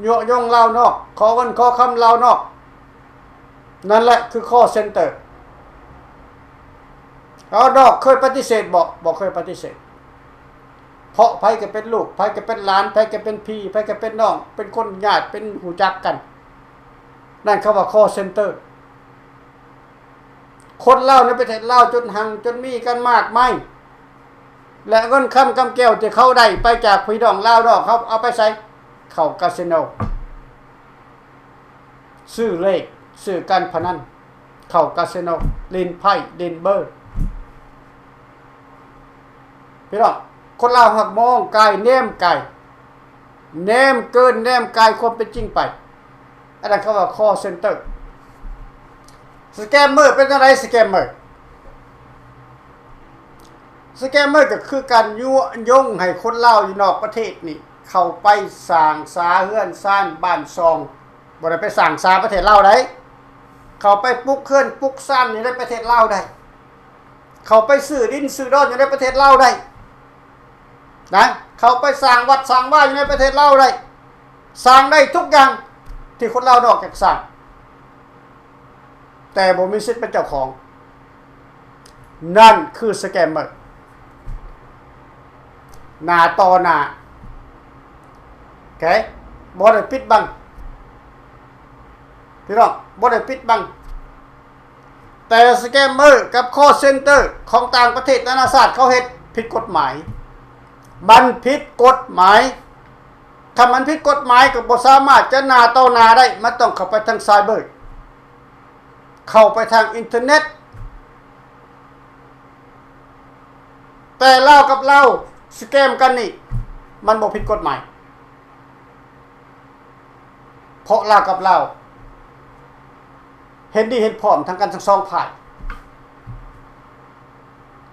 ຍຸຍົງລາວນອກ ຂໍເງິນຂໍຄຳລາວນອກ ນັ້ນແຫຼະຄືຄໍເຊັນເຕີ. ລາວນອກເຄີຍປະຕິເສດບໍ່? ບໍ່ເຄີຍປະຕິເສດ ເພາະໃຜກໍເປັນລູກ ໃຜກໍເປັນຫຼານ ໃຜກໍເປັນພີ່ ໃຜກໍເປັນນ້ອງ ເປັນຄົນຍາດ ເປັນຮູ້ຈັກກັນ ນັ້ນເຂົາວ່າຄໍເຊັນເຕີ. ຄົນລາວໃນປະເທດລາວຈົນຮັ່ງຈົນມີກັນມາກມາຍ ແລະ ເງິນຄຳກຳແກ້ວທີ່ເຂົາໄດ້ໄປຈາກພີ່ນ້ອງລາວນອກ ເຂົາເອົາໄປໃສ? ເຂົ້າກາສິໂນ ຊື້ເລກ ຊື້ການພະນັນ ເຂົ້າກາສິໂນ ຫຼິ້ນໄພ້ຫຼິ້ນເບີ. ພີ່ນ້ອງ ຄົນລາວມັກມອງກາຍ ແນມກາຍ ແນມເກີນແນມກາຍຄວາມເປັນຈິງໄປ ອັນນັ້ນເຂົາວ່າຄໍເຊັນເຕີ. ສະແກມເມີເປັນຈັ່ງໃດ? ສະແກມເມີ ສະແກມເມີກໍຄືການຍຸຍົງໃຫ້ຄົນລາວຢູ່ນອກປະເທດນີ້ ເຂົ້າໄປສ້າງສາເຮືອນຊານບ້ານຊ່ອງ ບໍ່ໄດ້ໄປສ້າງສາປະເທດລາວໃດ ເຂົ້າໄປປຸກເຮືອນປຸກຊານຢູ່ໃນປະເທດລາວໃດ ເຂົ້າໄປຊື້ດິນຊື້ດອນຢູ່ໃນປະເທດລາວໄດ້ນະ ເຂົ້າໄປສ້າງວັດສ້າງວາຢູ່ໃນປະເທດລາວໄດ້ ສ້າງໄດ້ທຸກຢ່າງທີ່ຄົນລາວນອກຈາກສ້າງ ແຕ່ບໍ່ມີສິດເປັນເຈົ້າຂອງ ນັ້ນຄືສະແກມເມີ ໜ້າຕໍ່ໜ້າ ໂອເຄ ບໍ່ໄດ້ປິດບັງ ພີ່ນ້ອງ ບໍ່ໄດ້ປິດບັງ. ແຕ່ສະແກມເມີກັບຄໍເຊັນເຕີຂອງຕ່າງປະເທດນານາຊາດເຂົາເຮັດຜິດກົດໝາຍ ມັນຜິດກົດໝາຍ. ຖ້າມັນຜິດກົດໝາຍກໍບໍ່ສາມາດຈະໜ້າຕໍ່ໜ້າໄດ້ ມັນຕ້ອງເຂົ້າໄປທາງໄຊເບີ ເຂົ້າໄປທາງອິນເຕີເນັດ. ແຕ່ລາວກັບລາວສະແກມກັນນີ້ ມັນບໍ່ຜິດກົດໝາຍ ເພາະລາວກັບລາວ ເຫັນດີເຫັນພ້ອມທັງກັນທັງສອງຝ່າຍ.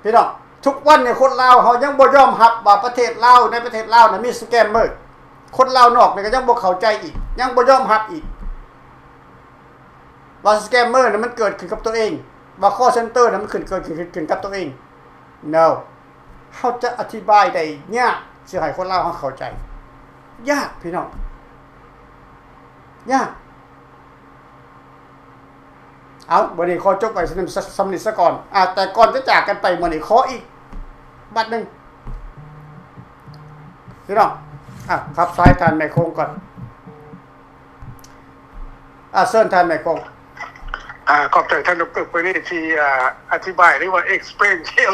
ພີ່ນ້ອງ ທຸກວັນນີ້ຄົນລາວເຮົາຍັງບໍ່ຍອມຮັບວ່າປະເທດລາວ ໃນປະເທດລາວນະມີສະແກມເມີ. ຄົນລາວນອກນີ້ກໍຍັງບໍ່ເຂົ້າໃຈອີກ ຍັງບໍ່ຍອມຮັບອີກ. ວ່າສະແກມເມີນັ້ນມັນເກີດຂຶ້ນກັບຕົວເອງ, ວ່າຄໍເຊັນເຕີນັ້ນມັນຂຶ້ນ ເກີດຂຶ້ນ ຂຶ້ນກັບຕົວເອງ. No. ເຮົາຈະອະທິບາຍໄດ້ຍາກ ຊິໃຫ້ຄົນລາວເຮົາເຂົ້າໃຈ. ຍາກ ພີ່ນ້ອງ. ຍາກ. ເອົາ, ມື້ນີ້ຂໍຈົບໄວ້ສ່ຳນີ້ສະກ່ອນ. ອາ, ແຕ່ກ່ອນຈະຈາກກັນໄປມື້ນີ້ ຂໍອີກບັດໜຶ່ງ ພີ່ນ້ອງ. ອາ, ຮັບສາຍທ່ານແມ່ຄົງກ່ອນ. ອາ, ເຊີນທ່ານແມ່ຄົງ. ອາ, ຂອບໃຈທ່ານ ດຣ. ເປີນີ ທີ່, ອາ, ອະທິບາຍ ຫຼືວ່າ explain ກ່ຽວ,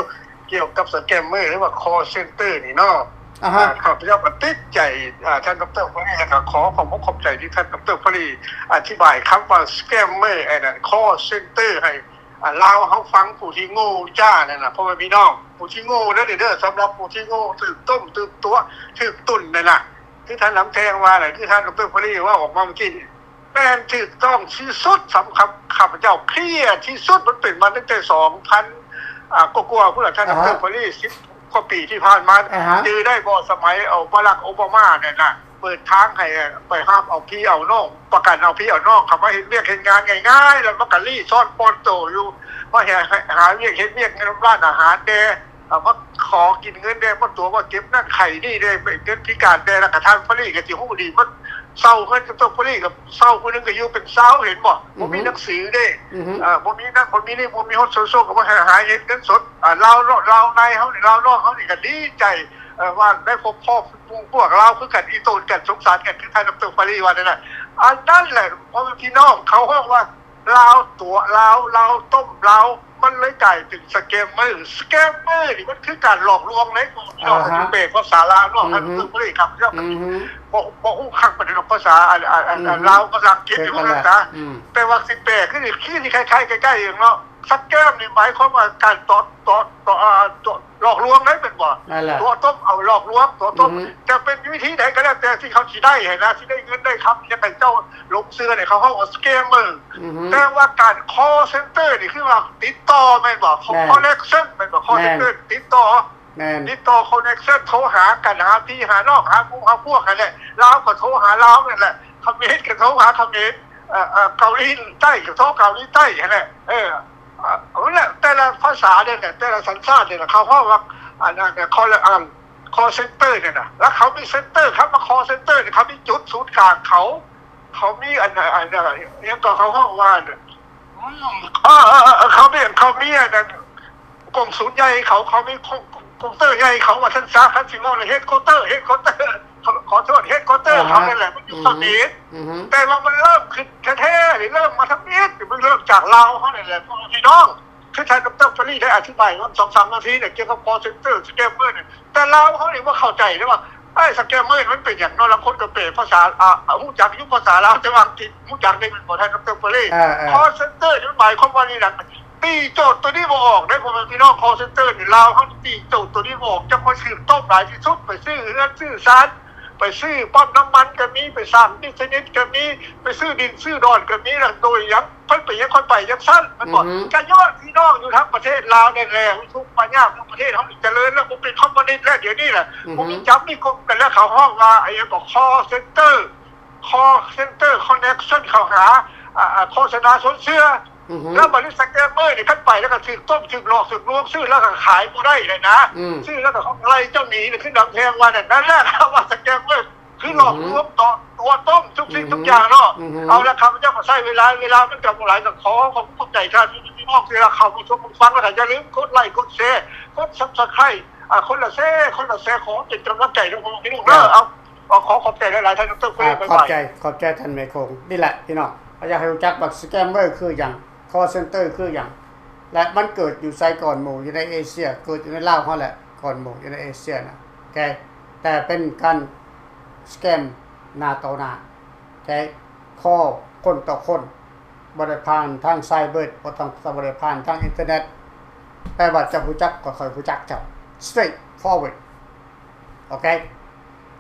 ກ່ຽວກັບສະແກມເມີ ຫຼືວ່າ call center ນີ້ເນາະ. ອາຮະ. ອາ, ຂ້າພະເຈົ້າກໍຕິດໃຈ, ອາ, ທ່ານ ດຣ. ເປີນີ ແລ້ວກໍຂໍຂອບອົກຂອບໃຈທີ່ທ່ານ ດຣ. ເປີນີ ອະທິບາຍຄຳວ່າ scammer ອັນນັ້ນ call center ໃຫ້, ອາ, ລາວເຮົາຟັງ ຜູ້ທີ່ໂງ່ຈ້ານັ້ນນະ ພໍ່ແມ່ພີ່ນ້ອງ, ຜູ້ທີ່ໂງ່ເດີນີ້ເດີ, ສຳລັບຜູ້ທີ່ໂງ່ ຖືກຕົ້ມ ຖືກຕົວະ ຖືກຕຸນນັ້ນນະ. ຄືທ່ານນຳແທງວ່າແຫຼະ, ຄືທ່ານ ດຣ. ເປີນີ ເວົ້າອອກມາເມື່ອກີ້ນີ້ ແມ່ນຖືກຕ້ອງທີ່ສຸດ. ສຳລັບຂ້າພະເຈົ້າເພຍທີ່ສຸດ ມັນເປັນມາຕັ້ງແຕ່ສອງພັນ ອາ ກວ່າໆ ພຸ້ນລະ ທ່ານ ອາຮະ ດຣ. ເປີນີ ສິບກວ່າປີທີ່ຜ່ານມາ. ອາຮະ. ຈື່ໄດ້ບໍ່ ສະໄໝ ເອົາ ບາຣັກ ໂອບາມາ ນັ້ນນະ ເປີດທາງໃຫ້ໄປຮັບເອົາພີ່ເອົານ້ອງ, ປະກັນເອົາພີ່ເອົານ້ອງເຂົ້າມາເຮັດວຽກເຮັດງານງ່າຍໆ ແລ້ວມັນກໍລີ້ຊ່ອນປ່ອນໂຕຢູ່, ມາຫາ, ຫາວຽກເຮັດວຽກນຳຮ້ານອາຫານແດ່, ເອົາມາຂໍກິນເງິນແດ່, ມາຕົວະວ່າເກັບນັ້ນໄຂນີ້ແດ່, ເປັນເງິນພິການແດ່. ແລ້ວກໍທ່ານ ເປີນີ ກໍຊິຮູ້ດີ, ມັນເຊົ່າເຮືອນກັບຕົວ ເປີນີ ກໍເຊົ່າຜູ້ໜຶ່ງກໍຢູ່ເປັນຊາວ ເຫັນບໍ່? ບໍ່ມີ ອືຮຶ ໜັງສືເດ້, ອືຮຶ ເອີ ບໍ່ມີນັ້ນ ບໍ່ມີນີ້ ບໍ່ມີຮອດໂຊຊຽວ ກໍບໍ່ໃຫ້ຫາເຮັດເງິນສົດ. ອາ ລາວເນາະ ລາວໃນເຮົານີ້ ລາວນອກເຮົານີ້ກໍດີໃຈ ເອີ ວ່າໄດ້ພົບພໍ້ ໝູ່ພວກລາວຄືກັນ ອີ່ຕົນກັນ ສົງສານກັນ ຄືທ່ານ ດຣ. ປາລີ ວ່ານັ້ນນະ. ອັນນັ້ນແຫຼະ ພໍ່ແມ່ພີ່ນ້ອງ ເຂົາຮ້ອງວ່າລາວຕົວະລາວ ລາວຕົ້ມລາວ ມັນເລີຍກາຍເປັນສະແກມເມີ. ສະແກມເມີນີ້ມັນຄືການຫຼອກລວງເດ້ ພໍ່ແມ່ພີ່ນ້ອງ. ອາຮະ ຊິແປພາສາລາວເນາະ ອືຮຶ ທ່ານ ດຣ. ປາລີ ຂ້າພະເຈົ້າ ອືຮຶ ບໍ່ ບໍ່ຮູ້ຄັກປານໃດດອກ ພາສາ ອາ ອາ ອືຮຶ ລາວ ພາສາອັງກິດ ເປັນຈັ່ງຊັ້ນຊະ. ອືມ ແຕ່ວ່າຊິແປຄື ຄືຊິຄ້າຍໆ ໃກ້ໆ ເອງເນາະ. ສະແກມນີ້ໝາຍຄວາມວ່າການຕົວະ ຕົວະ ຕົວະ ອາ ຕົວະ ຫຼອກລວງໄດ້ແມ່ນບໍ່? ຕົວະຕົ້ມ ເອົາຫຼອກລວງ ຕົວະຕົ້ມ. ອືຮຶ ຈະເປັນວິທີໃດກໍແລ້ວແຕ່ທີ່ເຂົາຊິໄດ້ຫັ້ນນະ ຊິໄດ້ເງິນໄດ້ຄຳ ຢາກໃຫ້ເຈົ້າຫຼົງເຊື່ອນີ້ ເຂົາເອີ້ນວ່າສະແກມເມີ. ອືຮຶ ແຕ່ວ່າການຄໍເຊັນເຕີນີ້ ຄືວ່າຕິດຕໍ່ແມ່ນບໍ່? ແມ່ນ ຄອນເນັກຊັນແມ່ນບໍ່? ຄໍເຊັນເຕີ ແມ່ນ ຕິດຕໍ່ ແມ່ນ ຕິດຕໍ່ ຄອນເນັກຊັນ ໂທຫາກັນ ຫາພີ່ຫານ້ອງ ຫາໝູ່ຫາພວກຫັ້ນແຫຼະ. ລາວກໍໂທຫາລາວນັ້ນແຫຼະ, ຂະເໝນກໍໂທຫາຂະເໝນ, ເອີ ເອີ ເກົາຫຼີໃຕ້ກໍໂທເກົາຫຼີໃຕ້ຫັ້ນແຫຼະ. ເອີ ເອີ ນັ້ນແຫຼະ ແຕ່ລະພາສານີ້ແຫຼະ ແຕ່ລະສັນຊາດນີ້ແຫຼະ ເຂົາເວົ້າວ່າ ອັນນັ້ນ ຄອນເນັກ ອັນ ຄໍເຊັນເຕີນີ້ນະ. ແລ້ວເຂົາມີເຊັນເຕີ ຄຳວ່າຄໍເຊັນເຕີນີ້ ເຂົາມີຈຸດສູນກາງເຂົາ, ເຂົາມີອັນ ອັນ ອັນ ຫຍັງກໍເຂົາເວົ້າວ່າ ອືມ ເອີ ເອີ ເອີ ເຂົາມີ ເຂົາມີອັນນັ້ນ ກົງສູນໃຫຍ່ເຂົາ, ເຂົາມີ ເຄົາເຕີໃຫຍ່ເຂົາ ວ່າຊັ້ນຊະ. ຄັນຊິເວົ້າເລີຍ ເຮັດຄວາເຕີ ເຮັດຄວາເຕີ ຂໍ ຂໍໂທດ ເຮັດຄວາເຕີ ອາຮະ ເຂົານັ້ນແຫຼະ ມັນຢູ່ ອືຮຶ ຂະເໝນ. ອືຮຶ ແຕ່ວ່າມັນເລີ່ມຂຶ້ນແທ້ໆນີ້ ເລີ່ມມາທຳອິດນີ້ ມັນເລີ່ມຈາກລາວເຮົານີ້ແຫຼະ ພໍ່ແມ່ພີ່ນ້ອງ. ຄືທ່ານ ດຣ. ປາລີ ໄດ້ອະທິບາຍມາສອງສາມນາທີນີ້ ກ່ຽວກັບຄໍເຊັນເຕີ ສະແກມເມີນີ້ ແຕ່ລາວເຮົານີ້ບໍ່ເຂົ້າໃຈເດ້ວ່າ ເອີ ສະແກມເມີມັນເປັນຫຍັງເນາະ. ລາງຄົນກໍແປພາສາ ອາ ຮູ້ຈັກຢູ່ພາສາລາວ ແຕ່ວ່າອັງກິດຮູ້ຈັກໄດ້ແມ່ນບໍ່ ທ່ານ ດຣ. ປາລີ? ເອີ ເອີ ຄໍເຊັນເຕີນີ້ມັນໝາຍຄວາມວ່ານີ້ນະ ຕີໂຈດຕົວນີ້ບໍ່ອອກເດ້ ພໍ່ແມ່ພີ່ນ້ອງ. ຄໍເຊັນເຕີນີ້ ລາວເຮົາຕີໂຈດຕົວນີ້ບໍ່ອອກ. ຈັກວ່າຖືກຕົ້ມຫຼາຍທີ່ສຸດ ໄປຊື້ເຮືອນຊື້ຊານ ໄປຊື້ປ້ຳນ້ຳມັນກໍມີ, ໄປສ້າງບິດເນສກໍມີ, ໄປຊື້ດິນຊື້ດອນກໍມີນະ. ໂດຍຫຍັງ ເພິ່ນເປັນຫຍັງຄ່ອຍໄປຈັ່ງຊັ້ນ ແມ່ນບໍ່? ອືຮຶ ກໍຍ້ອນພີ່ນ້ອງຢູ່ທາງປະເທດລາວນີ້ແຫຼະ ທຸກມາຍາກ. ປະເທດເຮົານີ້ຈະເລີນແລ້ວ ບໍ່ເປັນຄອມມູນິດແລ້ວ ດຽວນີ້ນະ. ອືຮຶ ບໍ່ມີຈັບມີກຸມກັນແລ້ວ. ເຂົາຮ້ອງວ່າ ອາ ຫຍັງກໍ ຄໍເຊັນເຕີ ຄໍເຊັນເຕີ ຄອນເນັກຊັນ ເຂົ້າຫາ ອາ ໂຄສະນາຊົວນເຊື່ອ. ອືຮຶ ແລ້ວບັດນີ້ສະແກມເມີນີ້ ຄັນໄປແລ້ວກໍຖືກຕົ້ມ ຖືກຫຼອກ ຖືກລວງ ຊື້ແລ້ວກໍຂາຍບໍ່ໄດ້ເລີຍນະ. ອືມ ຊື້ແລ້ວກໍເຂົາໄລ່ເຈົ້າໜີ ຄືນຳແທງວ່ານັ້ນ. ນັ້ນແຫຼະ ເຂົາວ່າສະແກມເມີ ຄືຫຼອກລວງ ຕົວະ ຕົວະຕົ້ມທຸກສິ່ງທຸກຢ່າງເນາະ. ເອົາລະ ຂ້າພະເຈົ້າກໍໃຊ້ເວລາ ເວລາມັນກໍບໍ່ຫຼາຍ ກໍຂໍຂອບໃຈທ່ານພີ່ນ້ອງທີ່ເຂົ້າມາຊົມມາຟັງ. ແລ້ວກໍຢ່າລືມກົດໄລ້ ກົດແຊ ກົດຊັບສະໄຄຣບ໌ ອາ ຄົນລະແຊ ຄົນລະແຊ ຂໍເປັນກຳລັງໃຈນຳພີ່ນ້ອງເດີ. ເອົາ ເອົາ ຂໍຂອບໃຈຫຼາຍໆ ທ່ານ ດຣ. ເປີ ອາ ຂອບໃຈ ຂອບໃຈທ່ານແມ່ຄົງ. ນີ້ແຫຼະພີ່ນ້ອງ ເຮົາຢາກໃຫ້ຮູ້ຈັກວ່າສະແກມເມີຄືຫຍັງ ຄໍເຊັນເຕີຄືຫຍັງ ແລະ ມັນເກີດຢູ່ໃສກ່ອນໝູ່ຢູ່ໃນເອເຊຍ, ເກີດຢູ່ໃນລາວເຮົາແຫຼະ ກ່ອນໝູ່ຢູ່ໃນເອເຊຍນະ ໂອເຄ. ແຕ່ເປັນການສະແກມໜ້າຕໍ່ໜ້າ ໂອເຄ, ຄໍຄົນຕໍ່ຄົນ, ບໍ່ໄດ້ຜ່ານທາງໄຊເບີ, ບໍ່ຕ້ອງ, ບໍ່ໄດ້ຜ່ານທາງອິນເຕີເນັດ. ແປວ່າເຈົ້າຮູ້ຈັກ ກໍຂ້ອຍຮູ້ຈັກເຈົ້າ straight forward. ໂອເຄ,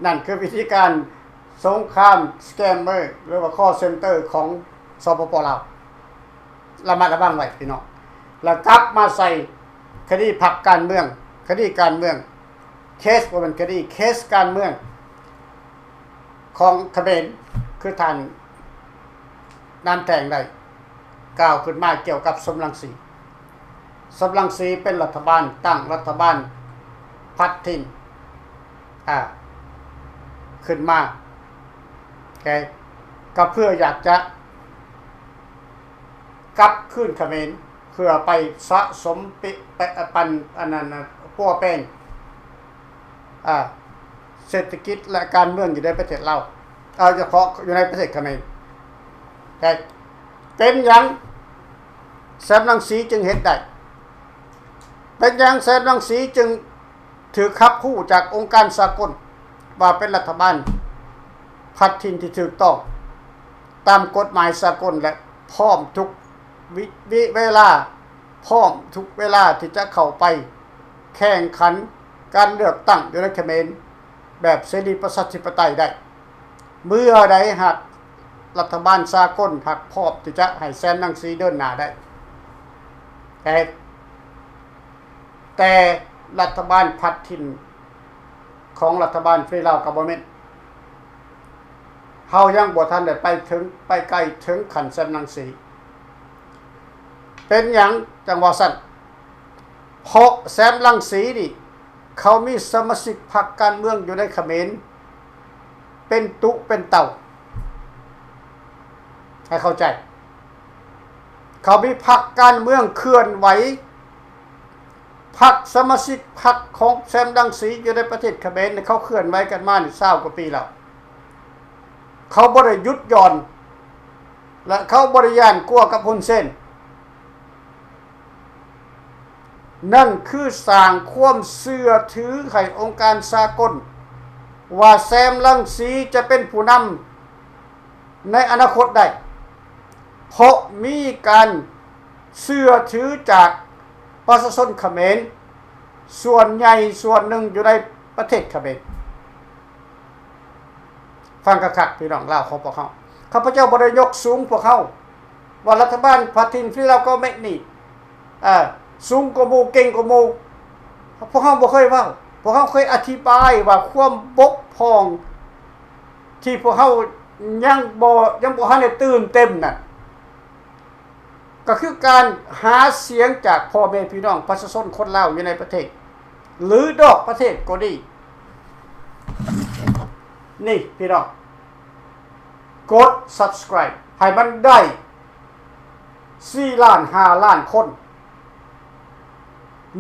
ນັ້ນຄືວິທີການສົງຄາມສະແກມເມີ ຫຼືວ່າຄໍເຊັນເຕີຂອງ ສປປ ລາວ. ລະມັດລະວັງໄວ້ພີ່ນ້ອງ. ລະກັບມາໃສ່ຄະດີພັກການເມືອງ, ຄະດີການເມືອງ, ເຄສ ບໍ່ແມ່ນຄະດີ, ເຄສການເມືອງຂອງຂະເໝນ ຄືທ່ານນຳແທງໄດ້ ກ່າວຂຶ້ນມາກ່ຽວກັບສົມລັງສີ. ສົມລັງສີເປັນລັດຖະບານ ຕັ້ງລັດຖະບານພັດຖິ່ນ ອາ ຂຶ້ນມາ ໂອເຄ ກໍເພື່ອຢາກຈະກັບຄືນຂະເໝນ ເພື່ອໄປສະສົມປິ ໄປ ອັນນັ້ນ ປົວແປງ ອາ ເສດຖະກິດ ແລະ ການເມືອງຢູ່ໃນປະເທດລາວ ເອີ ສະເພາະຢູ່ໃນປະເທດຂະເໝນ. ແຕ່ເປັນຫຍັງແຊມລັງສີຈຶ່ງເຮັດໄດ້? ເປັນຫຍັງແຊມລັງສີຈຶ່ງຖືກຮັບຮູ້ຈາກອົງການສາກົນວ່າເປັນລັດຖະບານພັດຖິ່ນທີ່ຖືກຕ້ອງຕາມກົດໝາຍສາກົນ ແລະ ພ້ອມທຸກວິ ວິເວລາ ພ້ອມທຸກເວລາທີ່ຈະເຂົ້າໄປແຂ່ງຂັນການເລືອກຕັ້ງຢູ່ໃນຂະເໝນແບບເສລີປະຊາທິປະໄຕໄດ້ ເມື່ອໃດຫາກລັດຖະບານສາກົນຫາກພ້ອມທີ່ຈະໃຫ້ແຊມລັງສີເດີນໜ້າໄດ້. ແຕ່ ແຕ່ລັດຖະບານພັດຖິ່ນຂອງລັດຖະບານ Free Lao Government ເຮົາຍັງບໍ່ທັນໄດ້ໄປເຖິງ ໄປໄກເຖິງຂັ້ນແຊມລັງສີ. ເປັນຫຍັງຈັ່ງວ່າຊັ້ນ? ເພາະແຊມລັງສີນີ້ ເຂົາມີສະມາຊິກພັກການເມືອງຢູ່ໃນຂະເໝນເປັນຕຸເປັນເຕົ່າ ໃຫ້ເຂົ້າໃຈ. ເຂົາມີພັກການເມືອງເຄື່ອນໄຫວ ພັກ ສະມາຊິກພັກຂອງແຊມລັງສີຢູ່ໃນປະເທດຂະເໝນ ເຂົາເຄື່ອນໄຫວກັນມານີ້ຊາວກວ່າປີແລ້ວ. ເຂົາບໍ່ໄດ້ຢຸດຢ່ອນ ແລະ ເຂົາບໍ່ໄດ້ຢ້ານກົວກັບຮຸນເຊນ. ນັ້ນຄືສ້າງຄວາມເຊື່ອຖືໃຫ້ອົງການສາກົນວ່າແຊມລັງສີຈະເປັນຜູ້ນຳໃນອະນາຄົດໄດ້ ເພາະມີການເຊື່ອຖືຈາກປະຊາຊົນຂະເໝນສ່ວນໃຫຍ່ສ່ວນໜຶ່ງຢູ່ໃນປະເທດຂະເໝນ. ຟັງຄັກໆ ພີ່ນ້ອງລາວຂອງພວກເຮົາ, ຂ້າພະເຈົ້າບໍ່ໄດ້ຍົກສູງພວກເຮົາວ່າລັດຖະບານພັດຖິ່ນ Free Lao Government ນີ້ ເອີ ສູງກວ່າໝູ່ ເກັ່ງກວ່າໝູ່. ພວກເຮົາບໍ່ເຄີຍເວົ້າ, ພວກເຮົາເຄີຍອະທິບາຍວ່າຄວາມບົກຜ່ອງທີ່ພວກເຮົາຍັງບໍ່ ຍັງບໍ່ທັນໄດ້ຕື່ມເຕັມນັ້ນ ກໍຄືການຫາສຽງຈາກພໍ່ແມ່ພີ່ນ້ອງປະຊາຊົນຄົນລາວຢູ່ໃນປະເທດ ຫຼື ນອກປະເທດກໍດີ. ນີ້ພີ່ນ້ອງ ກົດ Subscribe ໃຫ້ມັນໄດ້ສີ່ລ້ານ ຫ້າລ້ານຄົນ.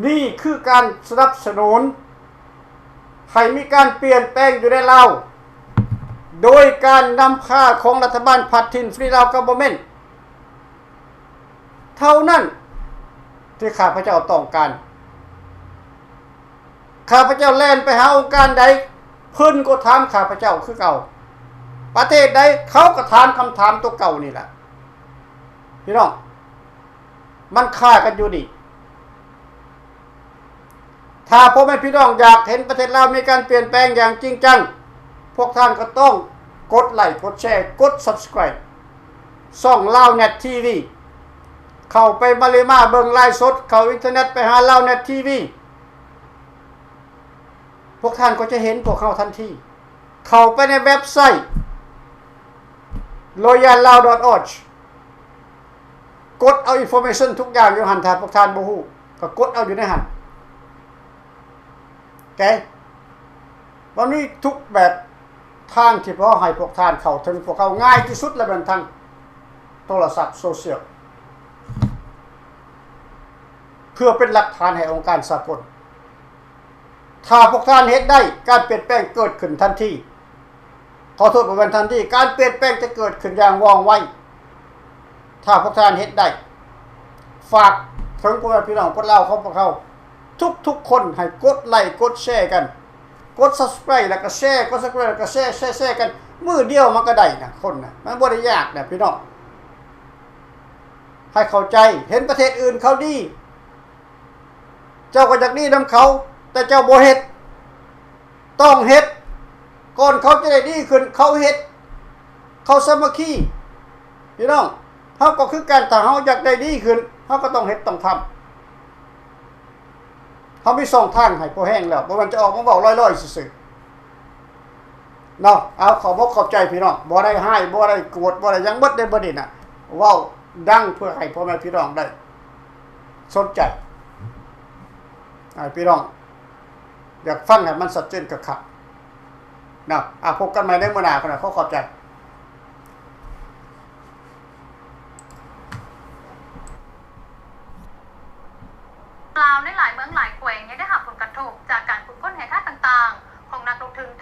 ນີ້ຄືການສະໜັບສະໜູນໃຫ້ມີການປ່ຽນແປງຢູ່ໃນລາວ ໂດຍການນຳພາຂອງລັດຖະບານພັດຖິ່ນ Free Lao Government ເທົ່ານັ້ນທີ່ຂ້າພະເຈົ້າຕ້ອງການ. ຂ້າພະເຈົ້າແລ່ນໄປຫາອົງການໃດ ເພິ່ນກໍຖາມຂ້າພະເຈົ້າຄືເກົ່າ, ປະເທດໃດເຂົາກໍຖາມຄຳຖາມຕົວເກົ່ານີ້ລະ. ພີ່ນ້ອງ ມັນຄາກັນຢູ່ນີ້. ຖ້າພໍ່ແມ່ພີ່ນ້ອງຢາກເຫັນປະເທດລາວມີການປ່ຽນແປງຢ່າງຈິງຈັງ, ພວກທ່ານກໍຕ້ອງກົດໄລ້ ກົດແຊ ກົດ Subscribe ຊ່ອງ Lao Net TV. ເຂົ້າໄປມາເລມາເບິ່ງໄລຟ໌ສົດ, ເຂົ້າອິນເຕີເນັດໄປຫາ Lao Net TV. ພວກທ່ານກໍຈະເຫັນພວກເຮົາທັນທີ. ເຂົ້າໄປໃນເວັບໄຊ Royal Lao dot org ກົດເອົາ information ທຸກຢ່າງຢູ່ຫັ້ນ, ຖ້າພວກທ່ານບໍ່ຮູ້ ກໍກົດເອົາຢູ່ໃນຫັ້ນ. ໂອເຄ ມັນມີທຸກແບບທາງທີ່ພໍໃຫ້ພວກທ່ານເຂົ້າເຖິງພວກເຮົາ. ງ່າຍທີ່ສຸດລະແມ່ນທາງໂທລະສັບໂຊຊຽວ ເພື່ອເປັນຫຼັກຖານໃຫ້ອົງການສາກົນ. ຖ້າພວກທ່ານເຮັດໄດ້, ການປ່ຽນແປງເກີດຂຶ້ນທັນທີ. ຂໍໂທດ, ບໍ່ແມ່ນທັນທີ, ການປ່ຽນແປງຈະເກີດຂຶ້ນຢ່າງວ່ອງໄວ ຖ້າພວກທ່ານເຮັດໄດ້. ຝາກເຖິງພໍ່ແມ່ພີ່ນ້ອງຄົນລາວຂອງພວກເຮົາທຸກໆຄົນ ໃຫ້ກົດໄລ້ ກົດແຊກັນ, ກົດ Subscribe ແລ້ວກໍແຊ, ກົດ Subscribe ແລ້ວກໍແຊ, ແຊ, ແຊກັນ. ມື້ດຽວມັນກໍໄດ້ນະ, ຄົນນະ, ມັນບໍ່ໄດ້ຍາກນະ ພີ່ນ້ອງ. ໃຫ້ເຂົ້າໃຈ, ເຫັນປະເທດອື່ນເຂົາດີ ເຈົ້າກໍຢາກດີນຳເຂົາ, ແຕ່ເຈົ້າບໍ່ເຮັດ. ຕ້ອງເຮັດ ກ່ອນເຂົາຈະໄດ້ດີຂຶ້ນ. ເຂົາເຮັດ, ເຂົາສາມັກຄີ. ພີ່ນ້ອງ, ເຮົາກໍຄືກັນ, ຖ້າເຮົາຢາກໄດ້ດີຂຶ້ນ, ເຮົາກໍຕ້ອງເຮັດ, ຕ້ອງທຳ. ເຮົາມີຊ່ອງທາງໃຫ້ພໍແຮງແລ້ວ, ບໍ່ແມ່ນຈະອອກມາເວົ້າລອຍໆຊື່ໆ ເນາະ. ເອົາ ຂອບອົກຂອບໃຈພີ່ນ້ອງ, ບໍ່ໄດ້ຮ້າຍ, ບໍ່ໄດ້ໂກດ, ບໍ່ໄດ້ຫຍັງ, ເບິດເດ້ ເບິດນີ້ນະ. ເວົ້າ ດັງ ເພື່ອໃຫ້ພໍ່ແມ່ພີ່ນ້ອງໄດ້ສົນໃຈ. ໃຫ້ພີ່ນ້ອງຢາກຟັງໃຫ້ມັນຊັດເຈນຄັກໆເນາະ. ອາ ພົບກັນໃໝ່ໃນມື້ໜ້າ. ຂໍຂອບໃຈ.